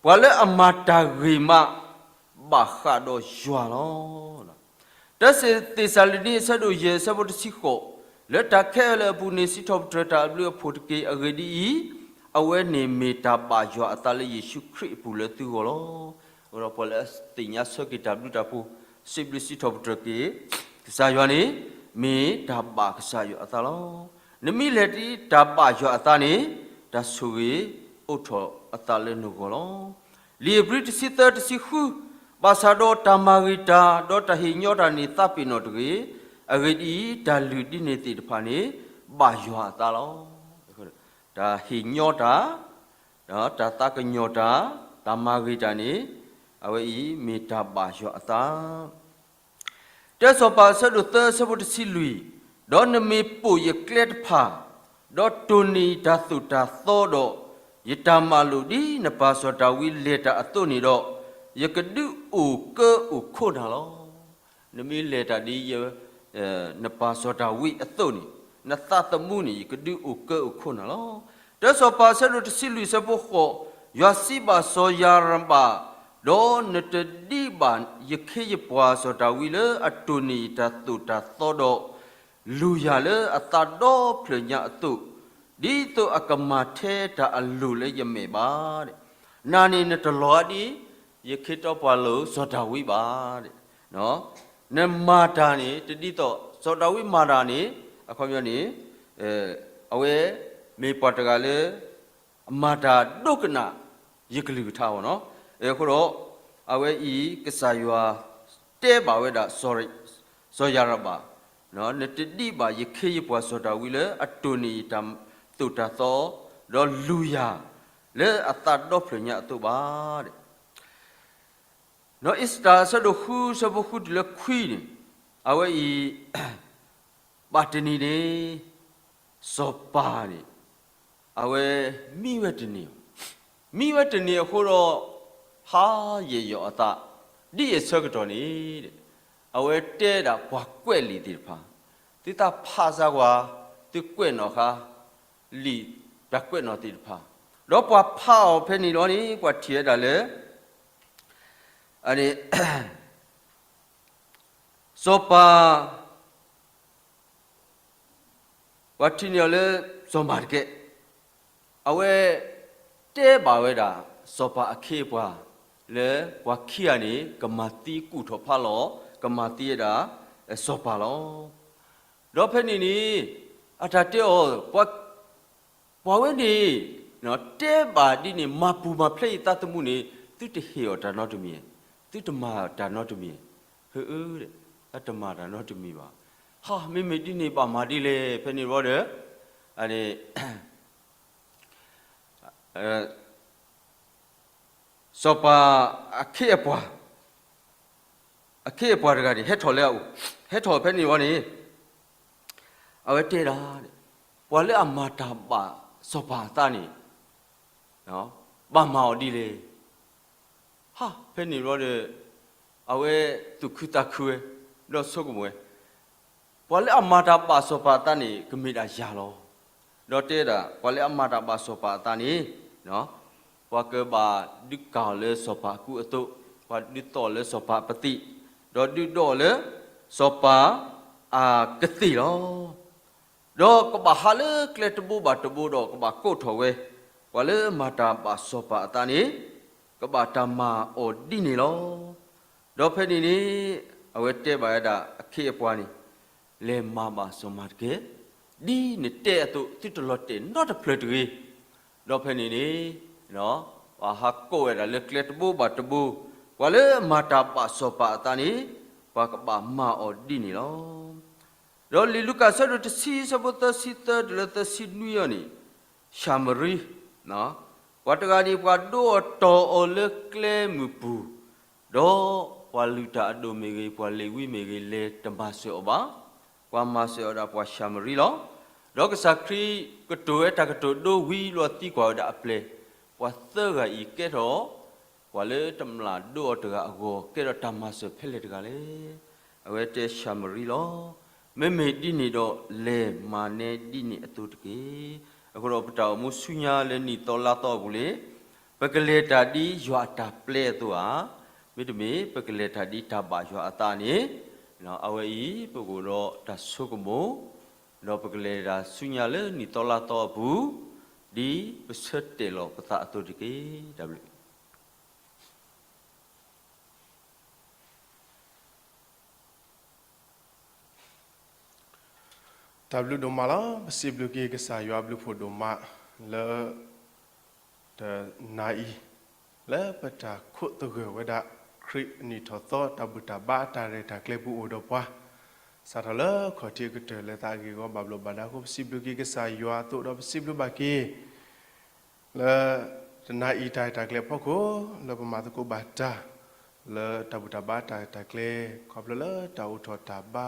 ပှၤလၢအမၤတၢ်ဂ့ၤမး ဘၣ်ဃးဒီးယွၤလီၤ. တၢသ့းစၤလနံအဆၢဒိၣ်ယဲၢ်အဆၢဖိတဆံဃိး, လၢတၢ်ခဲလၢာ်အပူၤန့ၣ် စံးထီၣ်ပတြၢၤတၢ်အဘျုးအဖှိၣ်တက့ၢ်. အဂ့ၢ်ဒ်အံၤ, အဝဲန့ၣ်မ့ၢ်တၢ်ဘၣ်ယွၤအသးလၢယ့ၣ်ၡူးခရံာ်အပူၤလၢသုဂီၢ်လီၤ. အဃိဒီးပှၤလၢအသ့ၣ်ညါဆၢက့ၤတၢ်ဘျုးတၢ်ဖှိၣ် စံးဘျုးစံးထီၣ်ပတြၢၤက့ၤ ကစၢ်ယွၤန့ၣ် မ့ၢ်တၢ်ဘၣ်ကစၢ်ယွၤအသးလီၤ. နမ့ၢ်လဲၤဒ်တၢ်ဘၣ်ယွၤအသးန့ၣ် တၢ်ဆိၣ်ဂ့ၤအိၣ်ထီၣ်အသးလၢနဂီၢ်လီၤ. လံာ်ဧ့ၤဘြံၤတဆံသၢတဆံဃု, ဘၣ်ဆၣ်ဒီးတၢ်မၤဂ့ၤတၢ် ဒီးတၢ်ဟ့ၣ်ညီတၢ်န့ၣ် သးပ့ၤနီၣ်တဂ့ၤ. အဂ့ၢ်ဒ်အံၤ, တၢ်လုၢ်ဒ်န့ၣ်သ့ၣ်တဖၣ်န့ၣ် ဘၣ်ယွၤအသးလီၤ. တၢ်ဟ့ၣ်ညီတၢ်, တၢ်သးကညီၤတၢ်, တၢ်မၤဂ့ၤတၢ်န့ၣ် အဝဲအံၤမ့ၢ်တၢ်ဘၣ်ယွၤအသး တၢစီၤပၤအဆၢဒိၣ်သၢအဆၢဖိတဆံလွံၢ်, ဒီးနမ့ၢ်ပိာ်ယကျဲတဖၣ်, ဒီးတိၢ်န့ၢ်ယတၢ်သိၣ်တၢ်သီဒီး, ယတၢ်မၤလိာ်ဒ်နပၢ်စီၤဒၤဝံးလဲၤတၢ်အသိးန့ၣ်ဒီး, ယကဒုးအိၣ်ကၢအိၣ်ခိးနၤလီၤ. နမ့ၢ်လဲၤတၢ်ဒ်ယ နပၢ်စီၤဒၤဝံးအသိးန့ၣ်, နသးသမူန့ၣ် ယကဒုးအိၣ်ကၢအိၣ်ခိးနၤလီၤ. တၢစီၤပၤအဆၢဒိၣ်တဆံလွံၢ်အဆၢဖိဃိး, ယွၤစံးဘၣ်စီၤယၤရဘၣ်, ဒီးနတဒံးဘၣ်ယခ့ယပှၤစီၤဒၤဝံးလၢအတိၢ်န့ၢ်ယတၢ်သိၣ်တၢ်သီဒီး, လူၤယၤလၢအသးဒီဖျၢၣ်ညါအသိး, ဒ်သိးအကမၤထဲတၢ်အလိၤလၢယမဲာ်ဘၣ်. နၤန့ၣ်နတလီၤဂာ်ဒ် ယခ့တီပှၤလိၤစီၤဒၤဝံးဘၣ်. နမၤတၢ်န့ၣ် တဒ်သိး စီၤဒၤဝံးမၤတၢ်န့ၣ် အခီပညီန့ၣ် အဝဲမ့ၢ်ပှၤတဂၤလၢ အမၤတၢ်ဒိကနၣ်ယကလုၢ်ကထါအဂီၢ်နီၤ. အဃိဒီး အဝဲအံၤကစၢ်ယွၤတဲဘၣ်ဝဲဒၣ် စီၤယၤရဘၣ်, နတဒံးဘၣ်ယခ့ယပှၤစီၤဒၤဝံးလၢအတိၢ်န့ၢ်ယတၢ်သိၣ်တၢ်သီ, ဒီးလူၤယၤလၢအသးဒီဖျၢၣ်ညါအသိးဘၣ်. နီၢ်အ့ၤစတၢၤအဆၢဒိၣ်ဃုအဆၢဖိဃုတုၤလၢခွံန့ၣ်, အဝဲအံၤ ဘၣ်တနံၤန့ၣ် စီၤပၤန့ၣ် အဝဲမံဝဲတန့ၢ်, မံဝဲတန့ၢ်အဃိဒီး ဟါယဲၢ်ယီၢ်အသး, ဒ်အဆၢကတီၢ်န့ၣ် အဝဲတဲဒၣ်ပှၤကွဲးလံာ်သ့ၣ်တဖၣ်, သုသးဖးစၢၤကွၢ်, သုကွဲးနီၣ်ဃါ လံာ်တၢ်ကွဲးနီၣ်သ့ၣ်တဖၣ်, ဒီးပှၤဖးအီၤဖဲန့ၣ်လီၤန့ၣ် ပှၤထံၣ်ဝဲဒၣ်လၢ အန့ၣ် စီၤပၤ ပှၤထံၣ်န့ၢ်အီၤလၢ စီၤမၤတကဲ, အဝဲတဲဘၣ်ဝဲဒၣ် စီၤပၤအခ့အပှၤ လၢပှၤခံဂၤန့ၣ် ကမၤသံကူၣ်ထီၣ်ဖးလီၤ, ကမၤသံဝဲဒၣ် စီၤပၤလီၤ. ဒီးဖဲန့ၣ်န့ၣ် အတၢ်တဲအီၤ ပှၤဝဲန့ၣ် တဲဘၣ်ဒ်န့ၣ် မၤပူၤမၤဖျဲးယသးသမူန့ၣ် သုတဟ့ၣ်အီၤတၢ်နီတမံၤ, သုတမၤတၢ်နီတမံၤ, ဟၢအၢ, တၢ်တမၤတၢ်နီတမံၤဘၣ်. ဟါ, မ့မ့ၢ်ဒ်န့ၣ်ဘၣ်မၤဒ်လဲၣ်. ဖဲန့ၣ်ဝံၤဒီး အန့ၣ် စီၤပၤအခ့အပှၤ, အခ့အပှၤတဂၤန့ၣ် ဟဲထီၣ်လၢအအိၣ်, ဟဲထီၣ်ဖဲန့ၣ်ဝံၤန့ၣ် အဝဲတဲဒၣ်, ပှၤလၢအမၤတၢ်ဘၣ်စီၤပၤအသးန့ၣ် ဘၣ်မၤအီၤဒ်လဲၣ်. ဟါ, ဖဲန့ၣ်ဘျီဒီး အဝဲသူၣ်ခုသးခုဝဲ, ဒီးဆိကမိၣ်ဝဲ, ပှၤလၢအမၤတၢ်ဘၣ်စီၤပၤအသးန့ၣ် ကမ့ၢ်ဒၣ်ယၤလီၤ. ဒီးတဲဒၣ် ပှၤလၢအမၤတၢ်ဘၣ်စီၤပၤအသးန့ၣ် ပှၤကဘၣ်ဒုးကၢ်အီၤလၢစီၤပၤအကူအသိး, ပှၤဒုးသိးအီၤလၢစီၤပၤအပသံၣ်, ဒီးဒုးဒိးအီၤလၢစီၤပၤအကသ့ၣ်လီၤ. ဒီးကဘၣ်ဟးလၢကျဲတဘိဘၣ်တဘိဒီး ကဘၣ်ကိးထီၣ်ဝဲ, ပှၤလၢမၤတၢ်ဘၣ်စီၤပၤအသးန့ၣ် ကဘၣ်တၢ်မၤအီၤဒ်န့ၣ်လီၤ. ဒီးဖဲန့ၣ်န့ၣ် အဝဲတဲဘၣ်ဝဲဒၣ်အခ့အပှၤန့ၣ်, လဲၤမၤဘၣ်စီၤမၤတကဲ, ဒ်နတဲအသိး သုတလီၤတဲာ်နီတဖျၢၣ်တဂ့ၤ. ဒီးဖဲန့ၣ်န့ၣ် ပှၤဟးကိးဝဲဒၣ်လၢကျဲတဘိဘၣ်တဘိ, ပှၤလၢမၤတၢ်ဘၣ်စီၤပၤအသးန့ၣ် ပှၤကဘၣ်မၤအီၤဒ်န့ၣ်လီၤ. ဒီးလံာ်လူၤကၣ်အဆၢဒိၣ်တဆံအဆၢဖိသၢဆံသၢတုၤလၢသၢဆံနွံအံၤန့ၣ်, ၡၤမရံ, ပှၤတဂၤန့ၣ် ပှၤဒိအီၤတီၢ်အီၤလၢကျဲမုၢ်ပူၤ, ဒီးပှၤလုၢ်တၢ်အဒိၣ်မ့ၢ်ဂ့ၤ, ပှၤလ့ၤဝံမ့ၢ်ဂ့ၤ, လဲၤတမၤစၢၤအီၤဘၣ်. ပှၤမၤစၢၤအီၤဒၣ်ပှၤၡၤမရံလီၤ. ဒီးကစၢ်ခရံာ်ကတိၤဝဲတၢ်ကတိၤဒိဝံၤလီၤသံကွၢ်ဝဲဒၣ်အပျဲၢ်, ပှၤသၢဂၤအံၤကဲထီၣ် ပှၤလၢတမျၢ်ဒိၣ်အီၤတဂၤအဂီၢ် ကဲထီၣ်တၢ်မၤစၢၤဖဲလဲၣ်တဂၤလဲၣ်. အဝဲတဲၡၤမရံလီၤ. မ့မ့ၢ်ဒ်န့ၣ်ဒီး လဲၤမၤနဲဒ်န့ၣ်အသိးတက့ၢ်. အဃိဒီးပတၢ်အိၣ်မူဆူညါလၢနံၣ်သီလါသီအပူၤလံ ပကလဲၤတၢ်ဒ်ယွၤအတၢ်ပျဲအသိးဧါ, မ့တမ့ၢ် ပကလဲၤတၢ်ဒ်တၢ်ဘၣ်ယွၤအသးန့ၣ် အဝဲအံၤ ပကအိၣ်ဒီးတၢ်ဆိကမိၣ်, ဒီးပကလဲၤတၢ်ဆူညါလၢနံၣ်သီလါသီအပူၤ, ဒ်ပဆၢတဲာ်လီၤပသးအသိးတက့ၢ်. တၢ်ဘျုး တၢ်ဘျုးဒိၣ်မးလီၤ. ပစံးဘျုးက့ၤကစၢ်ယွၤအဘျုးဖှိၣ်ဒိၣ်မးလၢ တနၤအံၤ လၢပတၢ်ခိးသဂၢၢ်ဝဲဒၣ် ခရံာ်အနံၣ်ထီၣ်သီ တၢ်ဘူၣ်တၢ်ဘါအတၢ်ရဲၣ်တၢ်ကျဲၤပူၤအိၣ်ဒီးပှၤ စးထီၣ်လၢခီၣ်ထံးအကတၢၢ် လၢသးအဂ့ၢ်အဂီၢ်ဘၣ်ဘျိးဘၣ်ဒါအဃိ ပစံးဘျုးက့ၤကစၢ်ယွၤအသိးဒီး ပစံးဘျုးဘၣ်က့ၤ လၢတနၤအံၤတၢ်ရဲၣ်တၢ်ကျဲၤအဖီခိၣ် လၢပမၤသကိးဘၣ်တၢ် လၢတၢ်ဘူၣ်တၢ်ဘါတၢ်ရဲၣ်တၢ်ကျဲၤ ခီဖျိလၢတၢ်အိးထီၣ်တၢ်ဘါ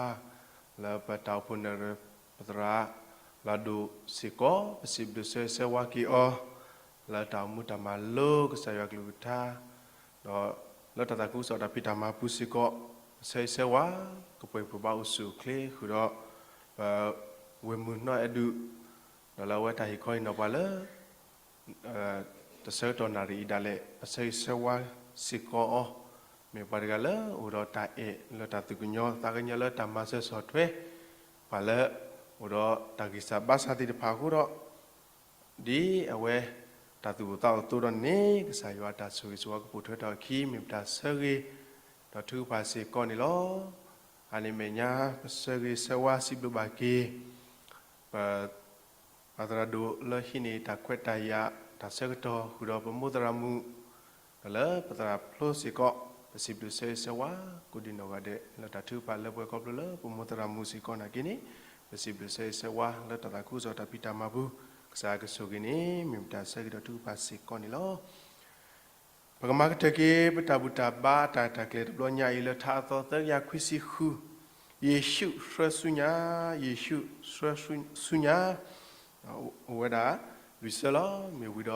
လၢပတၢ်အိၣ်ဖှိၣ်နၢ်ရံၢ်ပသရၣ်လၢအဒိၣ်စ့ၢ်ကီး ပစံးဘျုးဆၢဂ့ၤဆၢဝါက့ၤအီၤ လၢတၢ်အိၣ်မူတၢ်မၤလိကစၢ်ယွၤကလုၢ်ကထါ ဒီးလၢတၢ်သးခုကစီၣ်တၢ်ဖံးတၢ်မၤပူၤစ့ၢ်ကီး ပဆၢဂ့ၤဆၢဝါ ကပှဲၤပှဲၤဘၣ်အိၣ်ဆူၣ်အိၣ်ချ့ဃုာ်ဒီး ပဝ့ၢ်မုၢ်နီၢ်အဲၣ်ဒူၣ် ဒီးလၢအဝဲတၢ်ဟ့ၣ်ခီဟ့ၣ်နီၤပှၤလၢ တဆၢကတီၢ်နၣ်ရံၣ်အံၤဒၣ်လဲာ် ပဆၢဂ့ၤဆၢဝါစ့ၢ်ကီးအီၤ မ့ၢ်ပှၤတဂၤလၢအိၣ်ဒီးတၢ်အဲၣ်လၢတၢ်သူၣ်ကညီၤသးကညီၤလၢတၢ်မၤစၢၤဆီၣ်ထွဲ ပှၤလၢအိၣ်ဒီးတၢ်ဂံၢ်စၢ်ဘါစၢ်သ့ၣ်တဖၣ်အဃိဒီး ဒ်အဝဲတၢ်သူၣ်အိၣ်သးအိၣ်အသိးဒီးန့ၣ် ကစၢ်ယွၤတၢ်ဆိၣ်ဂ့ၤဆိၣ်ဝါကပိာ်ထွဲထီၣ်အခံ မ့ၢ်ပတၢ်ဆၢဂ့ၤ ဒီးထုကဖၣ်စ့ၢ်ကီးန့ၣ်လီၤ. အါန့ၢ်မဲာ်ညါ ပဆၢဂ့ၤဆၢဝါစံးဘျုးဘၣ်က့ၤ ပ ပသရၣ်ဒိၣ်လၢဟံးန့ၢ်တၢ်ခွဲးတၢ်ယာ် တၢ်ဆၢကတီၢ်ဃုာ်ဒီးပမိၢ်သရၣ်မုၣ်, ဒီးလၢပသရၣ်ဖျိစ့ၢ်ကီး, ပစံးဘျုးဆၢဂ့ၤဆၢဝါ ကိးဒံနီၢ်ဂၤဒဲး လၢတၢ်ထုကဖၣ်လၢပှဲၤခီဖျိလၢပမိၢ်သရၣ်မုၣ်စ့ၢ်ကီးနာ်က့န့ၣ်, ပစံးဘျုးဆၢဂ့ၤဆၢဝါလၢတၢ်သးခုကစီၣ်တၢ်ဖံးတၢ်မၤပူၤ, ကစၢ်ယွၤကဆိၣ်ဂ့ၤန့ၣ် မ့ၢ်ပတၢ်ဆၢဂ့ၤဒီးထုကဖၣ်စ့ၢ်ကီးန့ၣ်လီၤ. ပကမၤကတၢၢ်က့ၤ ပတၢ်ဘူၣ်တၢ်ဘါတၢ်ရဲၣ်တၢ်ကျဲၤတဘျီညါအံၤလၢထါအသီသၢကယၤခွံဆံဃု, ယ့ၣ်ၡူးဆှၢဆူညါ, ယ့ၣ်ၡူးဆှၢဆူညါ, အိၣ်ဝဲဒၣ်လွံၢ်ဆၢလီၤ. မ့ၢ်ဝံၤဒီး သ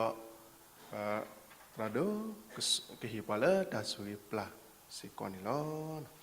ရၣ်ဒိၣ် ကဟ့ၣ်ပှၤလၢတၢ်ဆိၣ်ဂ့ၤပျၢ်စ့ၢ်ကီးန့ၣ်လီၤ.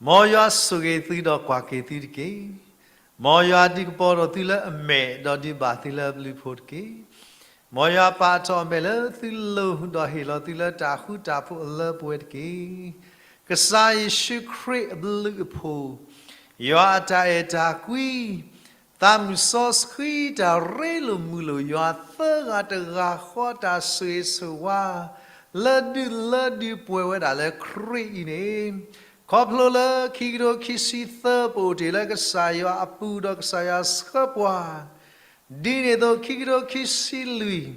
မ်ယွၤဆိၣ်ဂ့ၤသုဒီးကွၢ်က့ၤသုတက့ၢ်. မ်ယွၤဒုးကပီၤထီၣ်သုလၢအမဲာ် ဒီးဒုးဘၣ်သုလၢအဘျုးအဖှိၣ်တက့ၢ်. မ်ယွၤပာ်ထီၣ်အမဲာ်လၢသုလိၤ ဒီးဟ့ၣ်လီၤသုလၢတၢ်ဃူတၢ်ဖိးအလၢပှဲၤတက့ၢ်. ကစၢ်ယ့ၣ်ၡူးခရံာ်အဘျုးအဖှိၣ်, ယွၤအတၢ်အဲၣ်တၢ်ကွံ, သးမုၢ်စီဆှံတၢ်ရ့လိာ်မုာ်လိာ် ယွၤသၢဂၤတဂၤဃီတၢ်ဆိၣ်ဂ့ၤဆိၣ်ဝါ လၢဒုးလၢဒုးပှဲၤဝဲဒၣ်လၢခရံာ်အံၤန့ၣ်, ခီဖျိလၢခံကထိခံဆံသၢ ပအိၣ်တ့ၢ်လၢကစၢ်ယွၤအပူၤ ဒီးကစၢ်ယွၤဆှၢပှၤ ဒ်န့ၣ်အသိး ခံကထိခံဆံလွံၢ်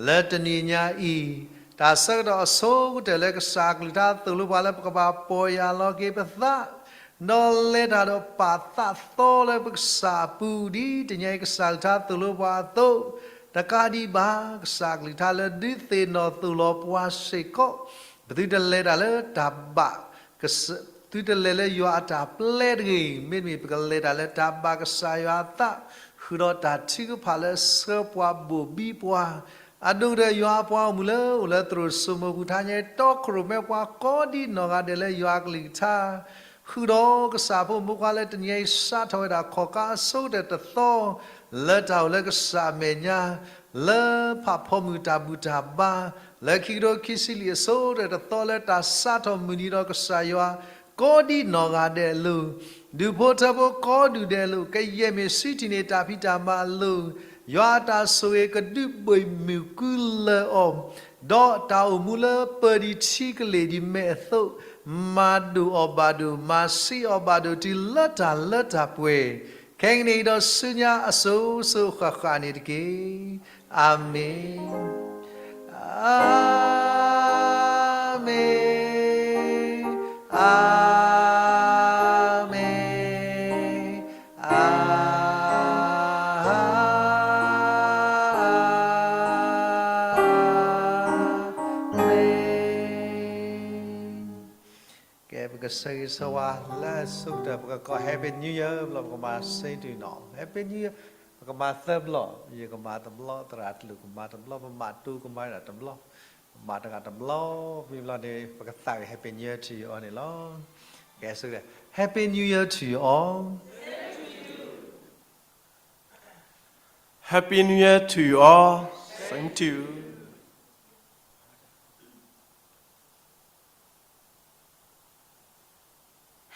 လၢတနံၤညါအံၤ, တၢ်ဆၢကတီၢ်အဆိကတၢၢ်လၢကစၢ်အကလုၢ်ကထါသိၣ်လိပှၤလၢပကဘၣ်ပီၢ်ယၢ်လီၤက့ၤပသး, ဒီးလဲၤတၢ်ဒီးပာ်သးသီလၢပကစၢ်အပူၤ ဒ်တနံၤညါအံၤကစၢ်ကလုၢ်ကထါသိၣ်လိပှၤအသိး, တကးဒံးဘၣ် ကစၢ်အကလုၢ်ကထါလၢဒုးသ့ၣ်နီၣ်သိၣ်လီၤပှၤစ့ၢ်ကီး, ပသုတလဲၤတၢ်လၢတၢ်ဘၣ် သုတလဲၤလၢယွၤအတၢ်ပျဲတဂ့ၤ, မ့တမ့ၢ်ပကလဲၤတၢ်လၢတၢ်ဘၣ်ကစၢ်ယွၤအသး, ဃုာ်ဒီးတၢ်ထုကဖၣ်လၢဆှၢပှၤဘိၣ်ဘံပှၤ, အဒိၣ်ကတၢၢ်ယွၤအပှၤအိၣ်မူလၢအိၣ်လၢသရိာ်စိမိၤပူၤ တဟါညါအံၤ တီခိၣ်ရိၣ်မဲပှၤကိးဒ်နီၢ်ဂၤဒဲးလၢယွၤအကလုၢ်ကထါ ဃုာ်ဒီးကစၢ်ဖိမုၣ်ဖိခွါလၢတနံၤညါအံၤ စးထီၣ်ဝဲဒၣ်ခီၣ်ကါအဆိကတၢၢ်တသီ လၢတၢ်အိၣ်လၢကစၢ်အမဲာ်ညါ, လၢဖးဖီမုၢ်တၢ်ဘူၣ်တၢ်ဘါ, လၢခံကထိခံဆံလွံၢ်အဆိကတၢၢ်တသီ လၢတၢ်စးထီၣ်မုၢ်နံၤဒီးကစၢ်ယွၤ ကိးဒ်နီၢ်ဂၤဒဲးအလိၤ, ဒူၣ်ဖိထၢဖိကိးဒူၣ်ဒဲးအလိၤ, ကယဲၢ်မ့ၢ်စံးထံၣ်န့ၢ်တၢ်ဖံးတၢ်မၤအလိၤ, ယွၤအတၢ်ဆိၣ်ဂ့ၤကဒုးဘီၣ်မုၢ်ကူလၢာ်အီၤ, ဒီးတၢ်အိၣ်မူလၢပၢၤဒံးထံကလ့ၢ်ဒံးမဲာ်အသိး, မၤဒိၣ်အီၤဘၣ်ဒိၣ်, မၤဆံးအီၤဘၣ်ဒိၣ် တုၤလၢတၢ်လၢတၢ်ပှဲၤ, ခဲကနံၣ်အံၤဒီးဆူညါအစိၤစိၤဃၣ်ဃၣ်န့ၣ်တက့ၢ်. အၤမ့ၣ်, အၤမ့ၣ်, အၤမ့ၣ်, အၤမ့ၣ်. ကဲ ပကဆၢဂ့ၤဆၢဝါလၢအဆိကတၢၢ် ပကကိး Happy New Year ဘျီ ပကမၤ same to you နီၤ. Happy New Year ပကမၤသၢဘျီ, ယကမၤတဘျီ, သရၣ်တလူၢ်ကမၤတဘျီ, ပမၤတူကမၤဒၣ်တဘျီ, ပမၤတဂၤတဘျီ, မ့ၢ်ဘျီန့ၣ် ပကသးဂ့ၤ Happy New Year to you all န့ၣ်လီၤ. ကဲ ဆိကတၢၢ် Happy New Year to you all. Happy New Year to you all. Same to you.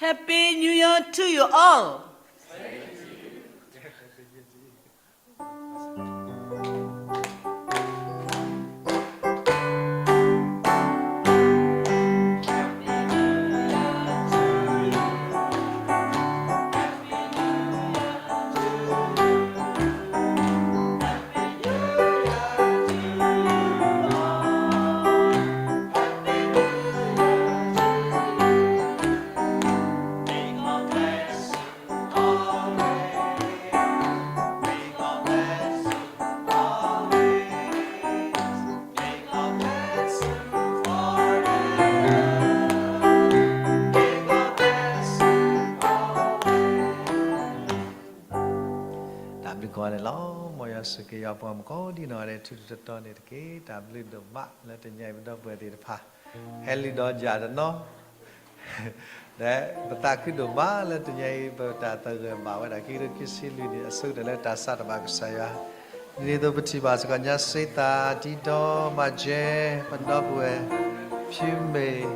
Happy New Year to you all. May God bless you always. တၢ်ဘျုးကိးဂၤဒဲးန့ၣ်လီၤ. မ်ယွၤဆိၣ်ဂ့ၤယွၤပှၤမုၣ်ကိးဒ်နီၢ်ဂၤဒဲး ထူထူတီတီန့ၣ်တက့ၢ်. တၢ်ဘျုးဒိၣ်မးလၢတနံၤအံၤပဒီပုၢ်ဝဲၢ်သ့ၣ်တဖၣ် ဟဲလုၢ်ဒီးယၤတနီၤ ဒီးပသးခုဒိၣ်မးလၢတနံၤအံၤ ပတၢ်သဂၢၢ်ဘၣ်ဝဲဒၣ် ခံကထိခံဆံလွံၢ်န့ၣ် အဆိကတၢၢ်လၢတၢ်စးထီၣ်ဘၣ်ကစၢ်ယွၤ, ဒ်န့ၣ်အသိးပထံၣ်ဘၣ်စ့ၢ်ကီး ညါစ့သး ဒံဒီ မၤကဲ ပဒီပုၢ်ဝဲၢ် ဖၠူမ့ၢ်